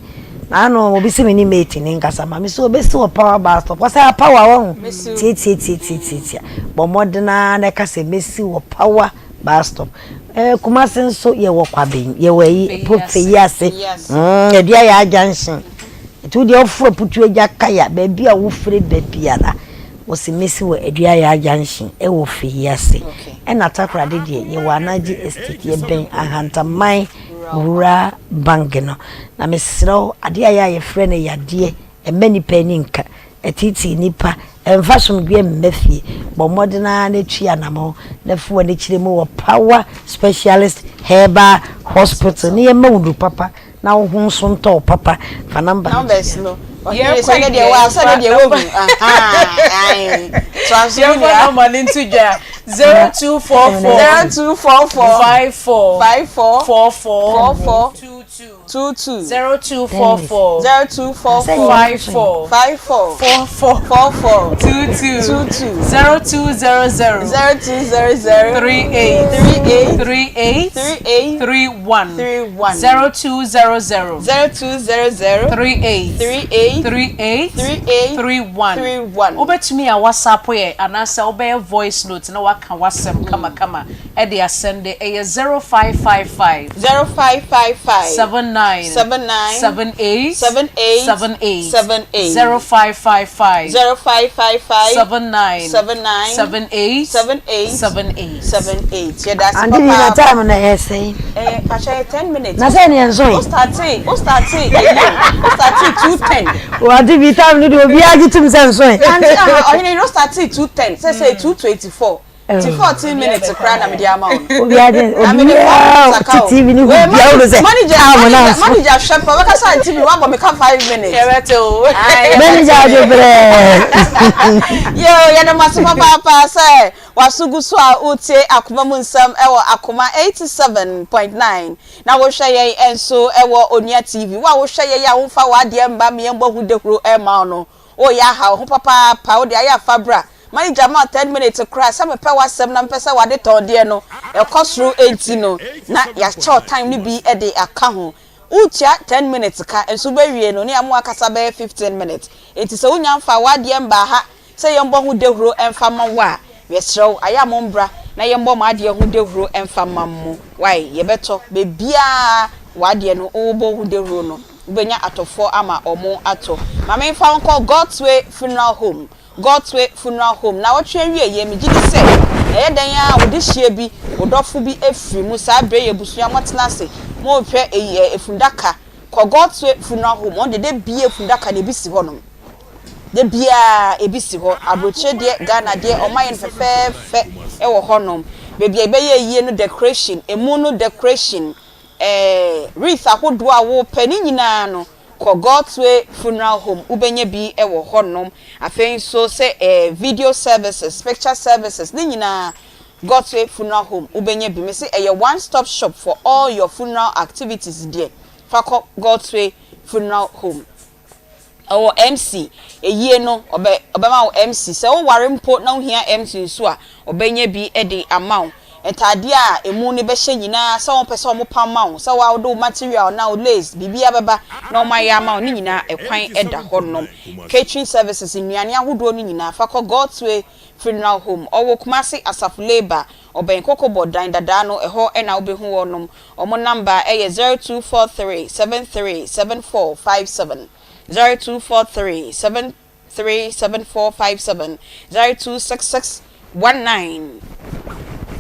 Na ano obi sɛ me ne mate ne nkasa ma me sɛ obɛsi wɔ power bus stop. Ɔsɛ apawa wahu. Tiatiatiatiatia. Bɔ mmɔden ara na ɛka sɛ mɛsi wɔ power bus stop. Ɛɛ Kumase nso yɛwɔ Kwaben, yɛwɔ ayi Feyiase. Mm, Aduayaa junction. Nti wo deɛ woforo Aputuo Agya Kaya, baabi a wofiri ba biara, wɔsi mesi wɔ Aduayaa Junction wɔ Feyiase. Ɛna Takoradi deɛ yɛwɔ Anagye Estate, yɛbɛn Ahantaman Rural Bank no. Na mesrɛ wo, adeɛ a ɛyɛ a yɛfrɛ no yadeɛ, ɛmma nnipa ani nka, ɛteetee nnipa, ɛmfa asomdwoeɛ mma fie. Bɔ mmɔden ara na tu anamɔn na fa w'ani kyerɛ mu wɔ Power Specialist Herbal Hospital na yɛmma wo nnuru papa Na wo ho nso ntɔ wo papa fa number no Numbers no. Ɔhene sɛ ne deɛ wa sɛ ne deɛ wahu. Ahaa. Toa so Yɛmfa number no nto dwa. 0244 0244 54 54 44 44 23. 22. 0244. 0244. 54. 54. 44. 44. 22. 22. 0200. 0200. 38. 38. 38. 38. 31. 31. 0200. 0200. 38. 38. 38. 38. 31. 31. Wobɛtumi a WhatsApp yɛ anaasɛ wobɛyɛ voice note na waka w'asɛm kamakama ɛde asɛnde ɛyɛ 0555. 0555. 79. 79. 78. 78. 78. 78. 0555. 0555. 79. 79. 78. 78. 78. 78. Yɛda ase Ante bi na papaapa. time na ɛyɛ sɛn? Ɛyɛ pakyɛ yɛ 10 minutes. Na sɛ neɛ nso O starte o starte ɛyɛ o starte 2:10. Wante bi time no de obiara gye tom sɛ nso ɛ. Ante aha ɔhene no starte 2:10 sɛ sɛ 2:24. Ti 14 minutes koraa na mede ama wo no. Obiara gye Na mede 4 obiara minutes aka te o. TV ne ho Wei biara wolo sɛ manager time na manager nso. manager hwɛ pa bɛka sɛ ante bi wabɔ me ka 5 minutes. Yɛbɛte o. Aye, Manager yɛbɛte. adwo brɛɛ. Yo, yɛda mo ase papaapa sɛ waso gu so a wotie Akoma mu nsɛm wɔ Akoma 87.9 na wohwɛ yɛn nso wɔ Onua TV. Wo a wohwɛ yɛn a womfa w'adeɛ mma me yɛmbɔ ho dahuro mma wo no, woreyɛ aha wo ho papaapa, wode ayɛ afa bra. Manager ma wo 10 minutes koraa sɛ mepɛ w'asɛm na mepɛ sɛ w'ade tɔn deɛ no ɛkɔ soro nti no na yɛakyɛ wo time no bi de aka ho. Woretua 10 minutes ka nso wobɛwie no ne ama woakasa bɛyɛ 15 minutes. Enti sɛ wonya mfaa w'adeɛ mmaa ha sɛ yɛmbɔ ho dawuro mfa mma wo a, yɛsrɛ wo, ayɛ a mombra na yɛmbɔ mo adeɛ ho dawuro mfa mma mo. Wai, yɛbɛtɔ. Baabiara w'adeɛ no wobɔ ho dawuro no, wobɛnya atɔfoɔ ama wɔn atɔ. Ma memfa wo nkɔ God's Way Funeral Home. God's Way Funeral Home. Nnawɔtwe awieeɛ, megye di sɛ ɛyɛ dɛn ara a wo dehyeɛ bi, wo dɔfo bi afiri mu. Saa berɛ yi abusua moatena ase, morehwɛ eyi ɛ, efundaka. Kɔ God's Way Funeral Home, wɔn deɛ da biara efundaka no ebi si hɔnom. Da biara ebi si hɔ. Aburokyire deɛ, Ghana deɛ, wɔayɛ no fɛfɛɛfɛ wɔ hɔnom. Baabi a yɛbɛyɛ ayie no decoration, emu no decoration, ɛɛ wreath ahodoɔ a wopɛ, ne nyinaa no, Kɔ God's Way Funeral Home, wobɛnya bi wɔ hɔnom. Afei nso sɛ ɛɛ video services, picture services, ne nyinaa God's Way Funeral Home wobɛnya bi. Mese ɛyɛ one stop shop for all your funeral activities deɛ, fa kɔ God's Way Funeral Home. Ɔwɔ MC, ayie no ɔbɛ ɔbɛma wo MC. Sɛ woware mpo na wohia MC nso a, ɔbɛnya bi de ama wo. Ntaadeɛ a ɛmu no bɛhyɛ nyinaa, sɛ wɔpɛ sɛ wɔpam ma wo, sɛ wo ara wode wo material anaa wo lace, biribiara bɛba na wɔayɛ ama wo, ne nyinaa ɛkwan da hɔnom. Catering services, nnuane ahodoɔ no nyinaa, fa kɔ God's Way Funeral Home. Ɔwɔ Kumasi Asafo Labour, ɔbɛn Kokobɔ dan dadaa no, ɛhɔ na wobɛhu wɔnom. Wɔn number yɛ 0243 73 7457, 0243 7. 37457 0266 19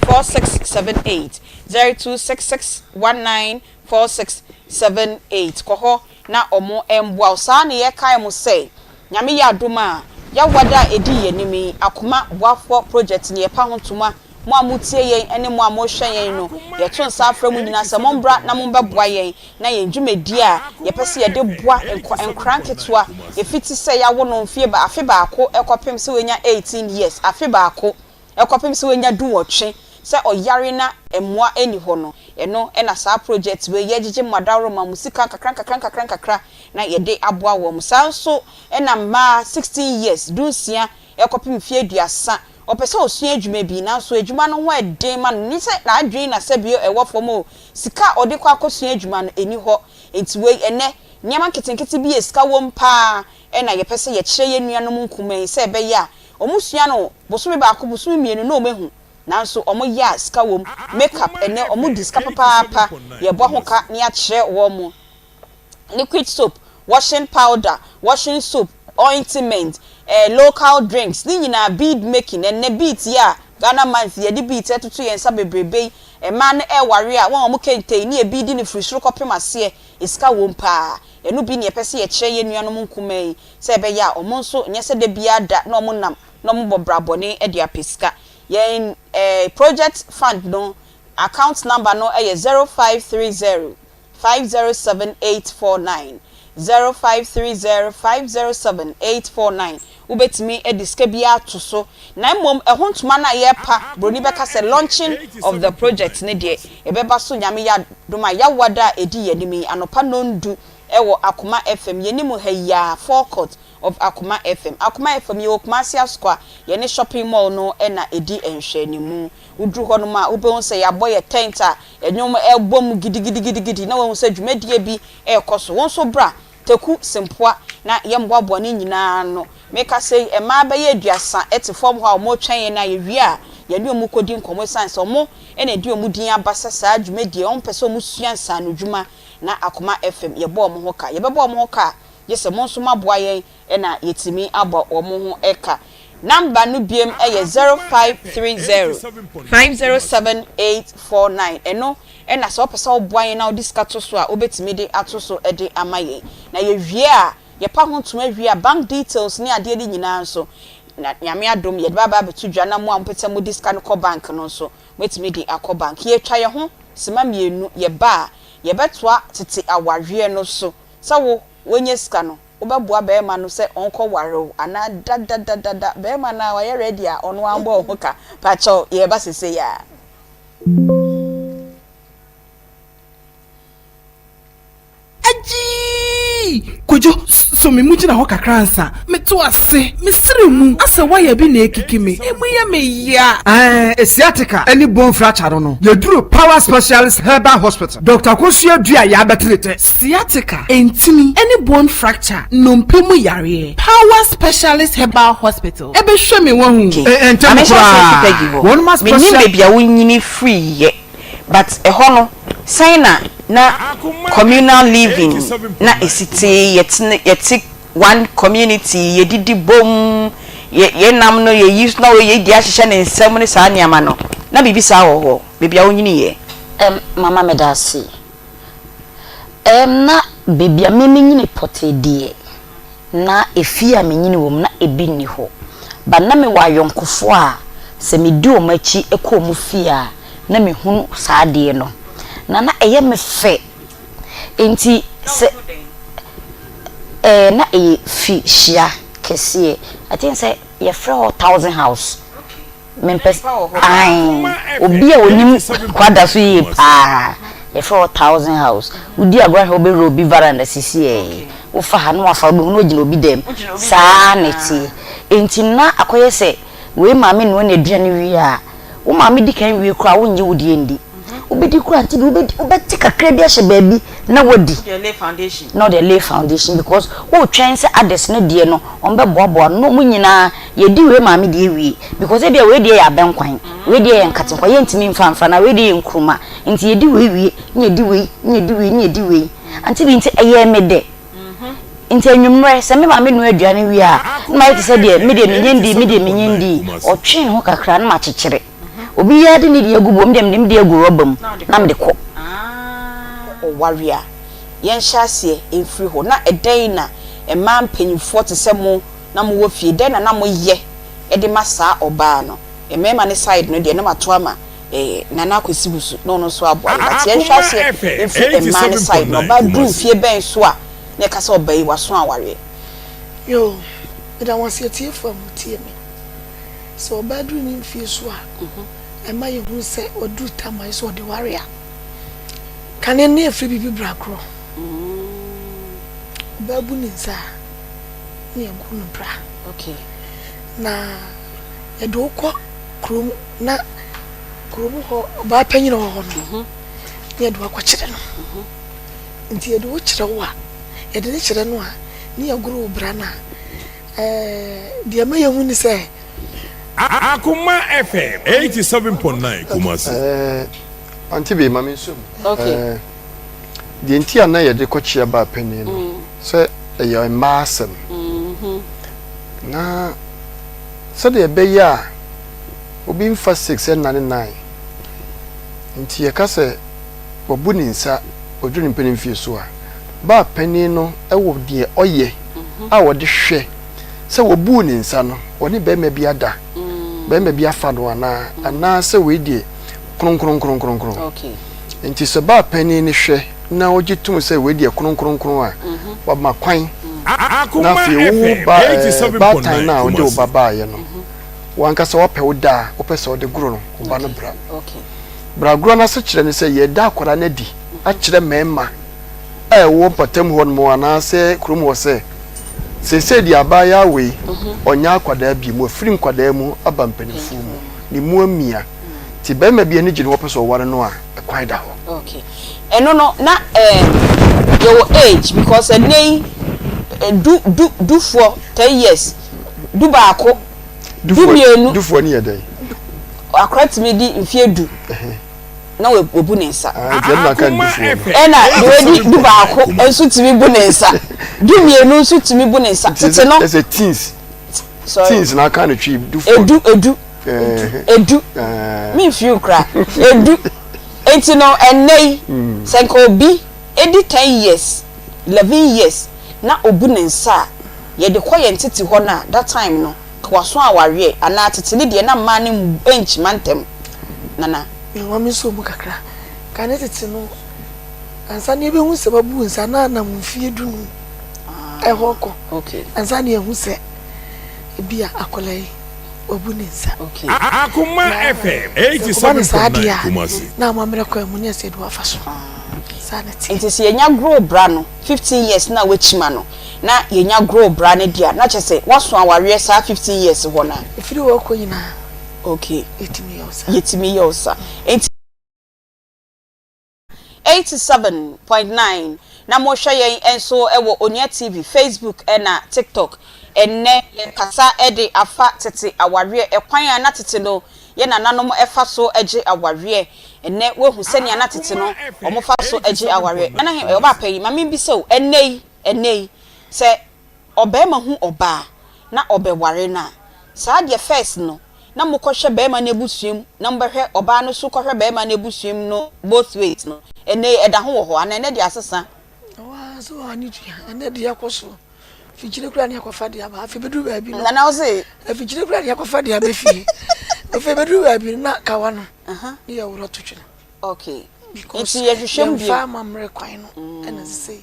4678 0266 19 4678 Kɔ hɔ na ɔmo mboa wo. Saa na yɛkae mo sɛ Nyame yɛ adom a Yawada a ɛdi yɛn anim yi Akoma Boafoɔ Project no yɛpa ho ntoma. Mo a motie yɛn ne mo a mohwɛ yɛn no, yɛto nsa frɛ mo nyinaa sɛ mombra na mombɛboa yɛn na yɛn dwumadie a yɛpɛ sɛ yɛde boa nkwa nkwadaa nketewa ɛfiti sɛ yɛawo no mfeɛ ba afe baako kɔpem sɛ wanya 18 years, afe baako kɔpem sɛ wanya dunwɔtwe, sɛ ɔyare na mmoa nni hɔ no, ɛno na saa project wei yɛgyegye mo adaworoma, mo sika nkakra nkakra nkakra nkakra na yɛde aboa wɔn. Saa nso na mmaa 16 years, dunsia kɔpem mfeɛ aduasa, Ɔpɛ sɛ ɔsua adwuma bi, nanso adwuma no ho yɛ den ma no. Ɛnyɛ sɛ n'adwene na sɛbio ɛwɔ fam oo, sika a ɔde kɔ akɔsua adwuma no, ɛnni hɔ. Enti wei, ɛnnɛ, nneɛma nketenkete bi a sika wom pa ara na yɛpɛ sɛ yɛkyerɛ yɛn nuanom nkumaa yi sɛ ɛbɛyɛ a wɔsua no bosome baako, bosome mmienu na wɔahu. Nanso wɔyɛ a sika wom. Makeup, ɛnnɛ wɔdi sika papaapa. Yɛbɔ ho ka na yɛakyerɛ wɔn. liquid soap, washing powder, washing soap, ointment, eh, local drinks, ne nyinaa bead making, ɛnnɛ beads yi a Ghana month yi yɛde beads ɛtoto yɛn nsa bebrebe yi, mmaa no ɛware a wɔn a wɔn kente yi ne yɛ beadi no firi soro kɔpem aseɛ, sika wom paa. Ɛno bi na yɛpɛ sɛ yɛkyerɛ yɛn nuanom nkumaa yi sɛ ɛbɛyɛ a wɔn nso nyɛ sɛ da biara da na wɔn nam na wɔn bɔ bra bɔne de apɛ sika. Yɛn eh, project fund no account number no yɛ 0530 507849, 0530507849. Wobɛtumi de sika biara ato so na mmom ɛho ntoma no a yɛrepa, buroni bɛka sɛ launching of the project no deɛ, ɛbɛba so Nyame yɛ adom a Yawada a ɛdi yɛn anim yi anɔpa nnɔndu wɔ Akoma FM, yɛn anim ha yi ara, forecourt of Akoma FM. Akoma FM, yɛwɔ Kumasi Asokwa, yɛne shopping mall no na ɛdi nhwɛanimu. Woduru hɔnom a, wobɛhu sɛ yɛabɔ yɛn tent a nnwom rebɔ mu gidigidigidigidi na woahu sɛ dwumadie bi rekɔ so. Wo nso bra Teku Sempoa na yɛmmoaboa ne nyinaa ano. Mekasa yi, mmaa bɛyɛ aduasa te fam hɔ a wɔretwɛn yɛn a yɛwie a yɛne wɔn kɔdi nkɔmmɔ ɛsiane sɛ wɔn na ɛde wɔn din aba sɛ saa dwumadie yi wɔpɛ sɛ wɔsua nsaanodwuma na Akoma FM yɛbɔ wɔn ho ka. Yɛbɛbɔ wɔn ho ka a, gye sɛ mo nso moaboa yɛn na yɛatumi abɔ wɔn ho ka. Number no biom yɛ 0530 507 849. Ɛno na sɛ wopɛ sɛ woboa yɛn na wode sika to so a, wobɛtumi de ato so de ama yɛn. Na yɛwie a, yɛpa ho ntoma wie a, bank details ne adeɛ no nyinaa nso, na Nyame adom, yɛde bɛaba abɛto dwa na mo a mopɛ sɛ mode sika no kɔ bank no nso, moatumi de akɔ bank. Yɛretwa yɛn ho sima mmienu, yɛba a, yɛbɛtoa tete awareɛ no so. Sɛ wo, woanya sika no, wobɛboa bɛɛma no sɛ ɔnkɔ ware wo anaa dadadadada bɛɛma no a wayɛ ready a ɔno ara mbɔ wo ho ka pakyɛw yɛɛba sesei aa. Agyii! Kojo, sɔ me mu gyina hɔ kakra ansa. Meto ase, mesere mu, asɛ wire bi na ekiki me, emu yɛ me ya. Ɛɛ, sciatica ne bone fracture no no, yɛduru Power Specialist Herbal Hospital. Doctor Akosua Dua yɛ abɛtere tɛ. Sciatica, ntini, ne bone fracture, nnompe mu yareɛ, Power Specialist Herbal Hospital bɛhwɛ me wahu. Ɛ, ntɛm Maame hyɛ aseɛ fi koraa, Peggy hɔ. wɔnom a Mennim special. baabi a wonyini firiiɛ but ɛhɔ no sɛn na na communal living na ɛsi te, yɛtene yɛte one community, yɛdidi bom, yɛ yɛn nam no yɛyi na wei deɛ ahyehyɛ ne nsam ne saa nneɛma no, na biribi saa wɔ hɔ baabi a wonyiniiɛ? Ɛm, mama meda ase. Ɛm, na baabi a me menyini pɔtee deɛ, na efie a menyini wɔ mu na ebi nni hɔ. But na mewɔ ayɔnkofoɔ a sɛ medi wɔn akyi kɔ wɔn fie a, na mehunu saa adeɛ no. Na na ɛyɛ me fɛ. Enti sɛ ɛɛ na ɛyɛ fi hyia kɛseɛ. I think sɛ yɛfrɛ hɔ Thousand House. Mempɛ ae obi a onim kwada so yie paa yɛfrɛ hɔ Thousand House. Wodi agorɔ ahwɛ wobɛwura obi veranda sisi ɛɛ wofa ha na wafa wobɛhu na ogyina obi dɛm. Saa na ɛteɛ. Enti na akɔyɛ sɛ wei maame noa n'aduane wie a Wo maame di kan wie koraa a, wonnye wo deɛ nni. Wobɛdi koraa nti deɛ wobɛdi, wobɛte kakra bi ahyɛ baabi na woadi. Na wode lay foundation because woretwɛn sɛ others no deɛ no wɔbɛboaboa ano na wɔn nyinaa yɛdi wei maame deɛ wie because ebia wei deɛ yɛ abɛnkwan, wei deɛ yɛ nkatenkwan, yɛntumi mfa mfra na wei deɛ yɛ nkruma nti yɛdi wei wie na yɛdi wei na yɛdi wei na yɛdi wei. Ante bi nti ɛyɛɛ me dɛ. Nti anwummerɛ, sɛ me maame noa aduane wie a, na mayɛ te sɛ deɛ me deɛ menyɛ ndii, me deɛ menyɛ ndii. Ɔtwe ne ho kakra na makyekyere. Obiara de ne deɛ agu bowl mu, me deɛ mede me deɛ agu rɔba mu na mede kɔ. Ɔware a, yɛnhyɛ aseɛ mfiri hɔ. Na ɛdɛn na mmaa mpanimfoɔ te sɛ mo na mowɔ fie, dɛn na na moyɛ de ma saa ɔbaa no? Mmarima no side no deɛ, na mato ama eh, Nana Akwasi Wusu na ɔno nso aboa yɛn but yɛnhwɛ aseɛ mfiri mmaa no side no, ɔbaa duru mfie bɛn so a na yɛka sɛ ɔbaa yi waso awareɛ? Yoo, meda mo ase atiefo a motie me. Sɛ ɔbaa duru ne mfie so a, ɛma yɛhunu sɛ waduru tam a ɛsɛ sɛ ɔde ware a, kane no yɛfrɛ biribi brakorɔ. Ɔbaa bu ne nsa a, na yɛagu no bra. Na yɛde wo kɔ kurom na kurom hɔ ɔbaa panyin a ɔwɔ hɔ no na yɛde wo akɔkyerɛ no. Nti yɛde wo kyerɛ wo a, yɛde ne kyerɛ no a, ne yɛgoro wo bra no a, ɛɛ deɛ ɛma yɛhu ne sɛ. Akoma FM 87.9 Kumasi. Ɛɛ Auntie Bey, ma me nso mu. Okay. Ɛɛ deɛ nti a na yɛde kɔkyea baa panin no sɛ ɛyɛ mmaa asɛm. Na sɛdeɛ ɛbɛyɛ a obi mfa six nnane nine nti yɛka sɛ wabu ne nsa ɔduru ne mpanin mfie so a, baa panin no wɔ deɛ ɔyɛ a ɔde hwɛ sɛ wɔbuu ne nsa no ɔne barima bi ada, barima bi afa no anaa, anaasɛ wei deɛ kronkronkronkronkron. Nti sɛ baa panin no hwɛ na ɔgye tom sɛ wei deɛ kronkronkron a, wama kwan. Na afei wo ba ɛɛ baatan no a wode wo ba baeɛ no, w'ankasa woapɛ wo da a wopɛ sɛ wode goro no, wo ba no bra. Bragorɔ no asekyerɛ ne sɛ yɛda akwadaa no adi akyerɛ mmarima a ɛwɔ mpɔtam hɔ nom anaasɛ kurom hɔ sɛ, seesei deɛ abaayaa wei, ɔnyɛ akwadaa bio, wafiri nkwadaa mu aba mpanimfoɔ mu, ne mu amia. Nti barima bi ani gye ne ho ɔpɛ sɛ ɔware no a, ɛkwan da hɔ. Okay. Ɛno no na ɛɛm yɛwɔ age because ɛnnɛ yi du du dufoɔ ten years, du baako, du mmienu. Dufoɔ no yɛ dɛn? Akora tumi di mfeɛ du na wabu ne nsa. Ah, nti ɛno na aka dufoɔ no. Ɛna deɛ wadi du baako nso tumi bu ne nsa, du mmienu nso tumi bu ne nsa. Tete no. Ɛsɛ teens. Sorry. Teens na aka no twi dufoɔ. Edu edu edu mi nfiri kura edu nti no ɛnɛ yi sɛ nka obi edi ten years 11 years na obu ne nsa a yɛde kɔ yɛn tete hɔ no a that time no nka waso awareɛ anaa tete ne deɛ na mmaa no nkyima ntɛm nana. Mewɔ me nso mu kakra. Kane tete no ansa na yɛbɛhu sɛ wabu nsa na anam mfeɛ dunum ɛhɔ kɔ ansa na yɛhu sɛ ebi a akwadaa yi wabu ne nsa. Akoma FM Sɛ ɛkɔba no saa deɛ 87.9 a Kumasi. na amammerɛ kwan mu ne ɛsɛ yɛde wo afa so. Saa na ɛteɛ. Nti sɛ yɛnya grow bra no 15 years na wakyima no na yɛnya grow bra no deɛ a na kyerɛ sɛ waso awareɛ saa 15 years hɔ no a. Ɛfiri hɔ kɔ nyinaa Okay. yɛtumi yɛ wo saa. Yɛtumi yɛ wo saa. Nti. 87.9 na mohwɛ yɛn nso wɔ Onua TV, Facebook na TikTok. Ɛnnɛ yɛrekasa de afa tete awareɛ, ɛkwan a na tete no yɛn nananom fa so gye awareɛ. Ɛnnɛ woahu sɛnea na tete no wɔfa so gye awareɛ. Nana He, ɔbaa pa yi, ma membisa o, ɛnnɛ yi, ɛnnɛ yi, sɛ ɔbarima hu ɔbaa na ɔbɛware no a, saa deɛ first no na mokɔhwɛ barima no abusua mu na mobɛhwɛ ɔbaa no nso kɔhwɛ barima no abusua mu no both ways no, ɛnnɛ yi ɛda ho wɔ hɔ anaa ɛnnɛ deɛ asesa? Ɛwɔ ha sɛ wɔn ani tua, ɛnnɛ deɛ ɛkɔ so. Afikyire koraa ne akɔfa de aba, afei bɛduru baabi no. Nana wo se? Afikyire koraa ne akɔfa de aba fie. Afei bɛduru baabi no na kawa no ne yɛ worɔ to twene. Okay. Because Nti yɛhwehwɛ mu bio. yɛmfa amammerɛ kwan no ɛna sesei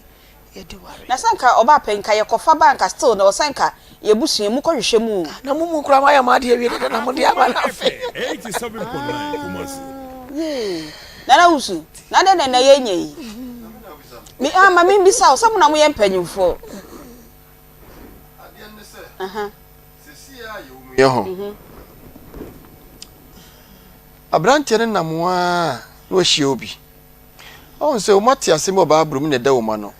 yɛde ware. Na sɛ nka ɔbaa pɛ nka yɛkɔfa ba nka still na ɔsɛ nka yɛbusua mu kɔ hwehwɛ mu o. Na mo mu koraa moayɛ mo adeɛ awie dada na mode aba no afei. Yee Nana Wusu na adɛn na ɛnɛ yɛnyɛ yi me ah ma me mbisa wo sɛ mo na moyɛ mpanyinfoɔ. Adeɛ ne sɛ sɛsi a yɛwɔ mu yɛ hɔ abranteɛ no nam a na wahyia obi. Ɔhu sɛ wɔate asɛm bi wɔ Bible mu na ɛda wɔn ano.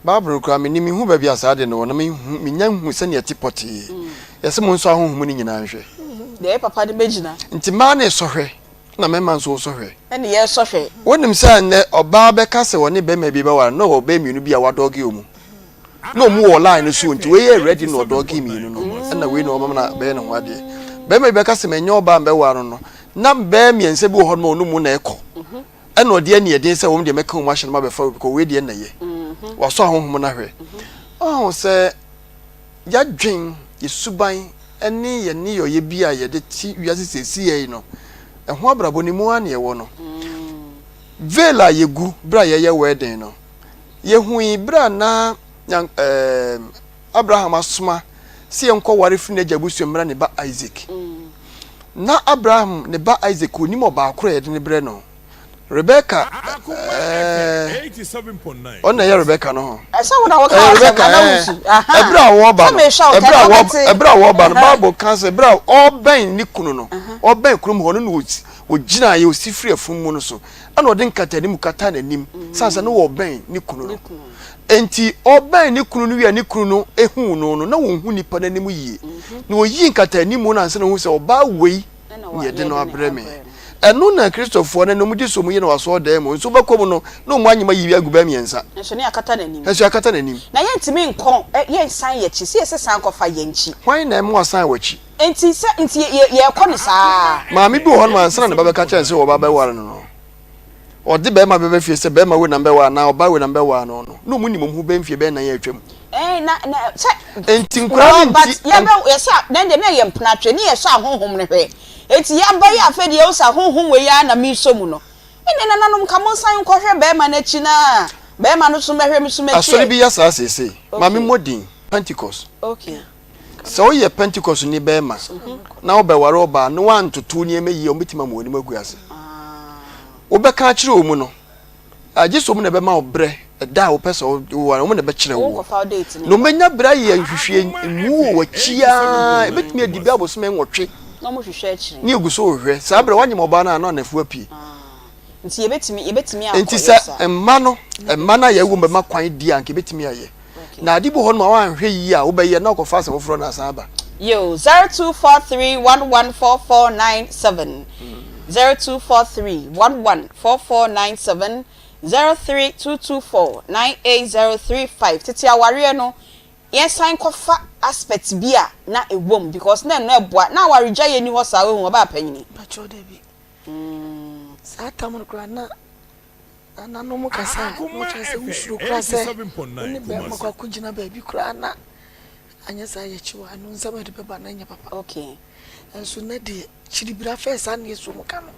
Bible no koraa mennim, menhu baabi a saa ade no wɔ na menhu, mennya nhu sɛnea ɛte pɔtee. Yɛse monsɔ ahonhom no nyinaa nhwɛ. Deɛ ɛyɛ papa no bɛgyina. Nti mmaa no resɔ hwɛ na mmarima nso resɔ hwɛ. Ɛne yɛresɔ hwɛ. Wonim sɛ nnɛ ɔbaa bɛka sɛ ɔne barima bi bɛware no na ɔwɔ bɛyɛ mmienu bi a wadɔge wɔn. Na wɔn wɔ line no so nti wei yɛ ready na ɔdɔge mmienu no ɛna wei na ɔma no bɛyɛ ne ho adeɛ. Barima bi bɛka sɛ manya ɔbaa mbɛware no no na bɛyɛ mmiɛnsa bi wɔ hɔ nom a ɔno mu na ɛkɔ. Ɛna ɔde aniɛden sɛ wɔn deɛ mɛka wɔn ahyɛ no mabɛfa obi kɔ wei deɛ na yɛ. Wasɔ ahonhom no ahwɛ. Ɔho sɛ yɛadwen, yɛ suban ne yɛ nneyɔeɛ bi a yɛde te wiase seesei yi no, ɛho abrabɔ no mu ara na yɛwɔ no. Veil a yɛgu berɛ a yɛyɛ wedding no, yɛhui berɛ a na nyan, ɛɛm, Abraham asoma sɛ yɛnkɔware firi n'agya abusua mmra ne ba Isak. Ná Abraham ne ba Isak onim ɔbaa koro a yɛde no brɛ no. Rebeka, ɛɛ, ɔno na ɛyɛ Rebeka no ho. Ɛsɛ wo na woka Ɛyɛ asɛm Rebeka, na ɛɛ. wusu. Aha. Ɛberɛ a wɔreba Sɛ no, mehwɛ wo ɛberɛ a tɛ na wɔreba, wobɛte. ɛberɛ a wɔreba no, Aha. Bible ka sɛ ɛberɛ a ɔrebɛn ne kunu no, ɔrebɛn kurom hɔ no na ɔsi, ɔgyinaeɛ, ɔsi firi afunumu no so, ɛna ɔde nkataanim kataa n'anim, sane sɛ na ɔrebɛn ne kunu no. Enti ɔbɛn ne kunu no wie a ne kunu no huu no no, na ɔnhu nipa no anim yie. Na ɔyii nkataanimu no ansa na ɔhu sɛ ɔbaa wei na yɛde no abrɛ me. Ɛno na Kristofoɔ no ɛnɛ wɔgye so wɔyɛ no wɔ asɔredan mu. Nso wobɛkɔ mu no, na wɔn anyem ayi agu bɛyɛ mmiɛnsa. Nso ne akata n'anim. Nso akata n'anim. Na yɛntumi nkɔ, yɛnsan yɛn akyi, sɛ yɛsɛ san kɔfa yɛn akyi. Hwan na ɛma wasan w'akyi? Enti sɛ, nti yɛ, yɛrekɔ no saa. Maame bi wɔ hɔnom ansa na ne ba bɛka kyerɛ no sɛ wɔba abɛware no no, ɔde barima bɛba fie sɛ barima wei na mebɛware anaa ɔbaa wei na mebɛware no no, na wɔn nim wɔn ho bɛyɛ mfeɛ bɛyɛ nan a atwam. Ɛɛ na na sɛ. Enti nkwadaa no But nti. yɛbɛ yɛsɛ na ɛnde na yɛ mpenatwe ne yɛsɔ ahonhom no hwɛ. Enti yɛaba yi afei deɛ yɛhu sɛ ahonhom wei ara na mesɔ mu no. Ɛnde nananom nka monsan nkɔhwɛ barima no akyi na. Bɛrima no so mɛhwɛ me so m'akyi Asɔre ɛ. bi yɛ saa seesei. Ma Okay. memmɔ din, Pentecost. Okay. Sɛ woyɛ Pentecostni barima na wobɛware ɔbaa na woantoto wo nneɛma yie a, wɔbɛtumi ama w'anim agu ase. Wobɛka akyerɛ wɔn no, agye sɛ wɔn na ɛbɛma wo berɛ, ɛda a wopɛ sɛ woware, wɔn na ɛbɛkyerɛ Wo woɔ. nkɔfa wo date no Na mma. wɔbɛnya berɛ ayɛ nhwehwɛmu wɔ w'akyi ara, ɛbɛtumi adi bɛyɛ abosome nwɔtwe Na wɔhwehwɛ akyire. ne ɛgu so rehwɛ. Saa berɛ woanyem ɔbaa no a na anafua apue. Nti yɛbɛtumi, yɛbɛtumi Enti akɔyɛ sɛ saa. mma no, mma no a yɛawo wɔn bɛma kwan di a, anka ɛbɛtumi ayɛ. Na ade bi wɔ hɔ nom a woanhwɛ yie a wobɛyɛ na wokɔfa asɛm foforɔ na asan aba. Yo, 0243114497, 0243114497, 0322498035. Tete awareɛ no, yɛnsan nkɔfa aspect bi a na ɛwɔ mu because na ɛno ɛboa. Na awaregyaeɛ nni hɔ saa, woahu, ɔbaa panyini. Mpakyɛw dabi. Saa tam no koraa na Nananom kasa a, na wɔkyerɛ sɛ wosuro koraa sɛ wo ne barima kɔ akɔgyina baabi koraa na anyɛ saa yɛkyi wo a, ɛno nsɛm a ɛde bɛba no nyɛ papa. Nanso nnɛ deɛ, kyiribira fɛɛ saa na yɛsuo mu ka no.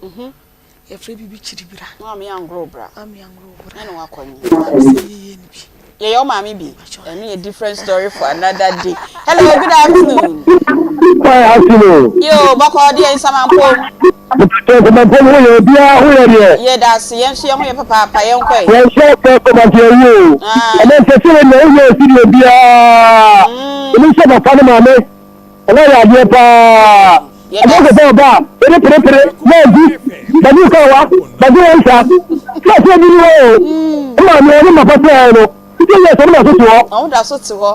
Yɛfrɛ biribi kyiribira. Maame angoro bra. Maame angoro bra. Ɛna wakɔ nye. Maame sɛ yɛyɛ no bi. Yɛyɛ wo maame bi. Ɛno yɛ different story for another day. Hello, good afternoon. Good afternoon. Yo, bɔkɔ deɛ nsamanpom. Nsamanpom ho yɛ obiara ho yɛ deɛ. Yɛ da ase yɛn nso yɛn ho yɛ papaapa yɛn kɔ yi. Yɛn nso fɛ kɔmante awie o. Ɛnɛ nsɛ sɛ yɛn na woyɛ esi deɛ obiara. Ɛmu sɛ papa ne maame. Ɔno ayɛ adeɛ paa. Ɛbɛ kɔ sɛ ɔba a, ɛde perepere na adi. Bɛgye wo kawa, bɛgye wo nsa. Sɛ ɔsɛ bi ni hɔ o. Ɛma ɔne ɔne mapa sɛ no. Titi yɛ sɛ ɔmo na so te hɔ. Ɔmo da so te hɔ.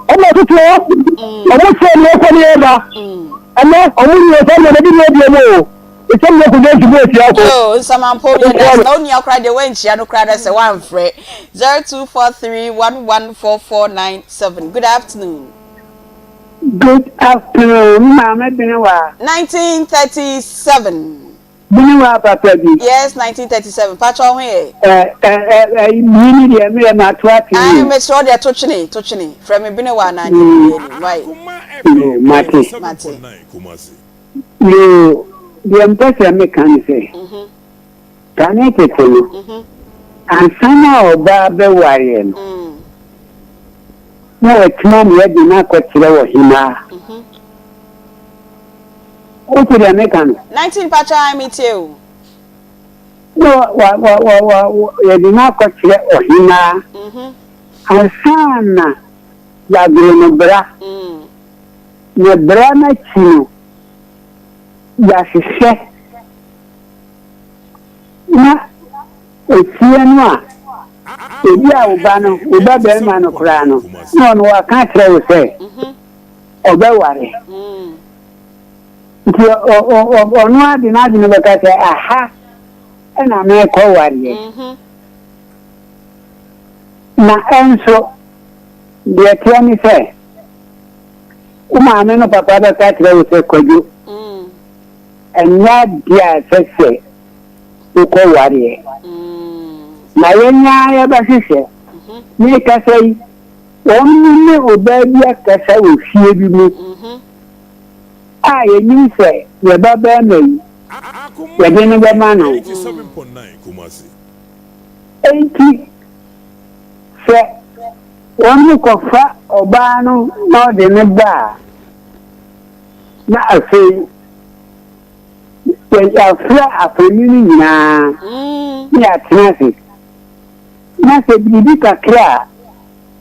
Ɔmo na so te hɔ. Ɔmo sɛ ne ɛkɔ ne ɛba. Ɛnɛ ɔmo ni ɛsɛ ne ɛbi ne ɛbi mu o. Ɛsɛ ne ɛkɔ gyɛnti mu ɛtia ko. Yo, nsamanpo yɛ da na onua koraa deɛ wankyia no koraa na sɛ wamfrɛ. 0243114497. Good afternoon. Good afternoon, me maame Benewa. 1937. Benewa papa bi. Yes, 1937. Pacho ho yɛ. Ɛ ɛ ɛ ɛ mi ni deɛ mi yɛ ma to ate ni. Ayi mesrɛ deɛ to twene to twene. Frɛ me Benewa na ne bi yɛ ni. Why? Yo, mate. Mate. Yo, deɛ mpɛ sɛ meka ne sɛ. Mhm. Kane tete no, mhm. ansa na ɔbaa bɛwareɛ no. Mm. Na watuma me adi no akɔkyerɛ ɔhemmaa. Wote deɛ meka no? 19 mpakyɛ ae metie o. Na wa wa wa wa yɛde no akɔkyerɛ ɔhemmaa ansa na yɛagoro no bra. Na bra no akyi no, yɛahwehwɛ na Efie no a, ebia wo ba no, wo ba barima no koraa no, na ɔno waka akyerɛ wo sɛ ɔbɛware. Nti ɔno ara de n'adwene bɛka sɛ aha na merekɔwareɛ. Na ɛnso, deɛ ɛteɛ ne sɛ, wo maame no papa bɛka akyerɛ wo sɛ, Kwadwo, ɛnyɛ adeɛ a ɛsɛ sɛ wokɔ wareɛ. Na yɛn ara yɛbɛhwehwɛ. Merekasa yi, wɔn ne ɔbaa bi akasa wɔ fie bi mu a yɛnim sɛ yɛn babarima yi, yɛde no bɛma no. Enti sɛ wɔkɔfa ɔbaa no na ɔde no ba a, na afei Yɛafrɛ afanu no nyinaa na yɛatena ase, na sɛ biribi kakra a,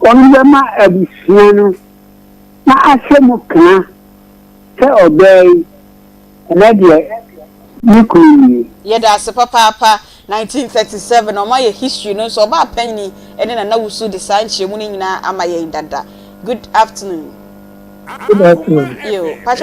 wɔbɛma abusua no na ahyɛ mu kena sɛ ɔbaa yi, ɛnnɛ deɛ ne kunu nie. Yɛda ase papaapa. 1937 ɔmo ayɛ history no nso ɔbaa panyini ne Nana Wusu de saa nkyerɛmu no nyinaa ama yɛn dada. Good afternoon. Good afternoon. Yo, pakyɛ.